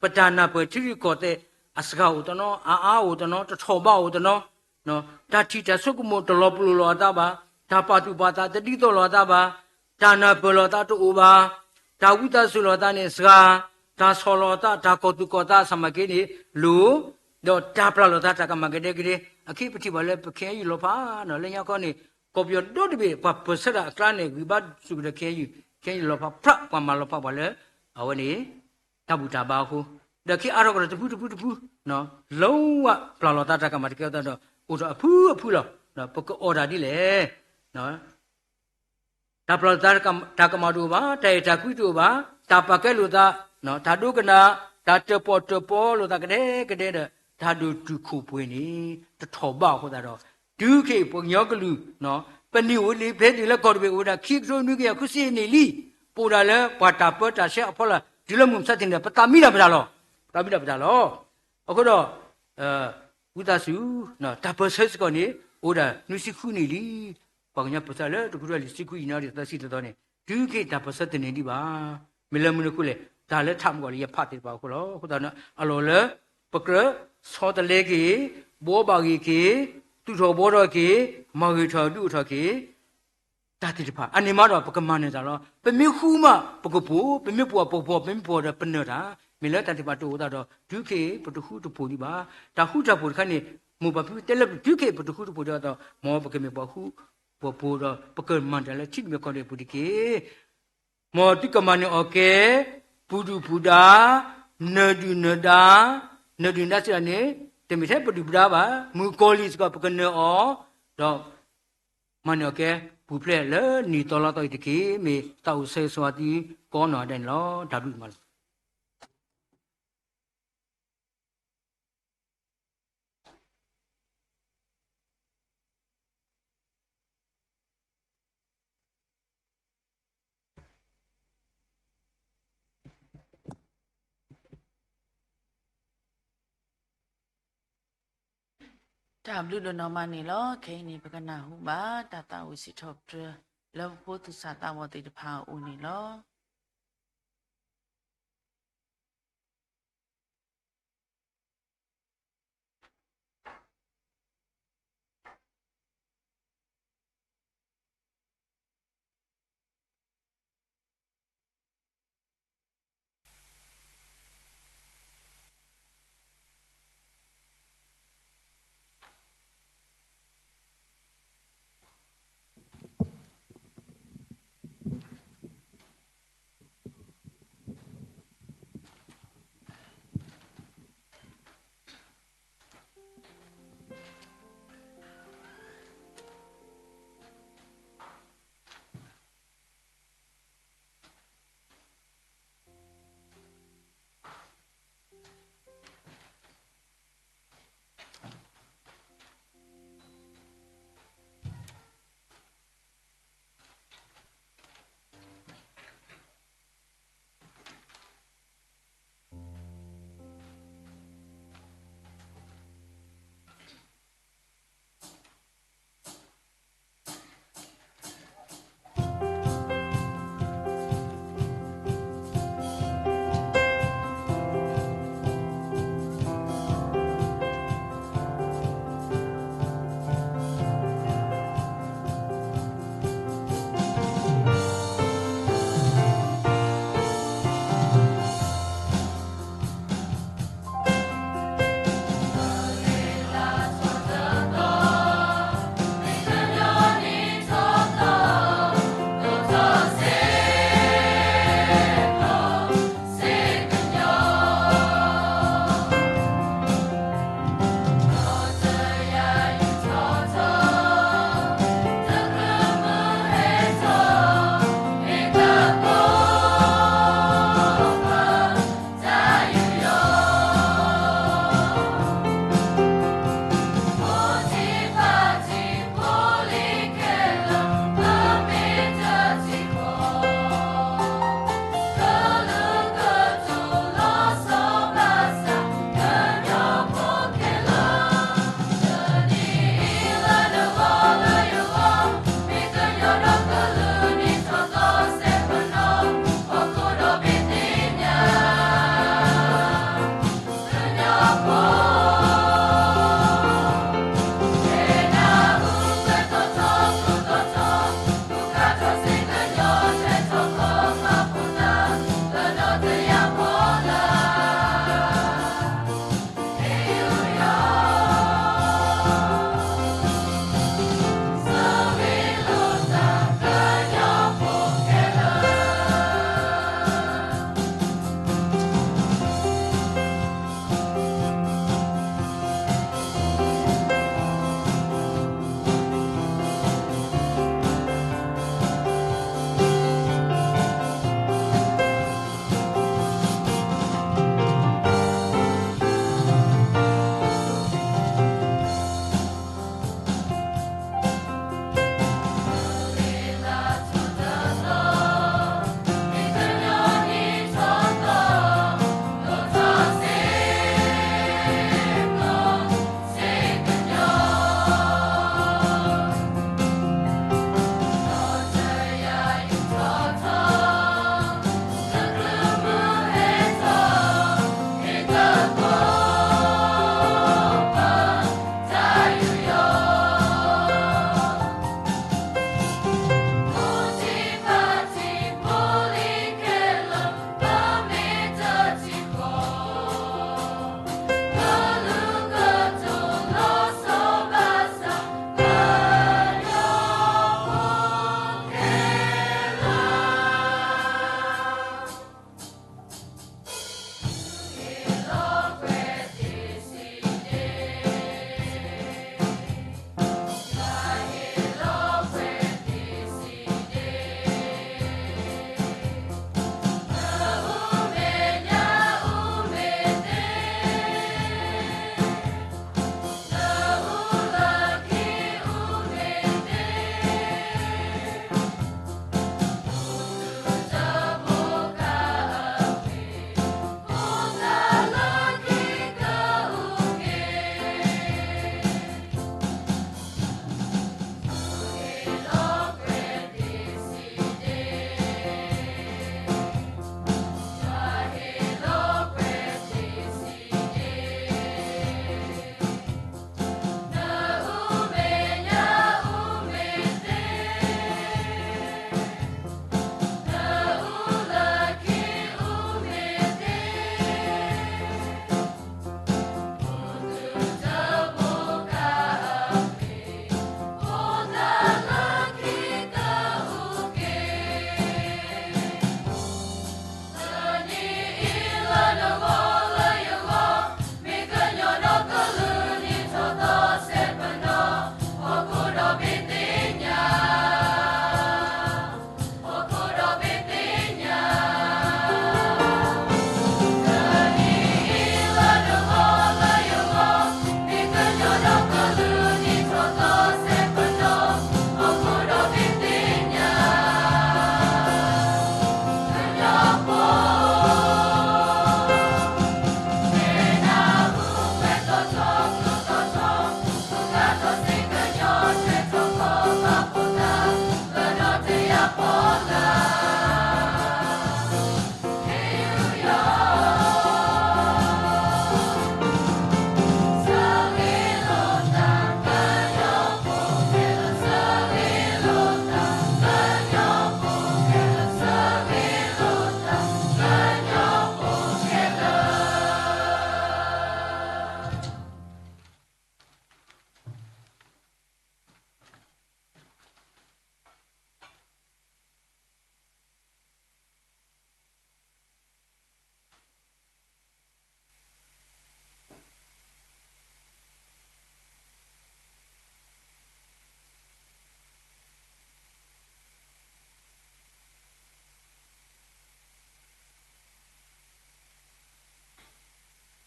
ပတၢ်နၢ်ပၢၢ်ထံရူၢ်ကီၢ်သဲး အစှၤအိၣ်တနီၤ, အအါအိၣ်တနီၤ, တထီၣ်ဘးအိၣ်တနီၤ, တၢ်ထံၣ်တၢ်ဆိကမိၣ်တလီၤပလိာ်လိာ်အသးဘၣ်, တၢ်ပာ်သူၣ်ပာ်သးတဒ်သိးလိာ်အသးဘၣ်, တၢ်နၢ်ပၢၢ်လိာ်သးတအိၣ်ဘၣ်, တၢ်ဝံသးစူၤလိာ်သးန့ၣ်စှၤ, တၢ်ဆီၣ်လီၤသး တၢ်ကီၢ်သူၣ်ကီၢ်သး ဆၢမၤက့န့ၣ်လိၤ, ဒီးတၢ်ပျၢ်လိာ်သးတၢ်ကမၣ်ကဒဲကဒဲ, အခံပထံၣ်ဘၣ်လၢပ ခ့ၣ်အဲၣ်ယူၣ် လီၤဖးနီၤ, လၢညါခီန့ၣ် ကီၢ်ပယီၤဒီတဘ့ၣ် ပှၤပၢၢ်ဆၢတၢ်အကျါန့ၣ် ဂံၢ်ဘါစူၢ်ကဒီး ခ့ၣ်အဲၣ်ယူၣ်, ခ့ၣ်အဲၣ်ယူၣ်လီၤဖးဖြး ပှၤမၤလီၤဖးပှၤလၢ အဝဲန့ၣ် တၢ်ဘူၣ်တၢ်ဘါအဃိ, ဒီးခ့အါထီၣ်ကဒီးတဖုတဖုတဖု, လၢဝဲပျၢ်လိာ်သးတၢ်ကမၣ်တကဲအသးဒီး အိၣ်ဒီးအဖုအဖုလီၤ. ပကအီၣ်တၢ်ဒ်လဲၣ် တၢ်ပျၢ်လိာ်သးတၢ်ကမၣ်တအိၣ်ဘၣ်, တၢ်အဲၣ်တၢ်ကွံတအိၣ်ဘၣ်, တၢ်ပာ်ကဲလိာ်သး, တၢ်ဒိကနၣ်, တၢ်တၢၣ်ပီၣ်တၢၣ်ပီလိာ်သးကဒဲကဒဲဒီး တၢ်ဒိၣ်တုာ်ခိၣ်ပှဲၤန့ၣ် တထီၣ်ဘးအဃိသတးဒီး တုၤခဲအံၤပှၤကညီကလုာ် ပန့ၢ်အိၣ်လံ ဖဲတုၤလၢကီၢ်တဘ့ၣ်အိၣ်ဝဲဒၣ် ခံကထိနွံကယၤဃုဆံနံၣ်လံ, ပအိၣ်ဒၣ်လၢပှၤတၢ်ပၢတၢ်ဆှၢအဖီလာ် တုၤလၢမုၢ်မဆါတနံၤန့ၣ် ပသးမံတၢ်ပတၢ်လီၤ. ပသးမံတၢ်ပတၢ်လီၤ. အဃိဒီး ဝံသးစူၤ တၢ်ပၢၢ်ဆၢစ့ၢ်ကီးန့ၣ် အိၣ်ဝဲဒၣ်နွံဆံဃုနံၣ်လံ. ပှၤကညီပၢၢ်ဆၢလၢတကထိလၢဆံဃုယံာ်န့ၣ် သၢဆံတသီန့ၣ် တုၤခဲအံၤတၢ်ပၢၢ်ဆၢတန့ၢ်ဒံးဘၣ်. မ့ၢ်လၢမနုၤအဃိလဲၣ်, တၢ်လၢထးမုၢ်ကီၢ်လၢယဖးသ့ၣ်တဖၣ်အဃိလီၤ. အဃိသတးန့ၣ် အလီၢ်လၢ ပကြၢးဆီတလဲက့ၤ, ဘှီဘၣ်ဂ့ၤက့ၤ, သူၣ်ထီၣ်ဘှီထီၣ်က့ၤ, မၤဂ့ၤထီၣ်ဒုးအိၣ်ထီၣ်က့ၤ တၢ်သ့ၣ်တဖၣ် အန့ၣ်မးဒီးပကမၤနၢၤတၢ်လီၤ. ပမ့ၢ်ဃူမး ပကပိာ်, ပမ့ၢ်ပိာ်ပကပိာ်, ပမ့ၢ်ပိာ်ဒီးပနၢၤတၢ်, မ့ၢ်လၢတၢ်သ့ၣ်တဖၣ်တအိၣ်သးဒီး တုၤခဲအံၤ ပတဃူတဖိးဒံးဘၣ်. တၢ်ဃူတၢ်ဖိးတခါန့ၣ် မိၢ်ပၢ်ဖံဖုတဲလၢ တုၤခဲအံၤ ပတဃူတဖိးဒံးဘၣ်ဒီး မ်ပကမ့ၢ်ပှၤဃူပှၤဖိးဒီး ပကမၤတၢ်လၢထံတမံၤကီၢ်တမံၤအပူၤတက့ၢ်. မ်သုကမၤနၢၤအီၤကဲ ပူၤဒုၣ်ပူၤဒါ, နၢၤဒုၣ်နၢၤဒါ, နၢၤဒုၣ်နၢၤဒါစံးဒ်န့ၣ် တမ့ၢ်ထဲပဒုၣ်ပဒါဘၣ်, မုၣ်ကီၤလံၢ်စ့ၢ်ကီး ပကနၢၤအီၤ, ဒီးမၤနၢၤအီၤကဲ ပူၤဖျဲးလၢနံၣ်သီလါသီအံၤတက့ၢ်. မ့ၢ်တၢ်အိၣ်ဆၢဂ့ၤဆၢဝါသုကိးနီၢ်ဂၤဒဲးန့ၣ်လီၤ. တၢ်ဘျုးဒိၣ်မးလီၤ. တၢ်ဘျုးဒိၣ်နီၢ်မးန့ၣ်လီၤ. ခဲအံၤန့ၣ် ပကနၢ်ဟူဘၣ်တၢ်သးဝံၣ်စံးထီၣ်ပတြၢၤ လၢပဖိသူၣ်စၢ်သးဘီၣ်သ့ၣ်တဖၣ်အအိၣ်န့ၣ်လီၤ.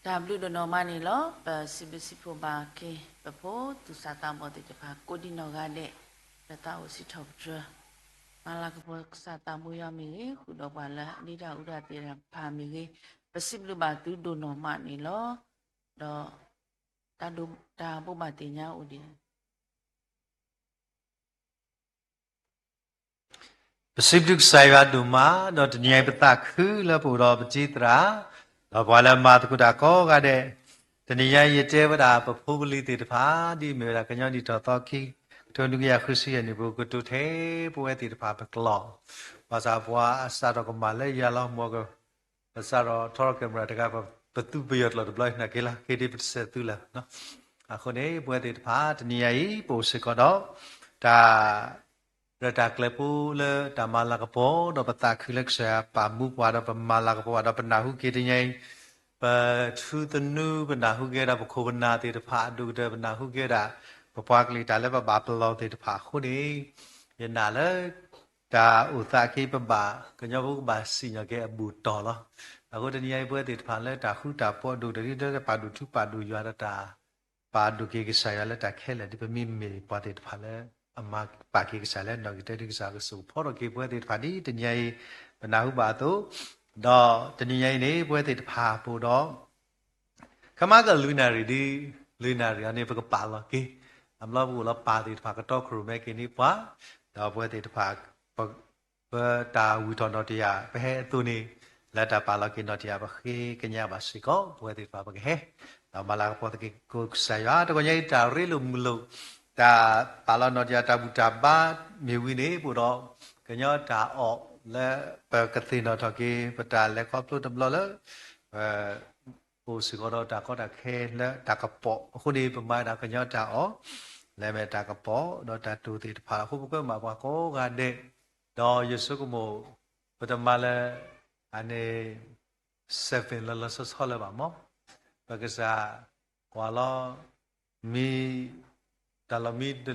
တၢ်ဘျုးဒိၣ်နီၢ်မးန့ၣ်လီၤ. ပစံးဘျုးစံးဖှိၣ်ဘၣ်က့ၤ ပဖိသူၣ်စၢ်သးဘီၣ်သ့ၣ်တဖၣ် ကိးဒံနီၢ်ဂၤဒဲး လၢသးအိၣ်စံးထီၣ်ပတြၢၤ မၤလၤကပီၤကစၢ်သးဘိယွၤမ့ၢ်ဂ့ၤ, ဃုာ်ဒီးပှၤလၢအဒ့တၢ်အူတၢ်သ့ၣ်တဖၣ်မ့ၢ်ဂ့ၤ, ပစံးဘျုးဘၣ်သုဒိၣ်နီၢ်မးန့ၣ်လီၤ. ဒီး တၢ်ဘိးဘၣ်သ့ၣ်ညါအိၣ်ဒံး ပစံးဘျုးကစၢ်ယွၤဒိၣ်မး, ဒီးတနံၤအံၤပသးခုလၢပအိၣ်ဒီးပတံၤသရၣ်, ဒီးပှၤလၢမၤသကိးတၢ်ကိးဂၤဒဲး, တနံၤညါအံၤယတဲဝဲဒၣ်ပဖိပလံၤသ့ၣ်တဖၣ် ဒ်အမ့ၢ်ဝဲဒၣ်ကညီနံၣ်ထီၣ်သီခံ ကထိနွံကယၤဃုဆံယဲၢ်နံၣ် ပကတိၤထဲပဝဲသ့ၣ်တဖၣ်ပကျိာ်, ဘၣ်ဆၣ်ပှၤအစးထီၣ်ကမၣ်လၢယၤလီၤ မ်က ပစးထီၣ်ထီထီၣ် camera တဂၤ ပသူပယီၤကျိာ်တဘျီ နာ်က့လီၤ က့ဒ်ပတစဲးသူလၢၤ. အဃိန့ၣ် ပဝဲသ့ၣ်တဖၣ် တနံၤညါအံၤ ပအိၣ်စ့ၢ်ကီးဒီး တၢ် ရဲၣ်တၢ်ကျဲၤဖိလၢတၢ်မၤလၤကပီၤ ဒီးပသးခုလၢကစၢ်ယွၤပာ်မူပှၤ ဒီးပမၤလၤကပီၤဘၣ် ဒီးပနၢ်ဟူက့ၤတနံၤအံၤ ပထူသနူ ပနၢ်ဟူက့ၤဝဲဒၣ်ပခိၣ်ပနၢ်သ့ၣ်တဖၣ်အဒိၣ်ကတၢၢ် ပနၢ်ဟူက့ၤဝဲဒၣ် ပပှၤကလုာ်တၢ်လၢပဘၣ်ပလီၢ်သ့ၣ်တဖၣ်အဃိန့ၣ် ယနာ်လၢ တၢ်အိၣ်သးက့ၤပဘၣ် ကညီဖိကဘၣ်စံၣ်ညီၣ်က့ၤအဘူၣ်တီၢ်လီၤ. အဃိတနံၤညါအံၤ ပဝဲသ့ၣ်တဖၣ်လၢတၢ်ဃူတၢ်ဖိးဒိၣ်ကတၢၢ် ဒ်တၢ်ပာ်ဒိၣ်ထူပာ်ဒိၣ်ယွၤဒီးတၢ် ပာ်ဒိၣ်က့ၤကစၢ်ယွၤလၢတၢ်ခဲလၢာ် ဒ်ပမ့မ့ၢ်ပှၤသ့ၣ်တဖၣ်လၢ အမၤပာ်က့ၤကစၢ်လၢနီၢ်ဂံၢ်တၢ ဒ်ကစၢ်ကဆိၣ်ဖီထီၣ်က့ၤပဝဲသ့ၣ်တဖၣ်ဒ်တနံၤညါအံၤ ပနၢ်ဟူဘၣ်အသိး, ဒီးတနံၤညါအံၤန့ၣ် ပဝဲသ့ၣ်တဖၣ်ပအိၣ်ဒီး ခဲမးကလုၢ်နၣ်ရံၣ်ဒ် လုၢ်နၣ်ရံၣ်အံၤန့ၣ် ပကပာ်လီၤက့ၤ, အဘျီပအိၣ်လီၤပၢ်သ့ၣ်တဖၣ်ကတီခိၣ်ရိၣ်မဲက့ၤန့ၢ်ပှၤ, ဒီးပဝဲသ့ၣ်တဖၣ် ပတၢ်ဝံၢ်ထီၣ်နီၣ်တယၢ် ပဟဲအသိးန့ၣ် လၢတၢ်ပာ်လီၤက့ၤနီၣ်တယၢ် ပဃ့ကညးဘၣ်စ့ၢ်ကီး ပဝဲသ့ၣ်တဖၣ်ပကဟဲ, ဒီးမၤလၤကပီၤသကိးကစၢ်ယွၤ တဂီၤညါအံၤ တၢ်ရ့လိာ်မုာ်လိာ် တၢ်ပာ်လီၤနီၣ်တယၢ်တၢ်ဘူၣ်တၢ်ဘါမ့ၢ်ဝံၤန့ၣ် ပအိၣ်ဒီး ကညီတၢ်အီၣ်လၢ ပကသ့ၣ်နီၣ်ထီၣ်က့ၤ ပတၢ်လဲၤခီဖျိတဘျီလၢ ပအိၣ်စ့ၢ်ကီးဒီးတၢ်ကီတၢ်ခဲလၢတၢ်ကပီၤအဃိန့ၣ် ပမၤဝဲဒၣ်ကညီတၢ်အီၣ် လၢအမ့ၢ်တၢ်ကပီၤ ဒီးတၢ်တိၢ်သ့ၣ်တဖၣ်အဃိ ပကွဲမးပှၤကိးဂၤဒဲး, ဒီးယဆိကမိၣ် ပတမၤလၢ အန့ၣ် seven လၢလၢဆီဆီလၢၤဘၣ်မး, ပကစၢ်ကွၢ်လီၤ မံ တၢ်လီၢ်မံ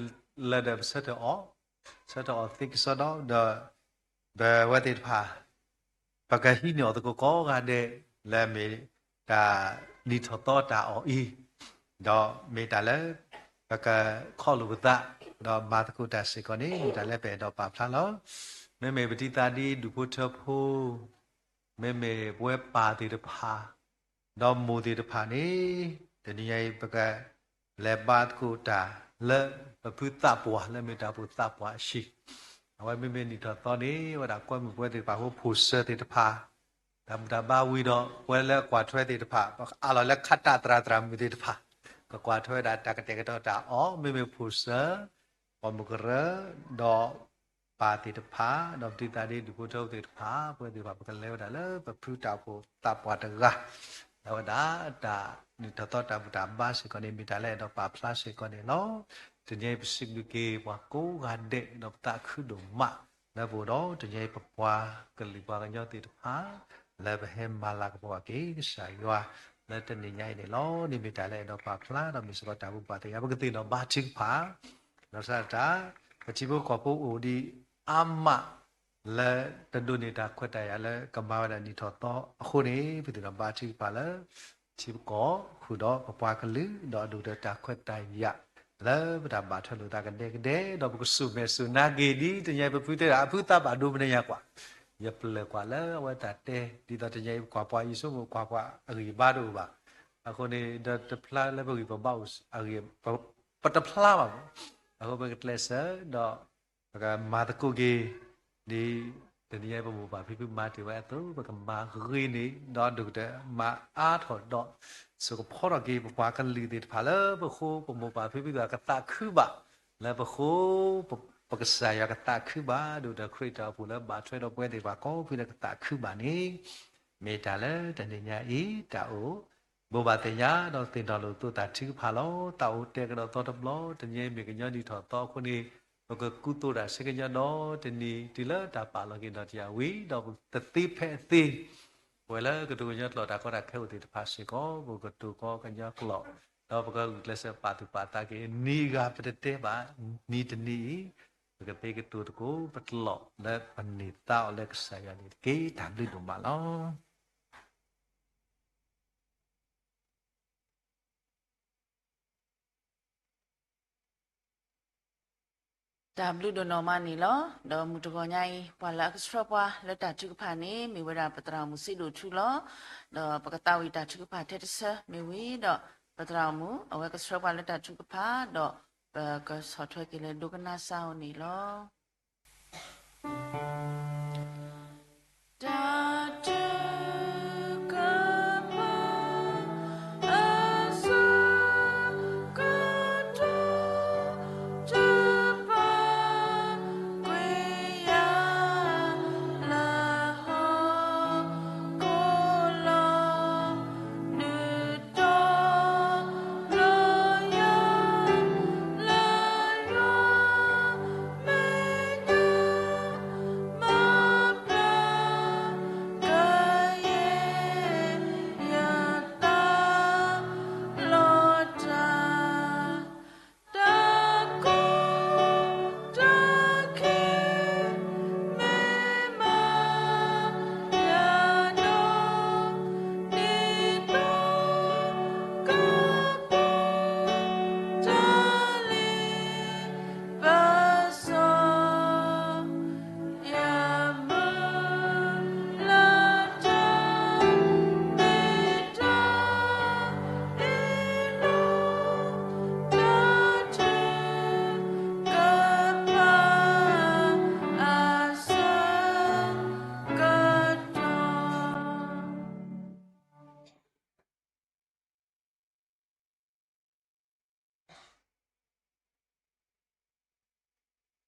လၢဒီးပဆၢထၢၣ်အီၣ်, ဆၢထၢၣ်အီၣ်သ့ကစီဒီ ဒီး ပဝဲသ့ၣ်တဖၣ် ပကဟံးန့ၢ်အီၣ်သကိးကိးဂၤဒဲး လၢအမ့ၢ်တၢ်နံၣ်ထီၣ်သီတၢ်အီၣ်အံၤ, ဒီးမ့ၢ်တၢ်လၢ ပကခီၣ်လိာ်ပသး ဒီးမၤသကိးတၢ်စ့ၢ်ကီးန့ၣ် မ့ၢ်တၢ်လၢပအဲၣ်ဒိးပာ်ဖျါလီၤ. မ့မ့ၢ်ပတံၤသးဒ်ဒူၣ်ဖိထၢဖိ မ့မ့ၢ်ပဝဲပၢ်သ့ၣ်တဖၣ် ဒီးမိၢ်သ့ၣ်တဖၣ်န့ၣ် တနံၤညါအံၤ ပကလဲၤဘါသကိးတၢ်လၢပဖုသးပှၢ် လၢမ့ၢ်တၢ်အိၣ်ဖှိၣ်သးပှၢ်အဟံၣ်, အဝဲမ့မ့ၢ်နံၣ်ထီၣ်သီန့ၣ် ဝဲဒၣ်ကွဲမုာ်ပဝဲသ့ၣ်တဖၣ်အဃိ ဖိၣ်စၢၤသ့ၣ်တဖၣ် တၢ်ဘူၣ်တၢ်ဘါဝံၤဒီး ပဝဲလၢကွၢ်ထွဲသ့ၣ်တဖၣ် ပအးလီၤလၢခးတၢ်သရၣ်သရၣ်မုၣ်သ့ၣ်တဖၣ် ကကွၢ်ထွဲဝဲဒၣ်တၢ်ကတဲာ်ကတီၤတၢ်အီၣ် မ့မ့ၢ်ဖိၣ်စၢၤ ပိာ်မုၣ်ကရၢ ဒီး ပၢ်သ့ၣ်တဖၣ် ဒီးပတံၤသးဒ်ဒူၣ်ဖိထၢဖိသ့ၣ်တဖၣ် ပဝဲသ့ၣ်တဖၣ် ပကလဲၤဝဲဒၣ်လၢပဖုတၢ်အိၣ်ဖှိၣ်သးပှၢ်တဂၤ လၢဝဲဒၣ်တၢ်နံၣ်ထီၣ်သီတၢ်ဘူၣ်တၢ်ဘါစ့ၢ်ကီးန့ၣ် မ့ၢ်တၢ်လၢအဲၣ်ဒိးပာ်ဖျါစ့ၢ်ကီးန့ၣ်လီၤ. တနံၤအံၤပစံးဘျုးက့ၤပှၤကိးဂၤဒဲး ဒီးပသးခုဒိၣ်မး လၢပအိၣ်ဒီးတနံၤအံၤပပှၤကလုာ်ပှၤကညီသ့ၣ်တဖၣ် လၢပဟဲမၤလၤကပီၤဘၣ်က့ၤကစၢ်ယွၤ လၢတနံၤညါအံၤန့ၣ်လီၤ. န့ၣ်မ့ၢ်တၢ်လၢအဲၣ်ဒိးပာ်ဖျါ ဒီးမ့ၢ်စ့ၢ်ကီးတၢ်ဘူၣ်ဘၣ်သ့ၣ်ညါ ပကသ့ၣ်နီၣ်ဘါထုကဖၣ် ဒီးစးတၢ် ပထံဖိကီၢ်ဖိအိၣ်ဒံးအါမး လၢတဒိးန့ၢ်တၢ်ခွဲးတၢ်ယာ်လၢကမၤဝဲဒၣ်နံၣ်ထီၣ်သီအဃိန့ၣ် ပသ့ၣ်နီၣ်ဘါထုကဖၣ်လၢ ထံပကီၢ်ဃုာ်ဒီးပပှၤကလုာ် ဒီးအဒိၣ်ကတၢၢ်တၢ်ခွဲးတၢ်ယာ် လၢပတၢ်ဘၣ်ထွဲလိာ်သးကဒဲကဒဲ ဒီးပကစူၢ်မဲာ်စူၢ်နါက့ၤဒ်တနံၤအံၤပဖုတဲဒၣ် အဖုသးဘၣ်ဒိမနုၤညါကွၢ် ယပျဲၢ်ကွၢ်လၢအဝဲတၢ်တဲ ဒ်သိးတနံၤအံၤပကွၢ်ပှၤ ယဆိကမိၣ်ကွၢ်ပှၤအဂံၢ်အဘါတအိၣ်ဘၣ်. အဃိန့ၣ် ဒီးတဖျါလၢပဂံၢ်ပဘါအိၣ်အဂ့ၢ် ပတဖျါဘၣ်မး. အဃိပကကျဲးစၢးဒီး ပကမၤသကိးက့ၤ ဒ်တနံၤညါအံၤ ပမိၢ်ပၢ်ဖံဖုမၤတ့ၢ်ဝဲအသိး ပကမၤဂ့ၤန့ၢ် ဒီးဒိၣ်ကတၢၢ်မၤအါထီၣ်ဒီး စိာ်ကဖီထီၣ်က့ၤ ပပှၤကလုာ်သ့ၣ်တဖၣ်လၢပဃိ ပမိၢ်ပၢ်ဖံဖုသ့ၣ်တဖၣ်ကသးခုဘၣ် လၢပဃိ ပကစၢ်ယွၤကသးခုဘၣ် ဒိၣ်ကတၢၢ်ခရံာ်တၢ်အိၣ်ဖှိၣ်လၢဘၣ်ထွဲဒီးပဝဲသ့ၣ်တဖၣ်ကိးဖုလၢကသးခုဘၣ်န့ၣ် မ့ၢ်တၢ်လၢတနံၤညါအံၤ တၢ်အိၣ် ဘိးဘၣ်သ့ၣ်ညါဒီးသ့ၣ်နီၣ်လိာ်သကိးတၢ်ထုကဖၣ်လီၤ. တၢ်အိၣ်တဲာ်ကဒီးသီတဘျီ တနံၤအံၤမ့ၢ်ကညီနံၣ်ထီၣ်သီအဃိန့ၣ် ပကကူသိးတၢ်ဆၢကညီဒီးတနံၤ တုၤလၢတၢ်ပာ်လီၤက့ၤဒီးတယၤဝံၤ ဒီးပတသ့ဖဲအသ့ ပဝဲလၢကတိၤကညီကျိာ်တၢ်ကီတၢ်ခဲအိၣ်သ့ၣ်တဖၣ်စ့ၢ်ကီး ပကတိၤကီကညီကျိာ် ဒီးပကဂုာ်ကျဲးစၢးပာ်သူၣ်ပာ်သးက့ၤ နံၤအဂၤပတတဲဘၣ် နံၤတနံၤအံၤ ပကသ့ကတိၤသကိးပကျိာ်လၢပန့ၢ်သါအီၤလၢကစၢ်ယွၤန့ၣ်တက့ၢ်. တၢ်ဘျုးဒိၣ်မးလီၤ. တၢ်ဘျုးဒိၣ်နီၢ်မးန့ၣ်လီၤ. ဒီးမုၢ်တဂီၤညါအံၤ ပှၤလၢအကဆှၢပှၤလၢတၢ်ထုကဖၣ်န့ၣ် မ့ၢ်ဝဲဒၣ်ပသရၣ်မုၣ်စံဒိၣ်ထူလီၤ. ဒီးပကသးဝံၣ်တၢ်ထုကဖၣ်ထဲတဆၢမ့ၢ်ဝံၤဒီး ပသရၣ်မုၣ် အဝဲကဆှၢပှၤလၢတၢ်ထုကဖၣ်ဒီး ပကဆီၣ်ထွဲက့ၤလၢဒိကနၣ်စၢ်အီၤန့ၣ်လီၤ. တၢ်ထုကဖၣ် အဆၢကတီၢ် တပာ်ကွံာ်ယၤလၢဟီၣ်ခိၣ်လီၤ. ဒုးတီၤလီၤယၤ လၢယွၤမဲာ်ညါ မၤဘျါ ကယဲၢ် ယသးလီၤတၢ် တၢ်ကူၣ်တၢ်ခံ မ့ၢ်မၤယၤဒီး ဒ်သိးကပူၤ တၢ်လံ ပစီ ယမုၢ်လၢ်တၢ် မ့ၢ်တၢ်အ့ၣ်လိာ် တၢ်ထုကဖၣ် အဆၢကတီၢ်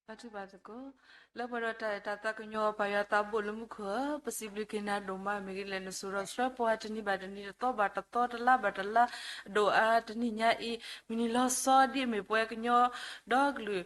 ပထံၣ်ဘၣ်သကိး လၢပှဲၤဒီးတၢ်အဲၣ်တၢ်သးကညီၤ ပၢ်ယွၤသးဘိၣ်လၢမူခိၣ်ဧၢ, ပစံးဘျုးက့ၤနၤဒိၣ်မး မ့ၢ်ဂ့ၤလဲၣ် နစိာ်ထီၣ်ဆှၢပှၤတနံၤဘၣ်တနံၤ တသီဘၣ်တသီ တလါဘၣ်တလါ ဒိၣ်အါတနံၤညါအံၤ မုၢ်နံၤလီၤဆီဒ်အမ့ၢ်ပှၤကညီ ဒီကလုာ်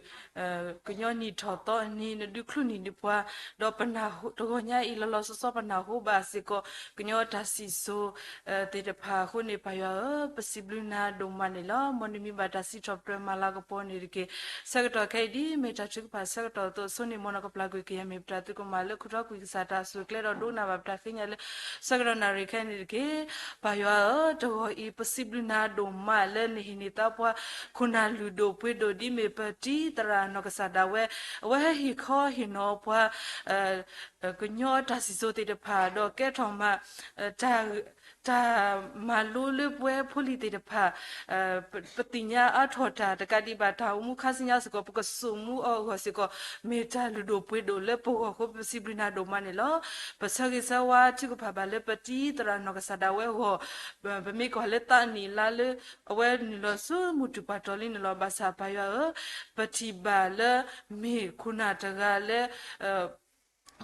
ကညီနံၣ်ထီၣ်သီအနံၤ နဒုးချုးန့ၢ်ဒံးပှၤ ဒီးပနၢ်ဟူ တဂီၤညါအံၤ လီၤလီၤဆီဆီပနၢ်ဟူဘၣ်စ့ၢ်ကီး ကညီတၢ်စံၣ်စိၤ သ့ၣ်တဖၣ်အဃိန့ၣ် ပၢ်ယွၤဧၢ, ပစံးဘျုးနၤဒိၣ်မးန့ၣ်လီၤ. မ်နမံၤဘၣ်တၢ်စံးထီၣ်ပတြၢၤမၤလၤကပီၤန့ၣ်တက့ၢ်. ဆၢကတီၢ်ခဲအံၤဒ်အမ့ၢ်တၢ်ထုကဖၣ်ဆၢကတီၢ်အသိးအဆိန့ၣ် မ်နကပျၢ်ကွံာ်ကယဲၢ်မ့ၢ်ပတၢ်သုကမၣ်လၢခူၣ်ထီကွံာ်ကစၢ်တၢ်အစိၤအကျဲဒီးဒိကနၣ်ဘၣ်ပတၢ်ဃ့ညါလၢ ဆၢကတီၢ်နၣ်ရံၣ်ခဲအံၤန့ၣ်တက့ၢ်. ပၢ်ယွၤဧၢ, တဂီၤအံၤ ပစံးဘျုးနၤဒိၣ်မးလၢနဟ့ၣ်န့ၢ်သါပှၤ ခိၣ်နၢ်လုၢ်ဒိၣ်ပှ့ၤဒိၣ်ဒ်မ့ၢ်ပတံၤသရၣ်နီၢ်ကစၢ်ဒၣ်ဝဲ အဝဲဟဲဟ့ၣ်ခီဟ့ၣ်နီၤပှၤ ကညီတၢ်စံၣ်စိၤသ့ၣ်တဖၣ် ဒီးကဲထီၣ်မး တၢ် တၢ်မၤလိလၢပဝဲဖိလံၤသ့ၣ်တဖၣ် ပသ့ၣ်ညါအါထီၣ်တၢ် တကးဒံးဘၣ်တၢ်အိၣ်မူခါဆူညါစ့ၢ်ကီး ပကစိာ်မူအီၤအဂီၢ်စ့ၢ်ကီး မ့ၢ်တၢ်လုၢ်ဒိၣ်ပှ့ၤဒိၣ်လၢပဂီၢ်အဃိ ပစံးဘျုးနၤဒိၣ်မးန့ၣ်လီၤ. ပဆၢဂ့ၤဆၢဝါထုကဖၣ်ဘၣ်လၢပတံၤသရၣ်နီၢ်ကစၢ်ဒၣ်ဝဲအဂီၢ် ပမ့ၢ်ကွၢ်လၢသးနံၣ်လါလၢ အဝဲနုာ်လီၤဆူမုၢ်တူၢ်ပှၤတီၤလံန့ၣ်လီၤ. ဘၣ်ဆၣ်ပၢ်ယွၤဧၢ, ပထံၣ်ဘၣ်လၢမ့ၢ်ခိၣ်နၢ်တဂၤလၢ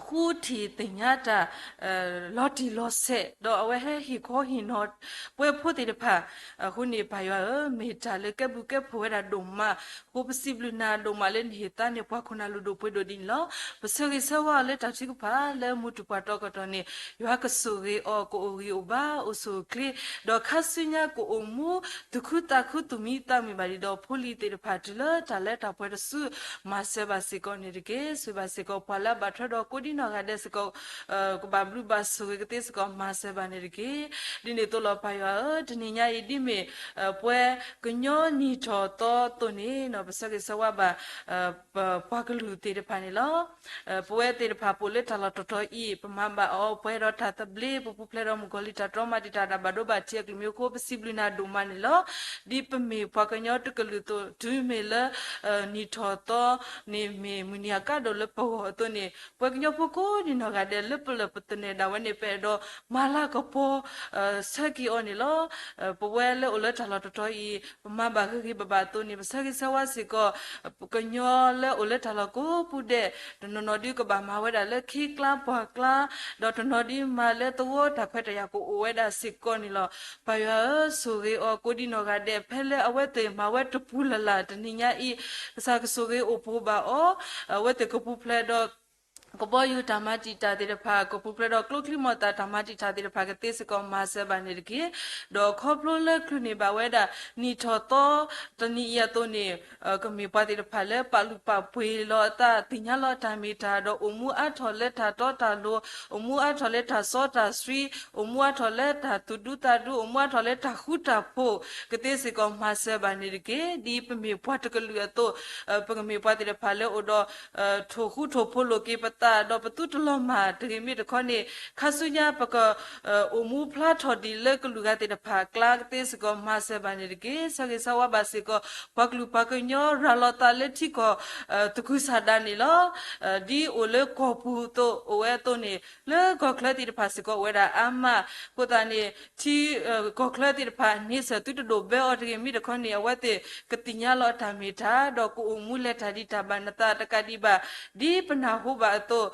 ဃုထံၣ်သ့ၣ်ညါတၢ် လီၤတံၢ်လီၤဆဲး ဒီးအဝဲဟဲဟ့ၣ်ခီဟ့ၣ်နီၤ ပဝဲဖိသ့ၣ်တဖၣ် အဃိန့ၣ် ပၢ်ယွၤဧၢ, မ့ၢ်တၢ်လၢကဲဘူးကဲဖှိၣ်ဝဲဒၣ်ဒိၣ်မးအဃိ ပစံးဘျုးနၤဒိၣ်မးလၢနဟ့ၣ်သါန့ၢ်ပှၤခိၣ်နၢ်လုၢ်ဒိၣ်ပှ့ၤဒိၣ်ဒ်န့ၣ်လီၤ. ပဆၢဂ့ၤဆၢဝါအီၤလၢတၢ်ထုကဖၣ်လၢမုၢ်တူၢ်ပှၤတီၤကတီၢ်န့ၣ် ယွၤကဆိၣ်ဂ့ၤအီၤ ကအိၣ်ဂံၢ်အိၣ်ဘါ အိၣ်ဆူၣ်အိၣ်ချ့ ဒီးခါဆူညါကအိၣ်မူ သူၣ်ခုသးခု သူၣ်မံသးမုာ်ဘၣ်ဒံးဒီး ဖိလံၤသ့ၣ်တဖၣ်တုၤလၢတၢ်လၢတၢ်ပှဲၤတစု မၤစၢၤဘၣ်စ့ၢ်ကီးန့ၣ်တက့ၢ်. ဆိၣ်ဂ့ၤဘၣ်စ့ၢ်ကီးပှၤလၢအဘၣ်ထွဲဒီးကိး ကိးဒံနီၢ်ဂၤဒဲးစ့ၢ်ကီး ကဘၣ်ဘျုးဘၣ်ဆိၣ်ဂ့ၤကသ့စ့ၢ်ကီး မၤစၢၤဘၣ်န့ၣ်တက့ၢ်. ဒ်န့ၣ်အသိးလီၤ ပၢ်ယွၤဧၢ, တနံၤညါအံၤဒ်မ့ၢ် ပဝဲကညီနံၣ်ထီၣ်သီအသိးန့ၣ် ပဆၢဂ့ၤဆၢဝါဘၣ် ပပှၤကလုာ်သ့ၣ်တဖၣ်န့ၣ်လီၤ. ပဝဲသ့ၣ်တဖၣ်ပအိၣ်လၢတၢ်လီၢ်တတီၤအံၤ ပမၤဘၣ်အီၤ ပှဲၤဒီးတၢ်သဘျ့ ပပူၤဖျဲးဒီးမုၣ်ကီၤလံၢ်တၢ်တြီမၤတံာ်တာ်ဒၣ်ဘၣ်ဒိဘၣ်ထံးအကလုၢ်မ့ၢ်အိၣ်ဃိ ပစံးဘျုးနၤဒိၣ်မးန့ၣ်လီၤ. ဒ်ပမ့ၢ်ပှၤကညီတကလုာ်အသိး တုၤမ့ၢ်လၢ နံၣ်ထီၣ်သီန့ၣ်မ့ၢ်မုၢ်နံၤအကါဒိၣ်လၢပဂီၢ်အသိးန့ၣ် ပှၤကညီဖိကိးဒံနီၢ်ဂၤဒဲးလၢပလၢၢ်ပသနၢၣ်ဒၣ်ဝဲန့ၣ် ပအဲၣ်ဒိးမၤလၤကပီၤ ဆၢက့ၤအီၤန့ၣ်လီၤ. ပဝဲလၢအိၣ်လၢတၢ်လီၢ်တတီၤအံၤ ပမၤဘၣ်ဂ့ၤဂ့ၤဘၣ်ဘၣ်အသိးန့ၣ် ပဆၢဂ့ၤဆၢဝါစ့ၢ်ကီး ကညီလၢအိၣ်လၢတၢ်လီၢ်ကိးပူၤဒဲး တနီၤနီၤဒုးကဘၣ်မၤဝဲဒၣ်လၢခ့ကျါပှၢ်ကျါ ဒီးတနီၤဒုးမၤလၢသဝီတၢ်ခွဲးတၢ်ယာ်ကအိၣ်ဝဲဒၣ်စ့ၢ်ကီးန့ၣ်လီၤ. ပၢ်ယွၤဧၢ, ဆိၣ်ဂ့ၤအီၤကိးဒံနီၢ်ဂၤဒဲး ဖဲလၢအဝဲသ့ၣ်မၤဝဲတပူၤလၢ်လၢ်တနံၤညါအံၤ ကစၢ်ကဆိၣ်ဂ့ၤအိၣ်ဖှိၣ်ဘၣ်အီၤ အဝဲသ့ၣ်ကပူၤဖျဲးဒီး ကဘီယူၤတၢ်မၤတံာ်တာ်သ့ၣ်တဖၣ် ကပူၤဖျဲးဒီးကျိချံမျိာ်သၣ်တၢ်မၤတံာ်တာ်သ့ၣ်တဖၣ်ကသ့စ့ၢ်ကီး မၤစၢၤဘၣ်န့ၣ်တက့ၢ်. ဒီးခီဖျိလၢချုးန့ၢ်ဘၣ်ဝဲဒၣ် နံၣ်ထီၣ်သီတနံၤအံၤအသိးန့ၣ် ကမ့ၢ်ပှၤသ့ၣ်တဖၣ်လၢပာ်လုၢ်ပာ်ပှ့ၤလီၤအသး သ့ၣ်ညါလီၤတၢ်မ့ၢ်တၢ် ဒီးအိၣ်မူအါထီၣ်လၢတၢ်တီတၢ်လိၤ အိၣ်မူအါထီၣ်လၢတၢ်စီတၢ်ဆှံ အိၣ်မူအါထီၣ်လၢတၢ်သူၣ်ဒူသးဒူ အိၣ်မူအါထီၣ်လၢတၢ်ဃူတၢ်ဖိး ကသ့စ့ၢ်ကီး မၤစၢၤဘၣ်န့ၣ်တက့ၢ်. ဒ်ပမ့ၢ်ပှၤတကလုာ်အသိး ပကမ့ၢ်ပှၤသ့ၣ်တဖၣ်လၢအိၣ်ဒီး ထိၣ်ဃူထိၣ်ဖိးလိာ်က့ၤပသး ဒီးပသုတလီၤမၢ်တဂ့ၤမ့ၢ်တခီန့ၣ် ခါဆူညါပက အိၣ်မူဖျါထီၣ်ဒံးလၢကလုာ်ဂၤသ့ၣ်တဖၣ်အကျါ ကသ့စ့ၢ်ကီး မၤစၢၤဘၣ်န့ၣ်တက့ၢ်. ဆၢဂ့ၤဆၢဝါဘၣ်စ့ၢ်ကီး ပှၤကလုာ်ပှၤကညီ ရၤလီၤသးလၢထံကီၢ် သကုၤဆးဒးန့ၣ်လီၤ. ဒ်အိၣ်လၢကီၢ်ပူၤအသိး အိၣ်ဝဲအသိးန့ၣ် လၢကီၢ်ချၢသ့ၣ်တဖၣ်စ့ၢ်ကီး အိၣ်ဝဲဒၣ်အါမး အဃိသတးန့ၣ် ထံ ကီၢ်ချၢသ့ၣ်တဖၣ် န့ဆၢၣ်သုတဒိၣ်ဘၢအီၤတဂ့ၤမ့ၢ်တခီန့ၣ် အဝဲသ့ၣ်ကသ့ၣ်ညါလီၤအတၢ်မ့ၢ်တၢ် ဒီးကအိၣ်မူလဲၤတၢ်ဒံးတၢ်ဘၣ်နသးတကးဒံးဘၣ် ဒ်ပနၢ်ဟူဘၣ်အသိး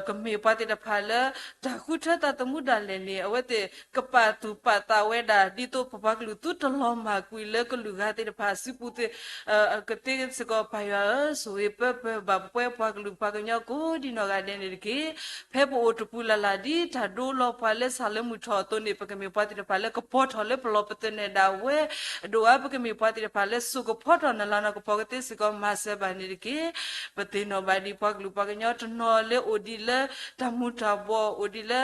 ကမ့ၢ်ပှၤသ့ၣ်တဖၣ်လၢ တၢ်ဃုထၢသးသမူဒၣ်လဲာ်န့ၣ် အဝဲသ့ၣ်ကပာ်သူၣ်ပာ်သးဝဲဒၣ် ဒ်သိးပပှၤကလုာ်သုတလီၤမၢ်ကွံာ်လၢကလုာ်ဂၤသ့ၣ်တဖၣ်အစုပူၤသ့ၣ် ကသ့စ့ၢ်ကီး ပၢ်ယွၤဧၢ, ဆိၣ်ဂ့ၤပၢပၢၢ်ဘၣ်ပပှၤကလုာ်ပှၤကညီကိးဒံနီၢ်ဂၤဒဲးန့ၣ်တက့ၢ်. ဖဲပအိၣ်တပူၤလၢ်လၢ်ဒ်တၢ်ဒိလီၤပှၤလၢစၢ်လၢမုၢ်ထီၣ်အသိးန့ၣ် ပကမ့ၢ်ပှၤသ့ၣ်တဖၣ်လၢကပီၤထီၣ်လၢပလီၢ်ပသနၢၣ်ဒၣ်ဝဲ အဒိၣ်အါ ပကမ့ၢ်ပှၤသ့ၣ်တဖၣ်လၢစိာ်ကဖီထီၣ်နလၤနီၢ်ကပီၤကသ့စ့ၢ်ကီး မၤစၢၤဘၣ်န့ၣ်တက့ၢ်. ပသ့ၣ်နီၣ်ဘၣ်ဒံးပှၤကလုာ်ပှၤကညီတနီၤလၢအိၣ်ဒံးလၢတၢ်မူၤတၢ်ဘှီး အိၣ်ဒံးလၢ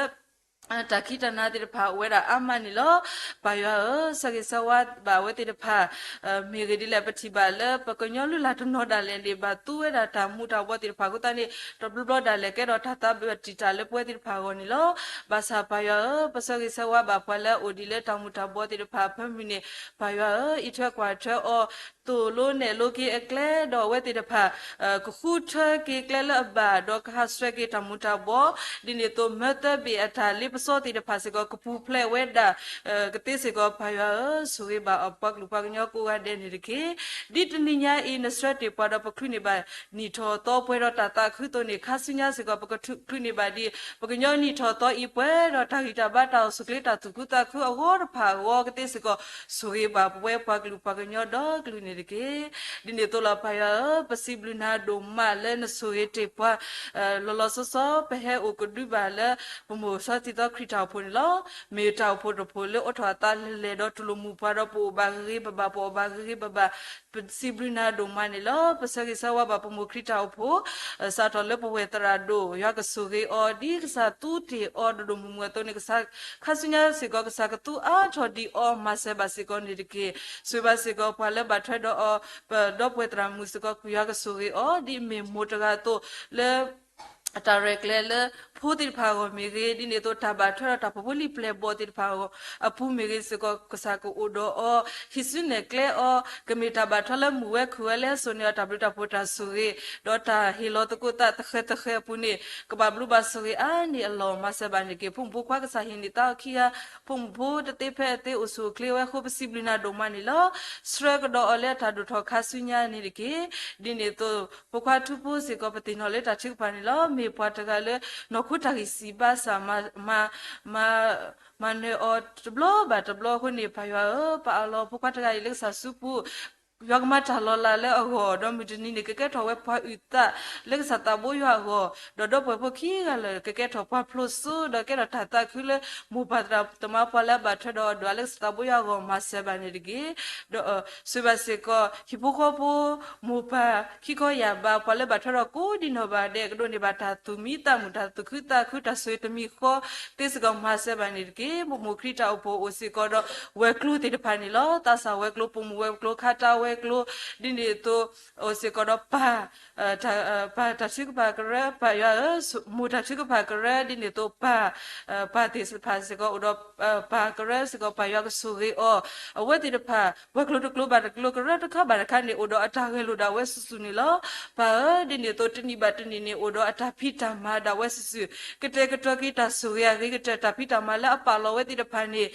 တၢ်ခံးတၢ်နၤသ့ၣ်တဖၣ်အိၣ်ဝဲဒၣ်အါမးန့ၣ်လီၤ. ပၢ်ယွၤဧၢ, ဆၢဂ့ၤဆၢဝါဘၣ်အဝဲသ့ၣ်တဖၣ် မ့ၢ်ဂ့ၤဒ်လဲၣ် ပထံၣ်ဘၣ်လၢ ပကညီလုၢ်လၢ်တနီၤဒၣ်လဲာ်န့ၣ် ဘၣ်သူဝဲဒၣ်တၢ်မူၤတၢ်ဘှီးသ့ၣ်တဖၣ်အဃိသတးန့ၣ် တဘျီဘျီဒၣ်လဲာ်ကဲထီၣ်တၢ်သးဘၣ်တံာ်တာ်လၢပဝဲသ့ၣ်တဖၣ်အဂီၢ်န့ၣ်လီၤ. ဘၣ်ဆၣ်ပၢ်ယွၤဧၢ, ပဆၢဂ့ၤဆၢဝါဘၣ်ပှၤလၢအအိၣ်ဒံးလၢတၢ်မူၤတၢ်ဘှီးသ့ၣ်တဖၣ်အဖၢမုၢ်န့ၣ် ပၢ်ယွၤဧၢ, အံးထွဲကွၢ်ထွဲအီၤ သိၣ်လိနဲၣ်လိက့ၤအကျဲ ဒီးအဝဲသ့ၣ်တဖၣ် ကဃုထၢက့ၤကျဲလၢအဘၣ် ဒီးကဟးဆှဲးက့ၤတၢ်မူၤတၢ်ဘှီး ဒ်န့ၣ်အသိး မၢသၢဘ့ၣ်အတၢ်လ့ပစီသ့ၣ်တဖၣ်စ့ၢ်ကီး ကပူၤဖျဲးဝဲဒၣ် ကသ့စ့ၢ်ကီး ပၢ်ယွၤဧၢ, ဆိၣ်ဂ့ၤဘၣ်အီၤပှၤကလုာ်ပှၤကညီကိးဂၤဒဲးန့ၣ်တက့ၢ်. ဒ်တနံၤညါအံၤ နဆှၢတ့ၢ်ပှၤဒီးပချုးန့ၢ်ဘၣ် နံၣ်ထီၣ်သီပှဲၤဒီးတၢ်သးခုအသိးန့ၣ် ခါဆူညါစ့ၢ်ကီး ပကချုးန့ၢ်ဘၣ်ဒ် ပကညီနံၣ်ထီၣ်သီအံၤပှဲၤဒီးတၢ်ဂံၢ်တၢ်ဘါ တၢ်အိၣ်ဆူၣ်ချ့တၢ်သူၣ်ခုသးခုအဂီၢ်တဖၣ်အဂီၢ်ကသ့စ့ၢ်ကီး ဆိၣ်ဂ့ၤဘၣ်ပဝဲပှၤကလုာ်ပှၤကညီဒီကလုာ်န့ၣ်တက့ၢ်. ဒ်န့ၣ်အသိးလီၤ ပၢ်ယွၤဧၢ, ပစံးဘျုးနၤဒိၣ်မးလၢနဆိၣ်ဂ့ၤတ့ၢ်ပှၤ လီၤလီၤဆီဆီ ပဟဲအိၣ်ကဒုဘၣ်လၢ ပမိၢ်စီဆှံသီခရံာ်တၢ်အိၣ်ဖှိၣ်န့ၣ်လီၤ. မ့ၢ်တၢ်အိၣ်ဖှိၣ်တဖှိၣ်လၢအိးထီၣ်အသးလဲၤလဲၤဒီးတူၢ်လိာ်မုာ်ပှၤဒီး ပအိၣ်ဘၣ်ဂ့ၤဂ့ၤဘၣ်ဘၣ် ပအီၣ်ဘၣ်ဂ့ၤဂ့ၤဘၣ်ဘၣ် ပစံးဘျုးနၤဒိၣ်မးန့ၣ်လီၤ. ပဆၢဂ့ၤဆၢဝါဘၣ်ပမိၢ်ခရံာ်တၢ်အိၣ်ဖှိၣ် စးထီၣ်လၢပဝဲၢ်သရၣ်ဒိၣ် ယွၤကဆိၣ်ဂ့ၤအီၤ ဒ်ကစၢ်သူတ့ၢ်အီၤဒိၣ်ဒိၣ်မုၢ်မုၢ်အသိးန့ၣ် ကစၢ်ခါဆူညါစ့ၢ်ကီး ကစၢ်ကသူအါထီၣ်ဒံးအီၤ မၤစၢၤဘၣ်စ့ၢ်ကီးန့ၣ်တက့ၢ်. ဆိၣ်ဂ့ၤဘၣ်စ့ၢ်ကီး ပှၤလၢဘၣ်ထွဲဒီးအီၤ ပဒီပုၢ်ဝဲၢ်သရၣ်မုၣ်စ့ၢ်ကီး ယွၤကဆိၣ်ဂ့ၤအီၤ ဒ်အမ့ၢ်မိၢ်တဂၤအသိး လၢ အတၢ်ရဲၣ်ကျဲၤလၢ ဖိသ့ၣ်တဖၣ်အဂီၢ်မ့ၢ်ဂ့ၤ ဒ်န့ၣ်အသိး တၢ်ဘၣ်ထွဲဒီးတၢ်ဖိဖိလံၤပျဲၢ်ဘီၣ်သ့ၣ်တဖၣ်အပူၤမ့ၢ်ဂ့ၤစ့ၢ်ကီး ကစၢ်ကအိၣ်ဒီးအီၤ ဟံးစုနဲၣ်ကျဲအီၤ ကမ့ၢ်တၢ်ဘၣ်ထွဲလၢမုၢ်ဝဲခုၣ်ဝဲလၢစိၤန့ၣ် အတၢ်ဘျုးတၢ်ဖှိၣ်တၢ်ဆိၣ်ဂ့ၤ ဒီးတၢ်ဟ့ၣ်လီၤသကိးသးသဃဲၤသဃဲၤအပူၤန့ၣ် ကဘၣ်ဘျုးဘၣ်ဆိၣ်ဂ့ၤအါန့ၢ်အလီၢ် မၤစၢၤဘၣ်န့ၣ်တက့ၢ်. ဖိမုၣ်ဖိခွါ ကစၢ်ဟ့ၣ်န့ၢ်သးအီၤခံဂၤ ဖိမုၣ်ဖိတသ့ဖဲအသ့ အိၣ်ဆူၣ်အိၣ်ချ့ဝဲအဃိ ပစံးဘျုးနၤဒိၣ်မးန့ၣ်လီၤ. ဆှၢကဒီးအီၤလၢအတၢ်ဒိၣ်ထီၣ်ခါဆူညါန့ၣ်တက့ၢ်. ဒ်န့ၣ်အသိး ဖိခွါထူဖိစ့ၢ်ကီး ပသ့ၣ်နီၣ်လၢတၢ်ထုကဖၣ်န့ၣ်လီၤ. မ့ၢ်ပှၤတဂၤလၢ နီၢ်ခိတၢ်ဂံၢ်စၢ်ဘါစၢ် မၤနၢၤအီၤတဘျီဘၣ်တဘျီအဃိန့ၣ် ပၢ်ယွၤဧၢ, ပာ်အလီၤဖိခွါတဂၤအံၤလၢကစၢ်စုပူၤ ယွၤကမၤတၢ်လီၤလးလၢအဂီၢ်, ဒီးမုၢ်တနံၤန့ၣ် ကကဲထီၣ်ဝဲပှၤအုၣ်သးလၢကစၢ်သးဘိယွၤအဂီၢ်, ဒီးဒီပုၢ်ဝဲၢ်ဖိခံဂၤလၢာ် ကကဲထီၣ်ပှၤဖျိစိ, ဒီးကဲထီၣ်တၢ်သးခုလၢ မိၢ်ပၢ်သရၣ်သမါ ပှၤလၢအဘၣ်ထွဲဒီးဒွးလၢကစၢ်သးဘိယွၤအဂီၢ် မၤစၢၤဘၣ်န့ၣ်တက့ၢ်. ဒီး ဆိၣ်ဂ့ၤဘၣ်စ့ၢ်ကီး ဟံၣ်ဖိဃီဖိ မိၢ်ပၢ် ခံခီယၢ်ဘး ပှၤလၢဘၣ်ထွဲဒီးကိးဒံနီၢ်ဂၤဒဲး ကဒိးန့ၢ်ဘၣ်တၢ်သူၣ်မံသးမုာ် တၢ်သူၣ်ခုသးခု တၢ်ဆိၣ်ဂ့ၤတမံၤဃီသ့စ့ၢ်ကီး မၤစၢၤဘၣ်န့ၣ်တက့ၢ်. ပမိၢ်ခရံာ်တၢ်အိၣ်ဖှိၣ်အိၣ်စ့ၢ်ကီးဒီး ဝဲၤကျိၤသ့ၣ်တဖၣ်န့ၣ်လီၤ. သးစၢ်ဝဲၤကျိၤ, ပိာ်မုၣ်ဝဲၤကျိၤ, ခါတၢ်ဝဲၤကျိၤ, ဒ်န့ၣ်အသိး အိၣ်စ့ၢ်ကီးဒီးပၢ်, ပၢ်တၢ်ထုကဖၣ်ကရၢ, ပၢ်ယွၤဧၢ, မိၢ်တၢ်ထုကဖၣ်ကရၢ, ဒ်န့ၣ်အသိးပၢ်, ပၢ်သ့ၣ်တဖၣ်စ့ၢ်ကီး အိၣ်ဒီးပၢ်ကရၢစ့ၢ်ကီး ပၢ်ယွၤကဆိၣ်ဂ့ၤအီၤ, အဝဲသ့ၣ်တဖၣ် ဝဲၤကျိၤတကျိၤဘၣ်တကျိၤ ကရၢတခါဘၣ်တခါန့ၣ် အိၣ်ဒီးအတၢ်ဂဲၤလိာ်ဒၣ်ဝဲစုာ်စုာ်န့ၣ်လီၤ. ပၢ်ဧၢ, ဒ်န့ၣ်အသိးတနံၤဘၣ်တနံၤန့ၣ် အိၣ်ဒီးအတၢ်ဖံးတၢ်မၤဒၣ်ဝဲစုာ်စုာ်, ကတဲာ်ကတီၤက့ၤတၢ်ဆိၣ်ဂ့ၤအဂ့ၤကတၢၢ် တၢ်ဖံးတၢ်မၤလၢအပာ်လီၤဝဲသ့ၣ်တဖၣ်န့ၣ်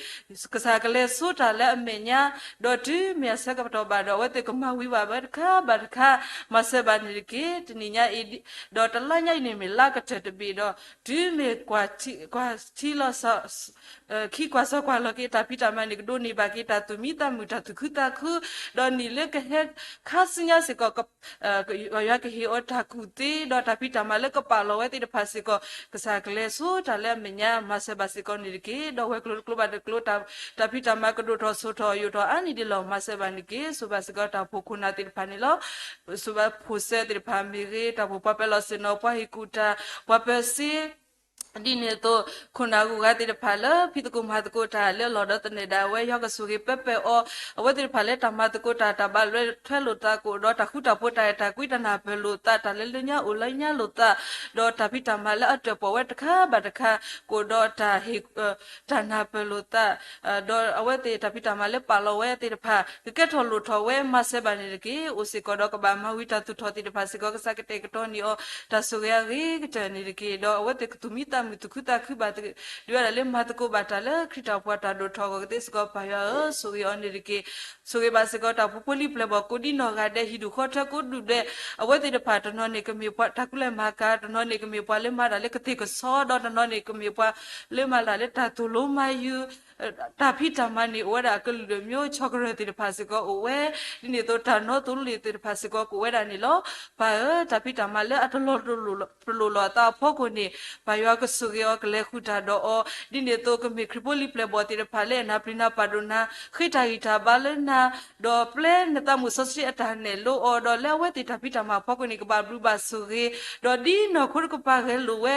ကစၢ်ကလဲၤဆိတၢ်လၢအမဲာ်ညါ, ဒီးတုၤမ့ၢ်အဆၢကတီၢ်ဘၣ်ဒီး အဝဲသ့ၣ်ကမၤဝံၤဘၣ်ဝဲတခါဘၣ်တခါ, မၤစၢၤဘၣ်န့ၣ်တက့ၢ်. တနံၤညါအံၤ, ဒီးတလါညါအံၤန့ၣ်မ့ၢ်လါကတၢၢ်တဘ့ၣ်ဒီး တုၤမ့ၢ်ကွၢ်ထံလီၤ ခံကွၢ်စီၤကွၢ်လီၤက့ၤတၢ်ဖံးတၢ်မၤန့ၣ် ကဒိးန့ၢ်ဘၣ်က့ၤတၢ်သူၣ်မံသးမုာ် တၢ်သူၣ်ခုသးခု, ဒီးနံၣ်လၢကဟဲခါဆူညါစ့ၢ်ကီး ယွၤကဟ့ၣ်အီၤတၢ်ကူၣ်သ့ ဒီးတၢ်ဖံးတၢ်မၤလၢကပာ်လီၤဝဲသ့ၣ်တဖၣ်စ့ၢ်ကီး ကစၢ်ကလဲၤဆိတၢ်လၢအမဲာ်ညါ မၤစၢၤဘၣ်စ့ၢ်ကီးန့ၣ်တက့ၢ်. ဒီးဝဲၤကျိၤတကျိၤဘၣ်တကျိၤ တၢ်ဖံးတၢ်မၤကဒိၣ်ထီၣ်ဆိၣ်ထီၣ်ယိာ်ထီၣ်အါန့ၢ်ဒ်လဲၣ် မၤစၢၤဘၣ်န့ၣ်တက့ၢ်. ဆိၣ်ဂ့ၤဘၣ်စ့ၢ်ကီးတၢ်အိၣ်ဖှိၣ်ခိၣ်နၢ်သ့ၣ်တဖၣ်န့ၣ်လီၤ. ဆိၣ်ဂ့ၤဘၣ်ဖိၣ်စၢသ့ၣ်တဖၣ်မ့ၢ်ဂ့ၤ, တၢ်အိၣ်ဖှိၣ်ပှၤပဲာ်လီၢ်ဆ့ၣ်နီၤ, ပှၤဟ့ၣ်ကူၣ်တၢ်, ပှၤပၢၤစ့ ဒ်န့ၣ်အသိး ခိၣ်နၢ်ဂုၤဂၤသ့ၣ်တဖၣ်လၢဖံးသကိးမၤသကိးတၢ်လၢလီၢ်ဒီးသန့ၤဒၣ်ဝဲ ယွၤကဆိၣ်ဂ့ၤပၢပၢအီၤ, အဝဲသ့ၣ်တဖၣ်လၢတၢ်မၤသကိးတၢ် တၢ်ဘၣ်လဲၤထွဲလိာ်သးကအိၣ်ဒီးတၢ်ဃူတၢ်ဖိး တၢ်အဲၣ်တၢ်ကွံ တၢ်နၢ်ပၢၢ်လိာ်သး တၢ်လၢလၢညါအိၣ်လၢညါလိာ်သး, ဒီးတၢ်ဖံးတၢ်မၤလၢအတၢၣ်ပီၣ်ဝဲတခါဘၣ်တခါ ကအိၣ်ဒီးတၢ်ဟ့ၣ် တၢ်နၢ်ပၢၢ်လိာ်သး ဒီးအဝဲသ့ၣ်တၢ်ဖံးတၢ်မၤလၢပာ်လီၤဝဲသ့ၣ်တဖၣ် ကကဲထီၣ်လိၣ်ထီၣ်ဝဲ မၤစၢၤဘၣ်န့ၣ်တက့ၢ်. အိၣ်စ့ၢ်ကီးဒီးကဘၣ်မၤဝံၤတၢ်သူၣ်ထီၣ်သ့ၣ်တဖၣ်စ့ၢ်ကီး ကစၢ်ကတဲာ်ကတီၤန့ၢ်အီၤ တၢ်ဆိၣ်ဂ့ၤအဂ့ၤကတၢၢ်န့ၣ်တက့ၢ်. ဒီးအဝဲသ့ၣ်ကသူၣ်မံသးမုာ်သူၣ်ခုသးခုဘၣ် ဒ်ဝဲဒၣ်လၢမၤသကိးဘၣ်တၢ်လၢခရံာ်တၢ်အိၣ်ဖှိၣ်တၢ်ဒိၣ်ထီၣ်အဂီၢ်ကသ့စ့ၢ်ကီး ပၢ်ယွၤဧၢ ဆိၣ်ဂ့ၤအီၤန့ၣ်တက့ၢ်. ဆိၣ်ဂ့ၤဘၣ်စ့ၢ်ကီးတၢ်အိၣ်ဖှိၣ်ဖိလံၤပျဲၢ်ဘီၣ်ကိးဒံနီၢ်ဂၤဒဲး ဟံၣ်ဒူၣ်ဃီထၢကိးဒူၣ်ဒဲး အဝဲသ့ၣ်တဖၣ်တနီၤန့ၣ်ကမ့ၢ်ပှၤတၢ်ကူၣ်လဲၤမၤကၤ, တနီၤန့ၣ်ကမ့ၢ်ပှၤလၢမၤတၢ်လၢကသ့ၣ်ကဆီ, ဒီးတနီၤန့ၣ်ကမ့ၢ်ပှၤလၢမၤတၢ်လၢတၢ်သိၣ်လိမၤယုၤ တၢ်ဖံးတၢ်မၤန့ၣ် အိၣ်ဝဲဒၣ်အကလုာ်ကလုာ် မ့ၢ်ဆီၣ်ကရၢၢ်သ့ၣ်တဖၣ်စ့ၢ်ကီးအိၣ်ဝဲ, ဒ်န့ၣ်အသိးတၢ်နီသိလ့ၣ်သ့ၣ်တဖၣ်စ့ၢ်ကီးကအိၣ်ဝဲဒၣ်န့ၣ်လီၤ. ပၢ်ဧၢ, တၢ်ဖံးတၢ်မၤလၢအတလီၤတလိၣ်လီၤအသးအဖီခိၣ်န့ၣ် ပၢ်ယွၤကဆိၣ်ဂ့ၤအီၤ ကလဲၤဃုာ်တၢ်ဒီးအီၤ, ဒ်န့ၣ်အသိးကမ့ၢ်ခရံာ်ဖိလံၤပျဲၢ်ဘီၣ်သ့ၣ်တဖၣ်လၢအနၢ်ပျံၤနၢ်ပာ်ဒိၣ်နၤ, ဃ့တၢ်ဂံၢ်တၢ်ဘါလၢနၤ, ဒီးပျဲနသးမုၣ်စီဆှံအတၢ်နဲၣ်လိအီၤ, ဒီးလၢအဝဲသ့ၣ်တၢ်ဖံးတၢ်မၤအဖီခိၣ်န့ၣ် ကဘၣ်ဘျုးဘၣ်ဆိၣ်ဂ့ၤ, ဒီးဒ်နီၢ်ခိတကပၤဂဲၤလိာ်ဝဲ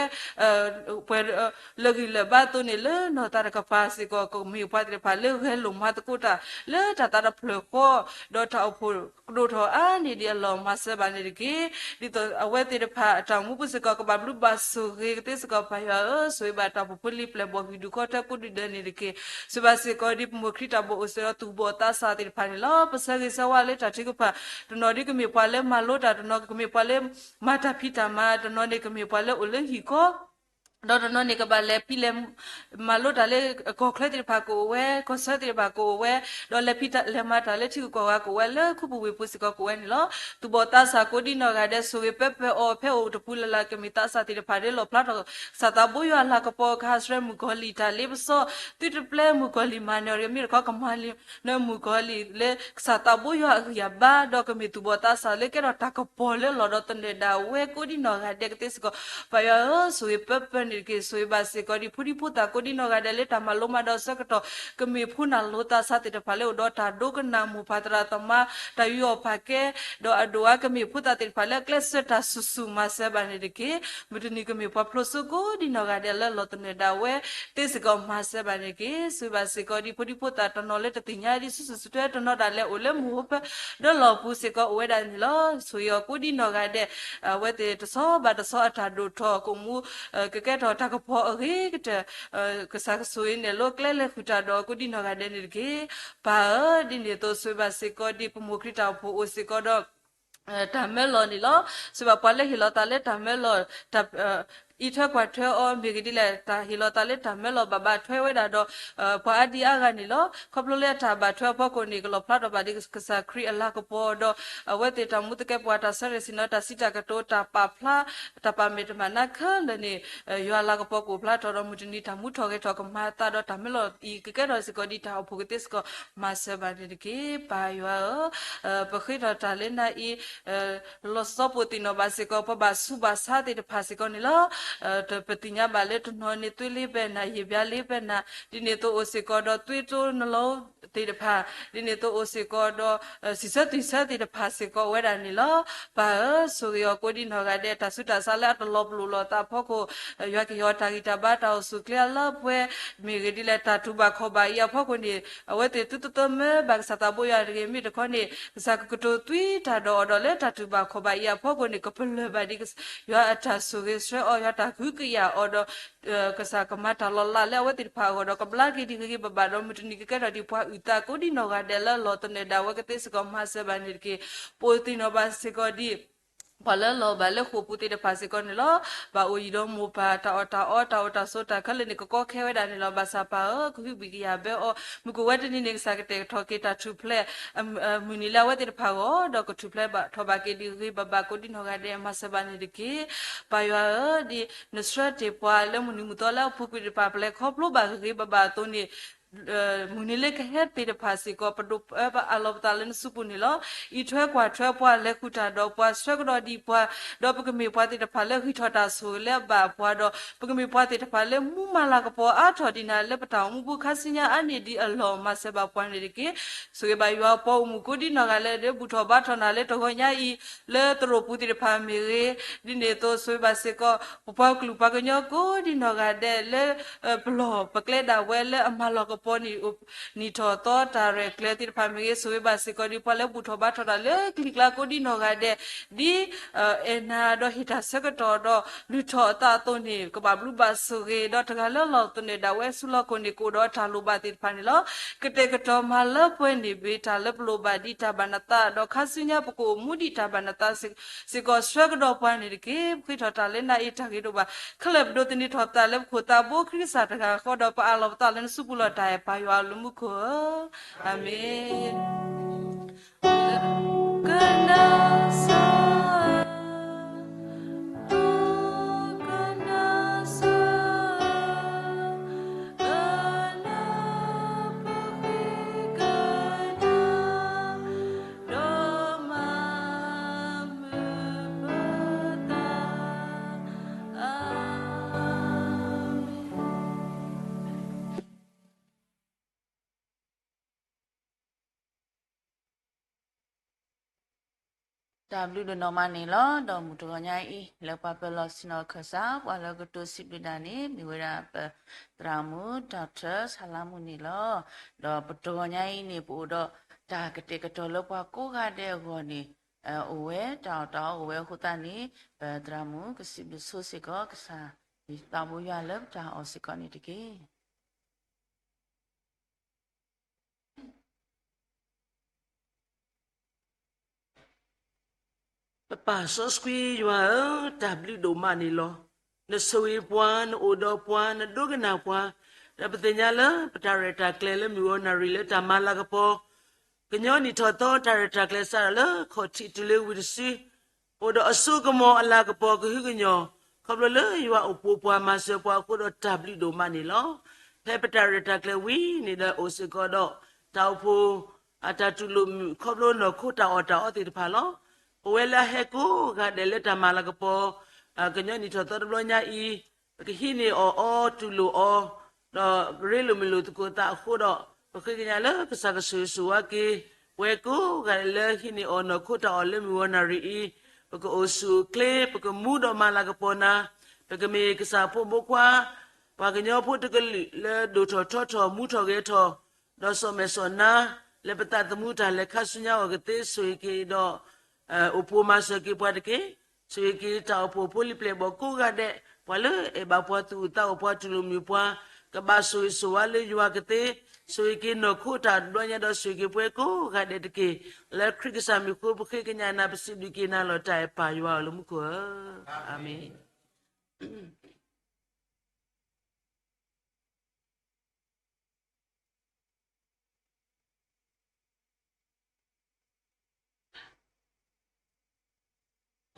ပှဲၤ လၢာ်ဂံၢ်လၢာ်ဘါအသိးန့ၣ် လၢနီၢ်သးတကပၤစ့ၢ်ကီး ကမ့ၢ်ပှၤသ့ၣ်တဖၣ်လၢဂဲၤလိာ်မၤသကိးတၢ် လၢတၢ်သးတဖျၢၣ်ဃီ, ဒီးတၢ်အိၣ်ဖှိၣ်ကဒိၣ်ထီၣ်အါန့ၢ်ဒံးအလီၢ် မၤစၢၤဘၣ်န့ၣ်တက့ၢ်. ဒ်သိးအဝဲသ့ၣ်တဖၣ်အတၢ်အိၣ်မူပူၤစ့ၢ်ကီး ကဘၣ်ဘျုးဘၣ်ဆိၣ်ဂ့ၤကသ့စ့ၢ်ကီး ပၢ်ယွၤဧၢ, ဆိၣ်ဂ့ၤဘၣ်တၢ်အိၣ်ဖှိၣ်ဖိလံၤပျဲၢ်ဘီၣ် ဟံၣ်ဒူၣ်ဃီထၢကိးဒူၣ်ဒဲးန့ၣ်တက့ၢ်. ဆိၣ်ဂ့ၤဘၣ်စ့ၢ်ကီးဒ်ပမိၢ်ခရံာ်တၢ်အိၣ်ဖှိၣ်အိၣ်စ့ၢ်ကီး သူၣ်ဘီၣ်သးစၢ်သ့ၣ်တဖၣ်န့ၣ်လီၤ. ပဆၢဂ့ၤဆၢဝါလၢတၢ်ထုကဖၣ်, တနီၤဒ်ကမ့ၢ်ပှၤလၢမၤလိတၢ်, တနီၤကမ့ၢ်ပှၤလၢမၤတၢ်ဖံးတၢ်မၤ, တနီၤန့ၣ်ကမ့ၢ်ပှၤလၢအိၣ်လၢဟံၣ်ဃီ ဒီးတနီၤန့ၣ်ကဘၣ်လဲၤဖံးလဲၤမၤလိတၢ်လၢကီၢ်ချၢသ့ၣ်တဖၣ်ကအိၣ်ဝဲ, ကီၢ်ဆၢသ့ၣ်တဖၣ်ကအိၣ်ဝဲ, ဒီးလဲၤဖံးလဲၤမၤတၢ်လၢထံဂုၤကီၢ်ဂၤကအိၣ်ဝဲ လၢခူပူၤဝ့ၢ်ပူၤစ့ၢ်ကီးကအိၣ်ဝဲန့ၣ်လီၤ. သူၣ်ဘီၣ်သးစၢ်ကိးဒံနီၢ်ဂၤဒဲး ဆိၣ်ဂ့ၤပၢပၢအီၤ ဖဲအိၣ်တပူၤလၢ်လၢ် ကမ့ၢ်သးစၢ်သ့ၣ်တဖၣ်လၢလီၣ်ဖျါထီၣ် ကစၢ်သးဘိယွၤအလၤကပီၤ ကဟးဆှဲးမုၣ်ကီၤလံၢ်တၢ်လ့ပစီ, သုတပျဲမုၣ်ကီၤလံၢ်မၤနၢၤတဂ့ၤ, မ့ၢ်တခီကမၤနၢၤမုၣ်ကီၤလံၢ်လၢကစၢ်သးဘိယွၤအဂံၢ်အဘါ, ဒီးကမ့ၢ်သူၣ်ဘီၣ်သးစၢ်လၢကဲထီၣ်တၢ်ကပီၤလၢလီၢ်ဒီးသန့ၤဒၣ်ဝဲ ကိးဒံနီၢ်ဂၤဒဲးကသ့စ့ၢ်ကီး ပၢ်ယွၤဧၢ, ဆိၣ်ဂ့ၤပၢပၢန့ၣ်တက့ၢ်. ဆိၣ်ဂ့ၤဘၣ်စ့ၢ်ကီးဒ်ဖိဒံဖိသၣ်ကိးဒံနီၢ်ဂၤဒဲးလၢတၢ်မၤလိမၤဒိးအဆၢကတီၢ် ကမ့ၢ်ဖိနၢ်လိာ်သးစၢ်သ့ၣ်တဖၣ်လၢအိၣ်ဒီးတၢ်ဒိကနၣ်မိၢ်ပၢ်သရၣ်သမါ တၢ်ယူးယီၣ်ပာ်ကဲ, ဒီးအဒိၣ်အါကမ့ၢ်ဖိသၣ်သ့ၣ်တဖၣ်လၢအကျဲးစၢးတၢ်ဆူၣ်ဆူၣ် မၤစၢၤဘၣ်န့ၣ်တက့ၢ်. မုၢ်တနံၤကမ့ၢ်ပှၤဖျိစိကိးဒံနီၢ်ဂၤဒဲးလၢလီၢ်သန့ၤဒၣ်ဝဲသ့စ့ၢ်ကီး မၤစၢၤဘၣ်န့ၣ်တက့ၢ်. ဆိၣ်ဂ့ၤဘၣ်စ့ၢ်ကီးဒ်ဖိဒံဖိသၣ်တနီၤလၢတသ့ၣ်ညါဒ်ဆူၣ်ဆူၣ်ဆူၣ်ထွဲ တနီၤဒၣ်လဲာ်အိၣ်လၢမုၢ်ဟိဖၢဒီလီၢ်ပူၤစ့ၢ်ကီး အိၣ်ဝဲဒၣ်န့ၣ်လီၤ. ဆိၣ်ဂ့ၤအီၤကိးဒံနီၢ်ဂၤဒဲး အဝဲသ့ၣ်တဆီဘၣ်တဆီအတၢ်ဒိၣ်ထီၣ်ကအိၣ်မူ ကကဲထီၣ်တၢ်ကပီၤအဂ့ၤကတၢၢ် ကစၢ်ကဆိၣ်ဂ့ၤနဲၣ်လိကျဲလဲၤဃုာ်တၢ်ဒီးကိးဒံနီၢ်ဂၤဒဲးန့ၣ်တက့ၢ်. ပၢ်ဧၢ, ဒ်န့ၣ်အသိး ဆိၣ်ဂ့ၤဘၣ်စ့ၢ်ကီးဒ်ပမိၢ်ခရံာ်တၢ်အိၣ်ဖှိၣ်အိၣ်စ့ၢ်ကီးဒီး တၢ်မၢလီၤန့ၣ်လီၤ. ဆိၣ်ဂ့ၤဘၣ်ပှၤလၢဟ့ၣ်လီၤသးလၢတၢ်မၢလီၤ တၢ် အံးထွဲကွၢ်ထွဲအီၤ မ့ၢ်ဂ့ၤဒ်လဲၣ် တၢ်ဟ့ၣ်လီၤသးလၢတၢ်မၢလီၤဘၣ်ဘၣ်ထွဲဝဲဒၣ်ဒီး ပှၤအါဒံအါဂၤန့ၣ်လီၤ. ခီဖျိလၢတၢ်ဘၣ်ထွဲအဖီခိၣ်န့ၣ် ကလီၣ်ဖျါထီၣ်ဘၣ်ဒ်ကစၢ်ခရံာ်အလၤကပီၤဒီး အဝဲသ့ၣ်တၢ်မူသကဲပှၤ တၢ်ဆၢရဲၣ်ဆ့ၣ်နီၤ တၢ်စံးတၢ်ကတိၤ တၢ်ပာ်ဖျါ တၢ်ပာ်မဲာ်တမၣ်နါခဲလၢာ်န့ၣ် ယွၤအလၤကပီၤကအိၣ်ဖျါထီၣ်ဒီး မုၢ်တနံၤတၢ်မူထီၣ်ဂဲၤထီၣ်ကမၤအသးဒီး တၢ်မၢလီၤအံၤကကဲထီၣ်စ့ၢ်ကီးဒ်တၢ်အိၣ်ဖှိၣ်ကသ့စ့ၢ်ကီး မၤစၢၤဘၣ်န့ၣ်တက့ၢ်. ပၢ်ယွၤဧၢ, ပဃ့ထီၣ်တၢ်လၢနၤအံၤ လီၤဆီပိာ်သ့ၣ်နီၣ်ဘၣ်စ့ၢ်ကီး ပဘၣ်ဆူးဘၣ်ဆါသ့ၣ်တဖၣ်စ့ၢ်ကီးန့ၣ်လီၤ. ပသ့ၣ်ညါဘၣ်လၢတနီၤန့ၣ် သွေးလေးပဲနၤ, ရေပြားလေးပဲနၤ, ဒ်န့ၣ်သိးအိၣ်စ့ၢ်ကီးဒီး သွေးတိုးနှလုံးသ့ၣ်တဖၣ်, ဒ်န့ၣ်သိးအိၣ်စ့ၢ်ကီးဒီး စံးဆၢသ့ၣ်ဆၢသ့ၣ်တဖၣ်စ့ၢ်ကီးဝဲဒၣ်န့ၣ်လီၤ. ပၢ်ဧၢ, ဆိၣ်ဂ့ၤအီၤကိးဒ်နီၢ်ဂၤဒဲး တၢ်ဆူးတၢ်ဆါလၢအတလီၤပလိာ်လိာ်သးအဖီခိၣ် ယွၤကဟ့ၣ်အီၤတၢ်ဂံၢ်တၢ်ဘါ တၢ်အိၣ်ဆူၣ်အိၣ်ချ့အလၢအပှဲၤ မ့ၢ်ဂ့ၤဒ်လဲၣ် တၢ်တူၢ်ဘၣ်ခီၣ်ဘၣ်အံၤအဖီခိၣ်န့ၣ် အဝဲသ့ၣ်သုတသၢမၢဘၣ်ကစၢ်သးဘိယွၤတဂ့ၤ, မ့ၢ်တခီန့ၣ် ကစၢ်ကကတိၤသွံတၢ်ဒီးအီၤဒီး လၢတၢ်တူၢ်ဘၣ်ခီၣ်ဘၣ်အံၤအဖီခိၣ်န့ၣ် ကပလၢၢ်ဘၣ်ဒ်ယွၤအတၢ်ဆိၣ်ဂ့ၤဆှၢအီၤ, ယွၤတၢ်ကဟုကယာ်အီၤဒီး ကစၢ်ကမၤတၢ်လီၤလးလၢအဝဲသ့ၣ်တဖၣ်အဂီၢ်ဒီး ကဘျါက့ၤဒံးဂ့ၤဂ့ၤဘၣ်ဘၣ်ဒီး မုၢ်တနံၤကကဲထီၣ်ဒံးပှၤအုၣ်သးကိးဒ်နီၢ်ဂၤဒဲးလၢလီၢ်သနၢၣ်ဒၣ်ဝဲကသ့စ့ၢ်ကီး မၤစၢၤဘၣ်န့ၣ်တက့ၢ်. ပိာ်သ့ၣ်နီၣ်ဘၣ်စ့ၢ်ကီးဒံး ပှၤလၢလီၤဘၣ်လၢဃိာ်ပူၤသ့ၣ်တဖၣ်စ့ၢ်ကီးန့ၣ်လီၤ. ဘၣ်အိၣ်ယံၤဒီးမိၢ်ပၢ် တၢ်အီၣ်တၢ်အီ တၢ်အိၣ်တၢ်ဆိးတၢ်ခဲလၢာ်န့ၣ် ကကီခဲဝဲဒၣ်န့ၣ်လီၤ. ဘၣ်ဆၣ်ပၢ်ဧၢ, ကဟုကယာ်ဘၢအီၤ မုၢ်ကအိၣ်ဝဲတနံၤန့ၣ် ကစၢ်ကတဲာ်ကတီၤက့ၤတၢ်ထူၣ်ဖျဲး မုၢ်နံၤလၢအဝဲသ့ၣ်တဖၣ်အဂီၢ် ဒီးကထူၣ်ဖျဲးဘၣ်ထီၣ်ဘၣ်က့ၤဒံးဂ့ၤဂ့ၤဘၣ်ဘၣ်ကိးဒ်နီၢ်ဂၤဒဲး မၤစၢၤဘၣ်န့ၣ်တက့ၢ်. ပၢ်ယွၤဧၢ, ဒ်နဆှၢတ့ၢ်ပှၤလၢမုၢ်နံၤမုၢ်သီလၢအပူၤကွံာ်တဖၣ် ပလဲၤခီဖျိဘၣ်ဂ့ၤဂ့ၤဘၣ်ဘၣ်အသိးန့ၣ် မုၢ်နံၤလၢကဟဲသ့ၣ်တဖၣ်စ့ၢ်ကီး ပဒိးပၢပအးလီၤပသးလၢနစုပူၤန့ၣ်လီၤ. အံးထွဲကွၢ်ထွဲပှၤ လဲၤဃုာ်တၢ်ဒီးပှၤ ဆှၢကဒီးဒံးပှၤ, ဒီးပကမ့ၢ်ပှၤသ့ၣ်တဖၣ်လၢဂံၢ်ထီၣ်တၢ်ဆိၣ်ဂ့ၤလၢအဘၣ်ပှၤဒီး ပကမ့ၢ်ပှၤသ့ၣ်တဖၣ်လၢမူမၤလၤကပီၤအါထီၣ်ဒံးနၤ လၢပတၢ်အိၣ်မူပူၤခါဆူညါအါန့ၢ်ဒံးအလီၢ် မၤစၢၤဘၣ်ပှၤန့ၣ်တက့ၢ်. ဆိၣ်ဂ့ၤဘၣ်ယွၤအပှၤအိၣ်မူကိးဒ်နီၢ်ဂၤလၢ လၢဘူၣ်ထီၣ်ဘါထီၣ်နၤလၢတဂီၤညါအံၤ လၢသရိာ်ပူၤသ့ၣ်တဖၣ်မ့ၢ်ဂ့ၤ, ဒ်န့ၣ်အသိးဆိၣ်ဂ့ၤဘၣ်စ့ၢ်ကီး ပပှၤကလုာ်ပှၤကညီကိးဒ်နီၢ်ဂၤဒဲးလၢ ပလီၢ်ပကျဲဒၣ်ဝဲလၢအမၤလီၤကပီၤန့ၣ် နံၣ်ထီၣ်သီတၢ်ရဲၣ်ကျဲၤသ့ၣ်တဖၣ်မ့ၢ်ဂ့ၤ, ဆိၣ်ဂ့ၤဘၣ်စ့ၢ်ကီးဒ်ပှၤလၢဘူၣ်ထီၣ်ဘါထီၣ်တၢ်လၢကလံၤကျါကိးဒ်နီၢ်ဂၤဒဲး, ဒ်အဲၣ်နၤဒီးဟ့ၣ်တၢ်ဆၢကတီၢ်ဒီးလုၢ်ထီၣ်အသးအသိးန့ၣ် ကဘၣ်ဘျုးဘၣ်ဆိၣ်ဂ့ၤ ဒီးတဂၤလၢလီၢ်သနၢၣ်ဒၣ်ဝဲဆူလီၢ်ခိၣ်န့ၣ် ကအိၣ်ဒီးတၢ်လိၣ်ဘၣ်သ့ၣ်တဖၣ်န့ၣ်လီၤ. ကတဲာ်ကတီၤမၤလၢပှဲၤန့ၢ်ဘၣ်တၢ်လၢပလိၣ်ဘၣ်ဒ်တၢ်ဘၣ်နသး ဒီးခါဆူညါပကအိၣ်မူဒ်တၢ်ဘၣ်နသး စ့ၢ်ကီးဆှၢကဒီးပှၤန့ၣ်တက့ၢ်. ပဃ့ထီၣ်တၢ်လၢနၤအံၤတၢ်ဂ့ၤဒိၣ်ဘၣ်ခဲလၢာ် ပဒိးသန့ၤထီၣ်ပသးလၢပခိၣ်သးဘိခရံာ်ကစၢ်တဂၤဃီဒီး ပအးလီၤပသးလၢနစုပူၤလီၤတၢ်အဲၣ်ပၢ်ယွၤအီၤလၢမူခိၣ်ဧၢ, အၤမ့ၣ်. ကနၣ်စၢ် ကနၣ်စၢ် ကနၣ်ပဃ့ကနၣ် ဒီးမၤမုာ်ပသး, အၤမ့ၣ်. တၢ်ဘျုးဒိၣ်နီၢ်မးန့ၣ်လီၤ. ဒီးမုၢ်တဂီၤညါအံၤ လၢပှၤပၢၤလီၢ်ဆ့ၣ်နီၤခၢၣ်စး ပှၤလၢကတိၤစံးဘျုးတၢ်န့ၣ် မ့ၢ်ဝဲဒၣ်ပသရၣ်မုၣ် ဒီးဆၣ်လါမုၣ်န့ၣ်လီၤ. ဒီးပတဂီၤညါအံၤန့ၣ် ပအိၣ်ဒီးတၢ်ကတဲာ်ကတီၤလၢပှၤကိးဂၤဒဲးအဂီၢ်န့ၣ် အိၣ်ဝဲတၢ်အီၣ်တၢ်အီအိၣ်ဝဲအဃိသတးန့ၣ် ပသရၣ်မုၣ်ကစံးဘျုးဆိစ့ၢ်ကီး ကစၢ်ယွၤသးဘိယွၤလၢပတၢ်အီၣ်စ့ၢ်ကီးန့ၣ်တက့ၢ်. ပပၢ်စီဆှံယွၤဧၢ, တၢ်ဘျုးဒိၣ်မးန့ၣ်လီၤ. နဆိၣ်ဂ့ၤပှၤ, နအိၣ်ဒီးပှၤ, နဒိကနၣ်ပှၤ, ဒီးပသ့ၣ်ညါလၢပတၢ်ရဲၣ်တၢ်ကျဲၤလၢမုၢ်ဂီၤနၣ်ရံၣ်လၢတၢ်မၤလၤကပီၤ ကညီနံၣ်ထီၣ်သီတၢ်ရဲၣ်တၢ်ကျဲၤစးထီၣ်လၢခီၣ်ထံးတုၤလၢဝံၤတစု အိၣ်ဒီးအစိကမီၤအလၤကပီၤကဟုကညီၢ် ခီဖျိလၢယွၤအိၣ်ပိာ်ပှၤမၤစၢၤပှၤအဃိဒီးတၢ်ဘျုးဒိၣ်မးန့ၣ်လီၤ. ဖဲပတၢ်ရဲၣ်တၢ်ကျဲၤဝံၤန့ၣ်ဒီးအိၣ်စ့ၢ်ကီးဒီး တၢ်အိၣ်ဖှိၣ် အတၢ်တူၢ်လိာ်မုာ်ခီဖျိနီၢ်ခိတၢ်အီၣ်တၢ်အီသ့ၣ်တဖၣ်လီၤ. ပဝဲလၢအဟဲကိးဂၤဒဲးလၢတၢ်မၤလၤကပီၤ ကညီနံၣ်ထီၣ်သီတဘျီညါအံၤ ပကဟံးန့ၢ်အီၣ်အီတူၢ်လိာ်အီၤ ဒီးရ့လိာ်မုာ်လိာ်သကိးသးအဃိဒီး ပဃ့ကညးလၢကစၢ်ကဆိၣ်ဂ့ၤဆိၣ်ဝါက့ၤ ပဝဲကိးဂၤဒဲးလၢဟံးန့ၢ်အီၣ်နီၢ်ခိတၢ်အီၣ်လၢမုၢ်ဂီၤနၣ်ရံၣ်အံၤ ပကအိၣ်ဆူၣ်အိၣ်ချ့ ပကမူဒီးမၤလၤကပီၤနၤ ပကမ့ၢ်ကစၢ်ဖိမုၣ်ဖိခွါ ပှၤကညီဖိတကလုာ်လၢဒိၣ်ထီၣ်ထီထီၣ်မူထီၣ်ဂဲၤထီၣ် ဒီးစီၤမဲာ်စီၤနါ လၢပသးသမူတၢ်လဲၤခါဆူညါအဂီၢ်ကသ့ဆိၣ်ဂ့ၤက့ၤဒီး အိၣ်ပိာ်မၤစၢၤက့ၤပှၤတက့ၢ်. ဆိၣ်ဂ့ၤက့ၤတၢ်အိၣ်ဖှိၣ်ဖိလံၤပျဲၢ်ဘီၣ်ကိးဂၤဒဲး ပှၤလၢအဲၣ်ဘၣ်ပှၤသူၣ်အုးသးအုးပှၤတူၢ်လိာ်မုာ်ပှၤ ကဘၣ်ဆိၣ်ဂ့ၤဆိၣ်ဝါလၢယွၤကသ့ ဆိၣ်ဂ့ၤက့ၤနီၢ်ခိတၢ်တဘျီညါဒီးဆိၣ်ဂ့ၤက့ၤပှၤကိးဂၤဒဲးတက့ၢ်. လၢခရံာ်ကစၢ်မံၤအဃိ ပဃ့ကညးနၤ ပစံးဘျုးက့ၤနၤလီၤတၢ်အဲၣ်ပၢ်ယွၤအီၤလၢမူခိၣ်ဧၢ, အၤမ့ၣ်.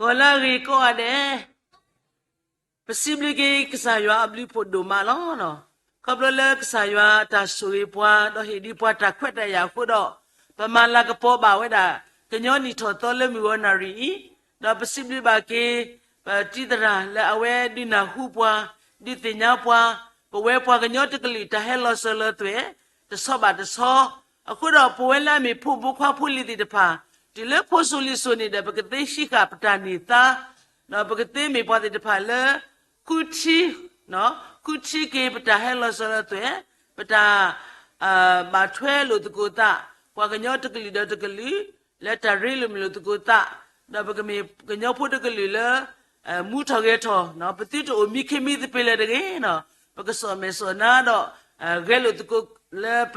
ကိးလၢအဂ့ၤကိးဂၤဒဲး, ပစံးဘျုးက့ၤကစၢ်ယွၤအဘျုးဖှိၣ်ဒိၣ်မးလီၤ. ခီဖျိလၢကစၢ်ယွၤတၢ်ဆိၣ်ဂ့ၤပှၤ ဒီးဟ့ၣ်ဒုးပှၤတၢ်ခွဲးတၢ်ယာ်အဃိဒီး, ပမၤလၤကပီၤဘၣ်ဝဲဒၣ် ကညီနံၣ်ထီၣ်သီလၢမုၢ်ဂီၤနၣ်ရံၣ်အံၤ, ဒီးပစံးဘျုးဘၣ်က့ၤ ပတံၤသရၣ်လၢအဝဲဒုးနၢ်ဟူပှၤ, ဒုးသ့ၣ်ညါပှၤ, ပဝဲပှၤကညီတကလုာ်တၢ်ဟဲလီၤစၢၤလီၤသွဲၣ် တဆီဘၣ်တဆီ, အဃိဒီးပဝဲလၢအမ့ၢ်ဖိမုၣ်ဖိခွါဖိလံၤသ့ၣ်တဖၣ် တုၤလၢဖိစိၤလံၤစိၤန့ၣ်ဒီး ပကသ့ဟံးဃာ်ပတၢ်န့ၢ်သါ, ဒီးပကသ့မ့ၢ်ပှၤသ့ၣ်တဖၣ်လၢ ဃုထံ, ဃုထံက့ၤပတၢ်ဟဲလီၤစၢၤလီၤသွဲၣ်, ပတၢ် ဘၣ်ထွဲလိာ်သကိးသး, ပှၤကညီတကလုာ်ဒီးတကလုာ် လၢတၢ်ရ့လိာ်မုာ်လိာ်သကိးသး, ဒီးပကမ့ၢ်ကညီဖိတကလုာ်လၢ မူထီၣ်ဂဲၤထီၣ်, ပသုတအိၣ်မံခ့မံသပ့ၤလၢၤတဂ့ၤ, ပကစီၣ်မဲာ်စီၣ်နါဒီး ဂဲၤလိာ်သကိးလၢပ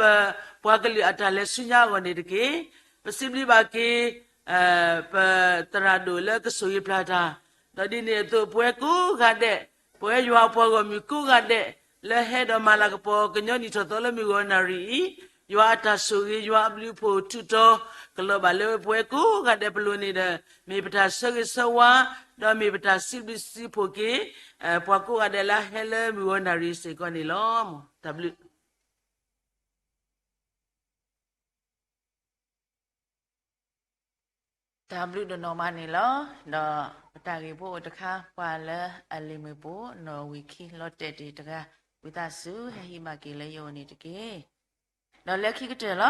ပှၤကလုာ်အတၢ်လဲၤဆူညါအဂီၢ်န့ၣ်တက့ၢ်. ပစံးဘျုးဘၣ်က့ၤ ပသရၣ်ဒိၣ်လၢကဆိၣ်ဂ့ၤဖျါတၢ်, ဒီးဒ်န့ၣ်အသိး ပဝဲကိးဂၤဒဲး, ပဝဲယွၤအပှၤဂီၢ်မုၢ်ကိးဂၤဒဲး လၢဟဲဒီးမၤလၤကပီၤကညီနံၣ်ထီၣ်သီလၢမုၢ်ဂီၤနၣ်ရံၣ်အံၤ, ယွၤအတၢ်ဆိၣ်ဂ့ၤ ယွၤအဘျုးအဖှိၣ်ထူးတီၤ ကလီၤဘၣ်လၢပဝဲကိးဂၤဒဲးပလိၤန့ၣ်ဒီး မ့ၢ်ပတၢ်ဆၢဂ့ၤဆၢဝါ, ဒီးမ့ၢ်ပတၢ်စံးဘျုးစံးဖှိၣ်က့ၤ ပှၤကိးဂၤဒဲးလၢဟဲလၢမုၢ်ဂီၤနၣ်ရံၣ်စ့ၢ်ကီးန့ၣ်လီၤ. တၢ်ဘျုး တၢ်ဘျုးဒိၣ်နီၢ်မးန့ၣ်လီၤ. ဒီးပတၢ်ဂ့ၢ်ဖိအိၣ်တခါ ပှၤလၢအလံာ်မ့ၣ်ပိၢ်နီၣ်ဝံာ်ခံလီၤတဲာ်တ့ၢ်တဂၤ ဝံသးစူၤ ဟဲဟံးဘၣ်က့ၤလၢယအိၣ်န့ၣ်တက့ၢ်. ဒီးလၢခံကတၢၢ်လီၤ,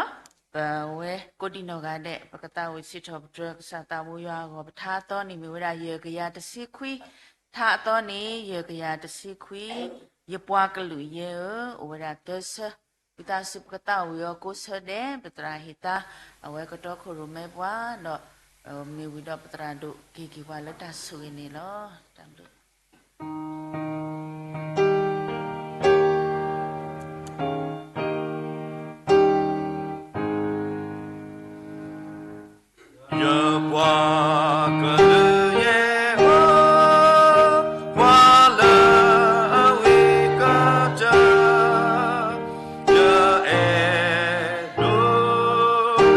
ပဝဲကိးဒံနီၢ်ဂၤဒဲး ပကသးဝံၣ်စံးထီၣ်ပတြၢၤကစၢ်သးဘိယွၤအဂီၢ် ပထါအသီန့ၣ်မ့ၢ်ဝဲဒၣ်ယဲၢ်ကယၤတဆံခွံ, ထါအသီန့ၣ် ယဲၢ်ကယၤတဆံခွံ, ယပှၤကလုာ်ယဲဧၢ, အိၣ်ဝဲဒၣ်သၢဆၢ ဝံသးစူၤပကသးဝံၣ်အီၤကိးဆၢဒဲး ပသရၣ်ဟ့ၣ်သါ အဝဲကတီခိၣ်ရိၣ်မဲပှၤဒီး မ့ၢ်ဝံၤဒီးပသရၣ်ဒိၣ်က့ၤက့ၤပှၤလၢတၢ်ဆိၣ်ဂ့ၤန့ၣ်လီၤ. တၢ်ဘျုး ယပှၤကလုာ်ယဲဧၢ, ပှၤလၢအဝံၤကတၢၢ်, ယအဲၣ်ဒိးန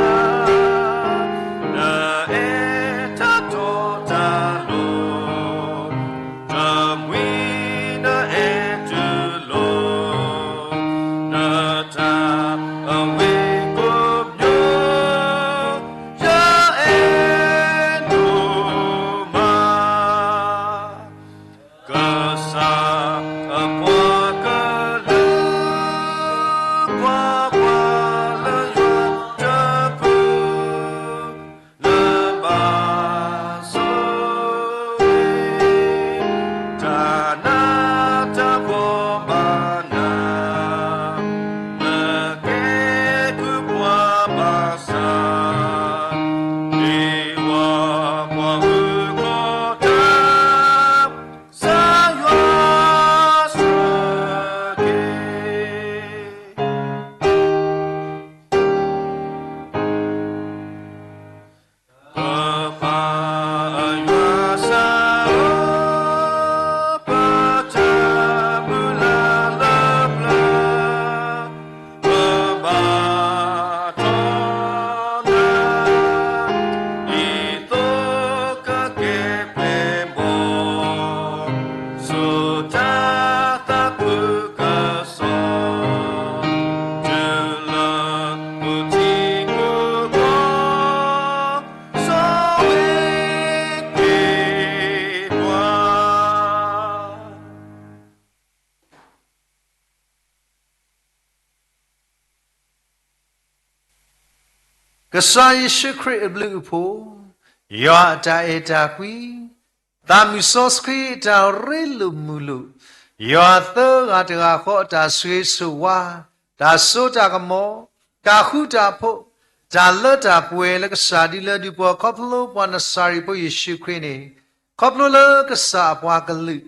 ၤ, နအဲၣ်တၢ်တီတၢ်လိၤ, တမှံၤနအဲၣ်တုၤလီၤ, နတၢ်အဝ့ၢ်ကိးမံၤ, ယအဲၣ်ဒိးမး, ကစၢ်အပှၤကလုာ်, ပှၤပှၤလၢယွၤတပူၤ လၢဘၣ်ဆိၣ်ဂ့ၤ, တၢ်နးတၢ်ဖှီၣ်ဘၣ်နၤ, နကဲကုၢ်ပှၤဘၣ်ဆၣ်, ဒ့ဝၤပှၤမုၣ်ကီၤတၢ်, စၢ်ယွၤဆိၣ်ဂ့ၤ ပပၢ်ယွၤစၢ်ဧၢ, ပတၢ်မုၢ်လၢ်လၢပျၢၤ, ပဘါထီၣ်နၤ, ဒ်သိးကကဲပျဲၢ်ဘီၣ်, ဆိၣ်တၢ်သးခုကစီၣ်, တုၤလၢမုၢ်ထံကိၢ်ကီၢ် ဆိၣ်ဂ့ၤက့ၤပှၤ. ကစၢ်ယ့ၣ်ၡူးခရံာ်အဘျုးအဖှိၣ်, ယွၤအတၢ်အဲၣ်တၢ်ကွံ, သးမုၢ်စီဆှံအတၢ်ရ့လိာ်မုာ်လိာ်, ယွၤသၢဂၤတဂၤဃီအတၢ်ဆိၣ်ဂ့ၤဆိၣ်ဝါ, တၢ်စိတၢ်ကမီၤ, တၢ်ဃူတၢ်ဖိး, တၢ်လၢတၢ်ပှဲၤလၢကစၢ်ဒုးလၢဒုးပှၤခီဖျိပှၤနစၤရ့းဖိယ့ၣ်ၡူးခရံာ်န့ၣ်, ခီဖျိလၢကစၢ်အပှၤကလုာ်,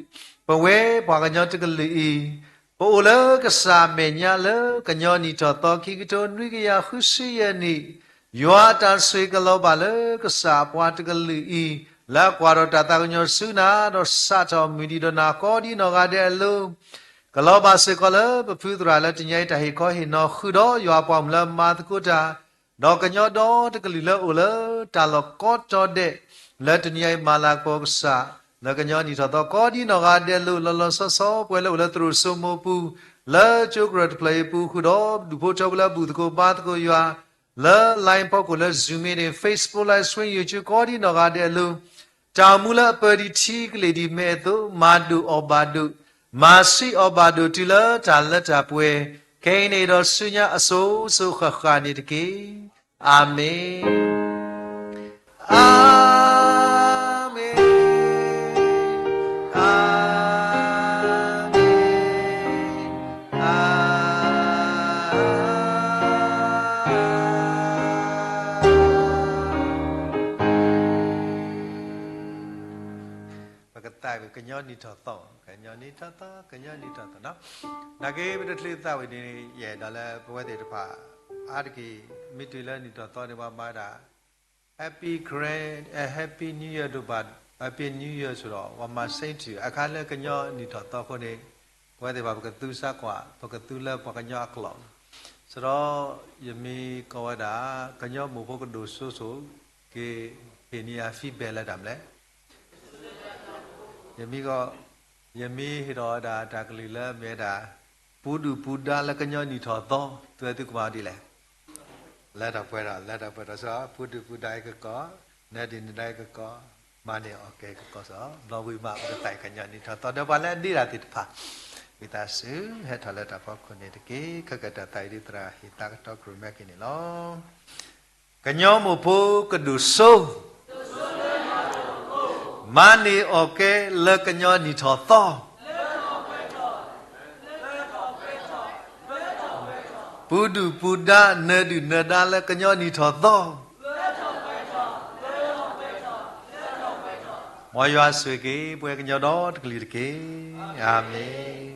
ပအိၣ်လၢကစၢ်အမဲာ်ညါလၢကညီနံၣ်ထီၣ်သီ ခံကထိနွံကယၤဃုဆံယဲၢ်နံၣ်, ယွၤအတၢ်ဆိၣ်ဂ့ၤကလီၤဘၣ်လၢကစၢ်အပှၤတကလုာ်အံၤ, လၢအကွၢ်ထီၣ်တၢ်သးကညီၤဆူနၤ, ဒီးစးထီၣ်မုၢ်နံၤဒီးနၤကိးဒံနီၢ်ဂၤဒဲးအလိၤ, ကလီၤဘၣ်စ့ၢ်ကီးလၢပဖုသရၣ်လၢတနံၤအံၤတၢ်ဟ့ၣ်ခီဟ့ၣ်နီၤဃုာ်ဒီးယွၤအပှၤမုၣ်လၢမၤသကိးတၢ်, ဒီးကညီဒီတကလုာ်လၢအိၣ်လၢတၢ်လီၢ်ကိးတီၤဒဲး, လၢတနံၤအံၤမၤလၤကပီၤကစၢ် လၢကညီနံၣ်ထီၣ်သီ ကိးဒံနီၢ်ဂၤဒဲးလိာ် လီၤလီၤဆီဆီ ပှၤလၢအိၣ်လၢသရိာ်စိမိၢ်ပူၤ လၢကၠိကရၢၢ်တဖျၢၣ်အံၤပူၤ ဃုာ်ဒီးဒူၣ်ဖိထၢဖိလၢ ဘူၣ်သကိးဘါသကိးယွၤ လၢ line ဖီခိၣ် လၢ Zoom meeting, Facebook Live Stream, YouTube ကိးဒံနီၢ်ဂၤဒဲးလိာ် တၢ်အိၣ်မူလၢအပၢၤဒံးထံကလ့ၢ်ဒံးမဲာ်အသိး မၤဒိၣ်အီၣ်ဘၣ်ဒိၣ်, မၤဆံးအီၣ်ဘၣ်ဒိၣ်တုၤလၢတၢ်လၢတၢ်ပှဲၤ, ခဲအံၤန့ၣ်ဒီးဆူညါအစိၤစိၤဃၣ်ဃၣ်န့ၣ်တက့ၢ်. အၤမ့ၣ်, အၤမ့ၣ်, အၤမ့ၣ်, အၤ ပကသးဝံၣ်ကညီနံၣ်ထီၣ်သီ, ကညီနံၣ်ထီၣ်သီ, ကညီနံၣ်ထီၣ်သီနီၤ. နာ်က့ပတချုးသးဝံၣ်ဒ်န့ၣ် ယအဲၣ်ဒိးလၢပဝဲသ့ၣ်တဖၣ် အါတက့ၢ် မ့ၢ်တုၤလၢနံၣ်ထီၣ်သီန့ၣ် ပှၤမၤဒၣ် Happy Grand, အဲ, Happy New Year ဒိၣ်ဘၣ်, Happy New Year ဆိဒီး ပှၤမၤ same to you အခါလၢကညီနံၣ်ထီၣ်သီအဃိန့ၣ် ပဝဲသ့ၣ်တဖၣ်ပကသူစါကွၢ်, ပကသူလၢပှၤကညီအကျိာ် စရီယမ့ၢ်ကိးဝဲဒၣ် ကညီမိၢ်ဖိကဒိၣ်စိစိ ကဟ့ၣ်န့ၢ်ယၤ feedback လၢတၢ်မနုၤလဲၣ်. ယမ့ၢ်, ယမ့ၢ်ဟ့ၣ်ထီၣ်ဝဲဒၣ်တၢ်ကလုၢ်လၢမ့ၢ်ဝဲဒၣ် ပူၤဒုၣ်ပူၤဒါလၢကညီနံၣ်ထီၣ်သီ သုဝဲသုကမၤဒ်လဲၣ်. လၢထီၣ်ပှဲၤထီၣ်, လၢထီၣ်ပှဲၤထီၣ်စ့ၢ်, ပူၤဒုၣ်ပူၤဒါအံၤကကီ, နၢၤဒ်နဒါအံၤကကီ, မၤန့ၢ်အီၣ်ကဲကကီစ့ၢ်, ဘျီဝံၤမးပကသးဝံၣ်ကညီနံၣ်ထီၣ်သီ ဒီးပှၤလၢအဒ့တၢ်သ့ၣ်တဖၣ် ဝံသးစူၤ ဟဲထီၣ်လၢတၢ်ဖီခိၣ်န့ၣ်တက့ၢ်. ခဲကတၢၢ်သးဝံၣ်ဒ်သရၣ်ဟ့ၣ်သးကတီၢ်ကရူၢ်မဲက့ၤန့ၣ်လီၤ. ကညီမိၢ်ဖိကဒိၣ်စိ မၤန့ၢ်အီၣ်ကဲလၢကညီနံၣ်ထီၣ်သီ, ပူၤဒုၣ်ပူၤဒါ နၢၤဒုၣ်နၢၤဒါလၢကညီနံၣ်ထီၣ်သီ, မ်ယွၤဆိၣ်ဂ့ၤက့ၤ ပဝဲကညီဒီတကလုာ်တက့ၢ်. အၤမ့ၣ်.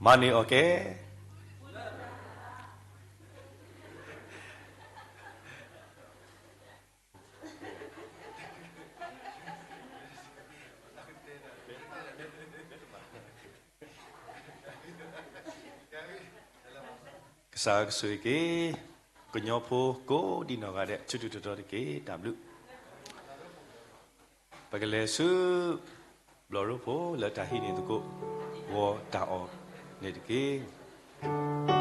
မၤန့ၢ်အီၣ်ကဲ ကစၢ်ကဆိၣ်ဂ့ၤက့ၤ ကညီဖိကိးဒံနီၢ်ဂၤဒဲး ထူထူတီတီတက့ၢ်. တၢ်ဘျုး ပကလဲၤဆူ ဘျီၣ်ရိဖှိၣ်လၢတၢ်ဟံးန့ၢ်သကိး ဂီၤတၢ်အီၣ်န့ၣ်တက့ၢ်.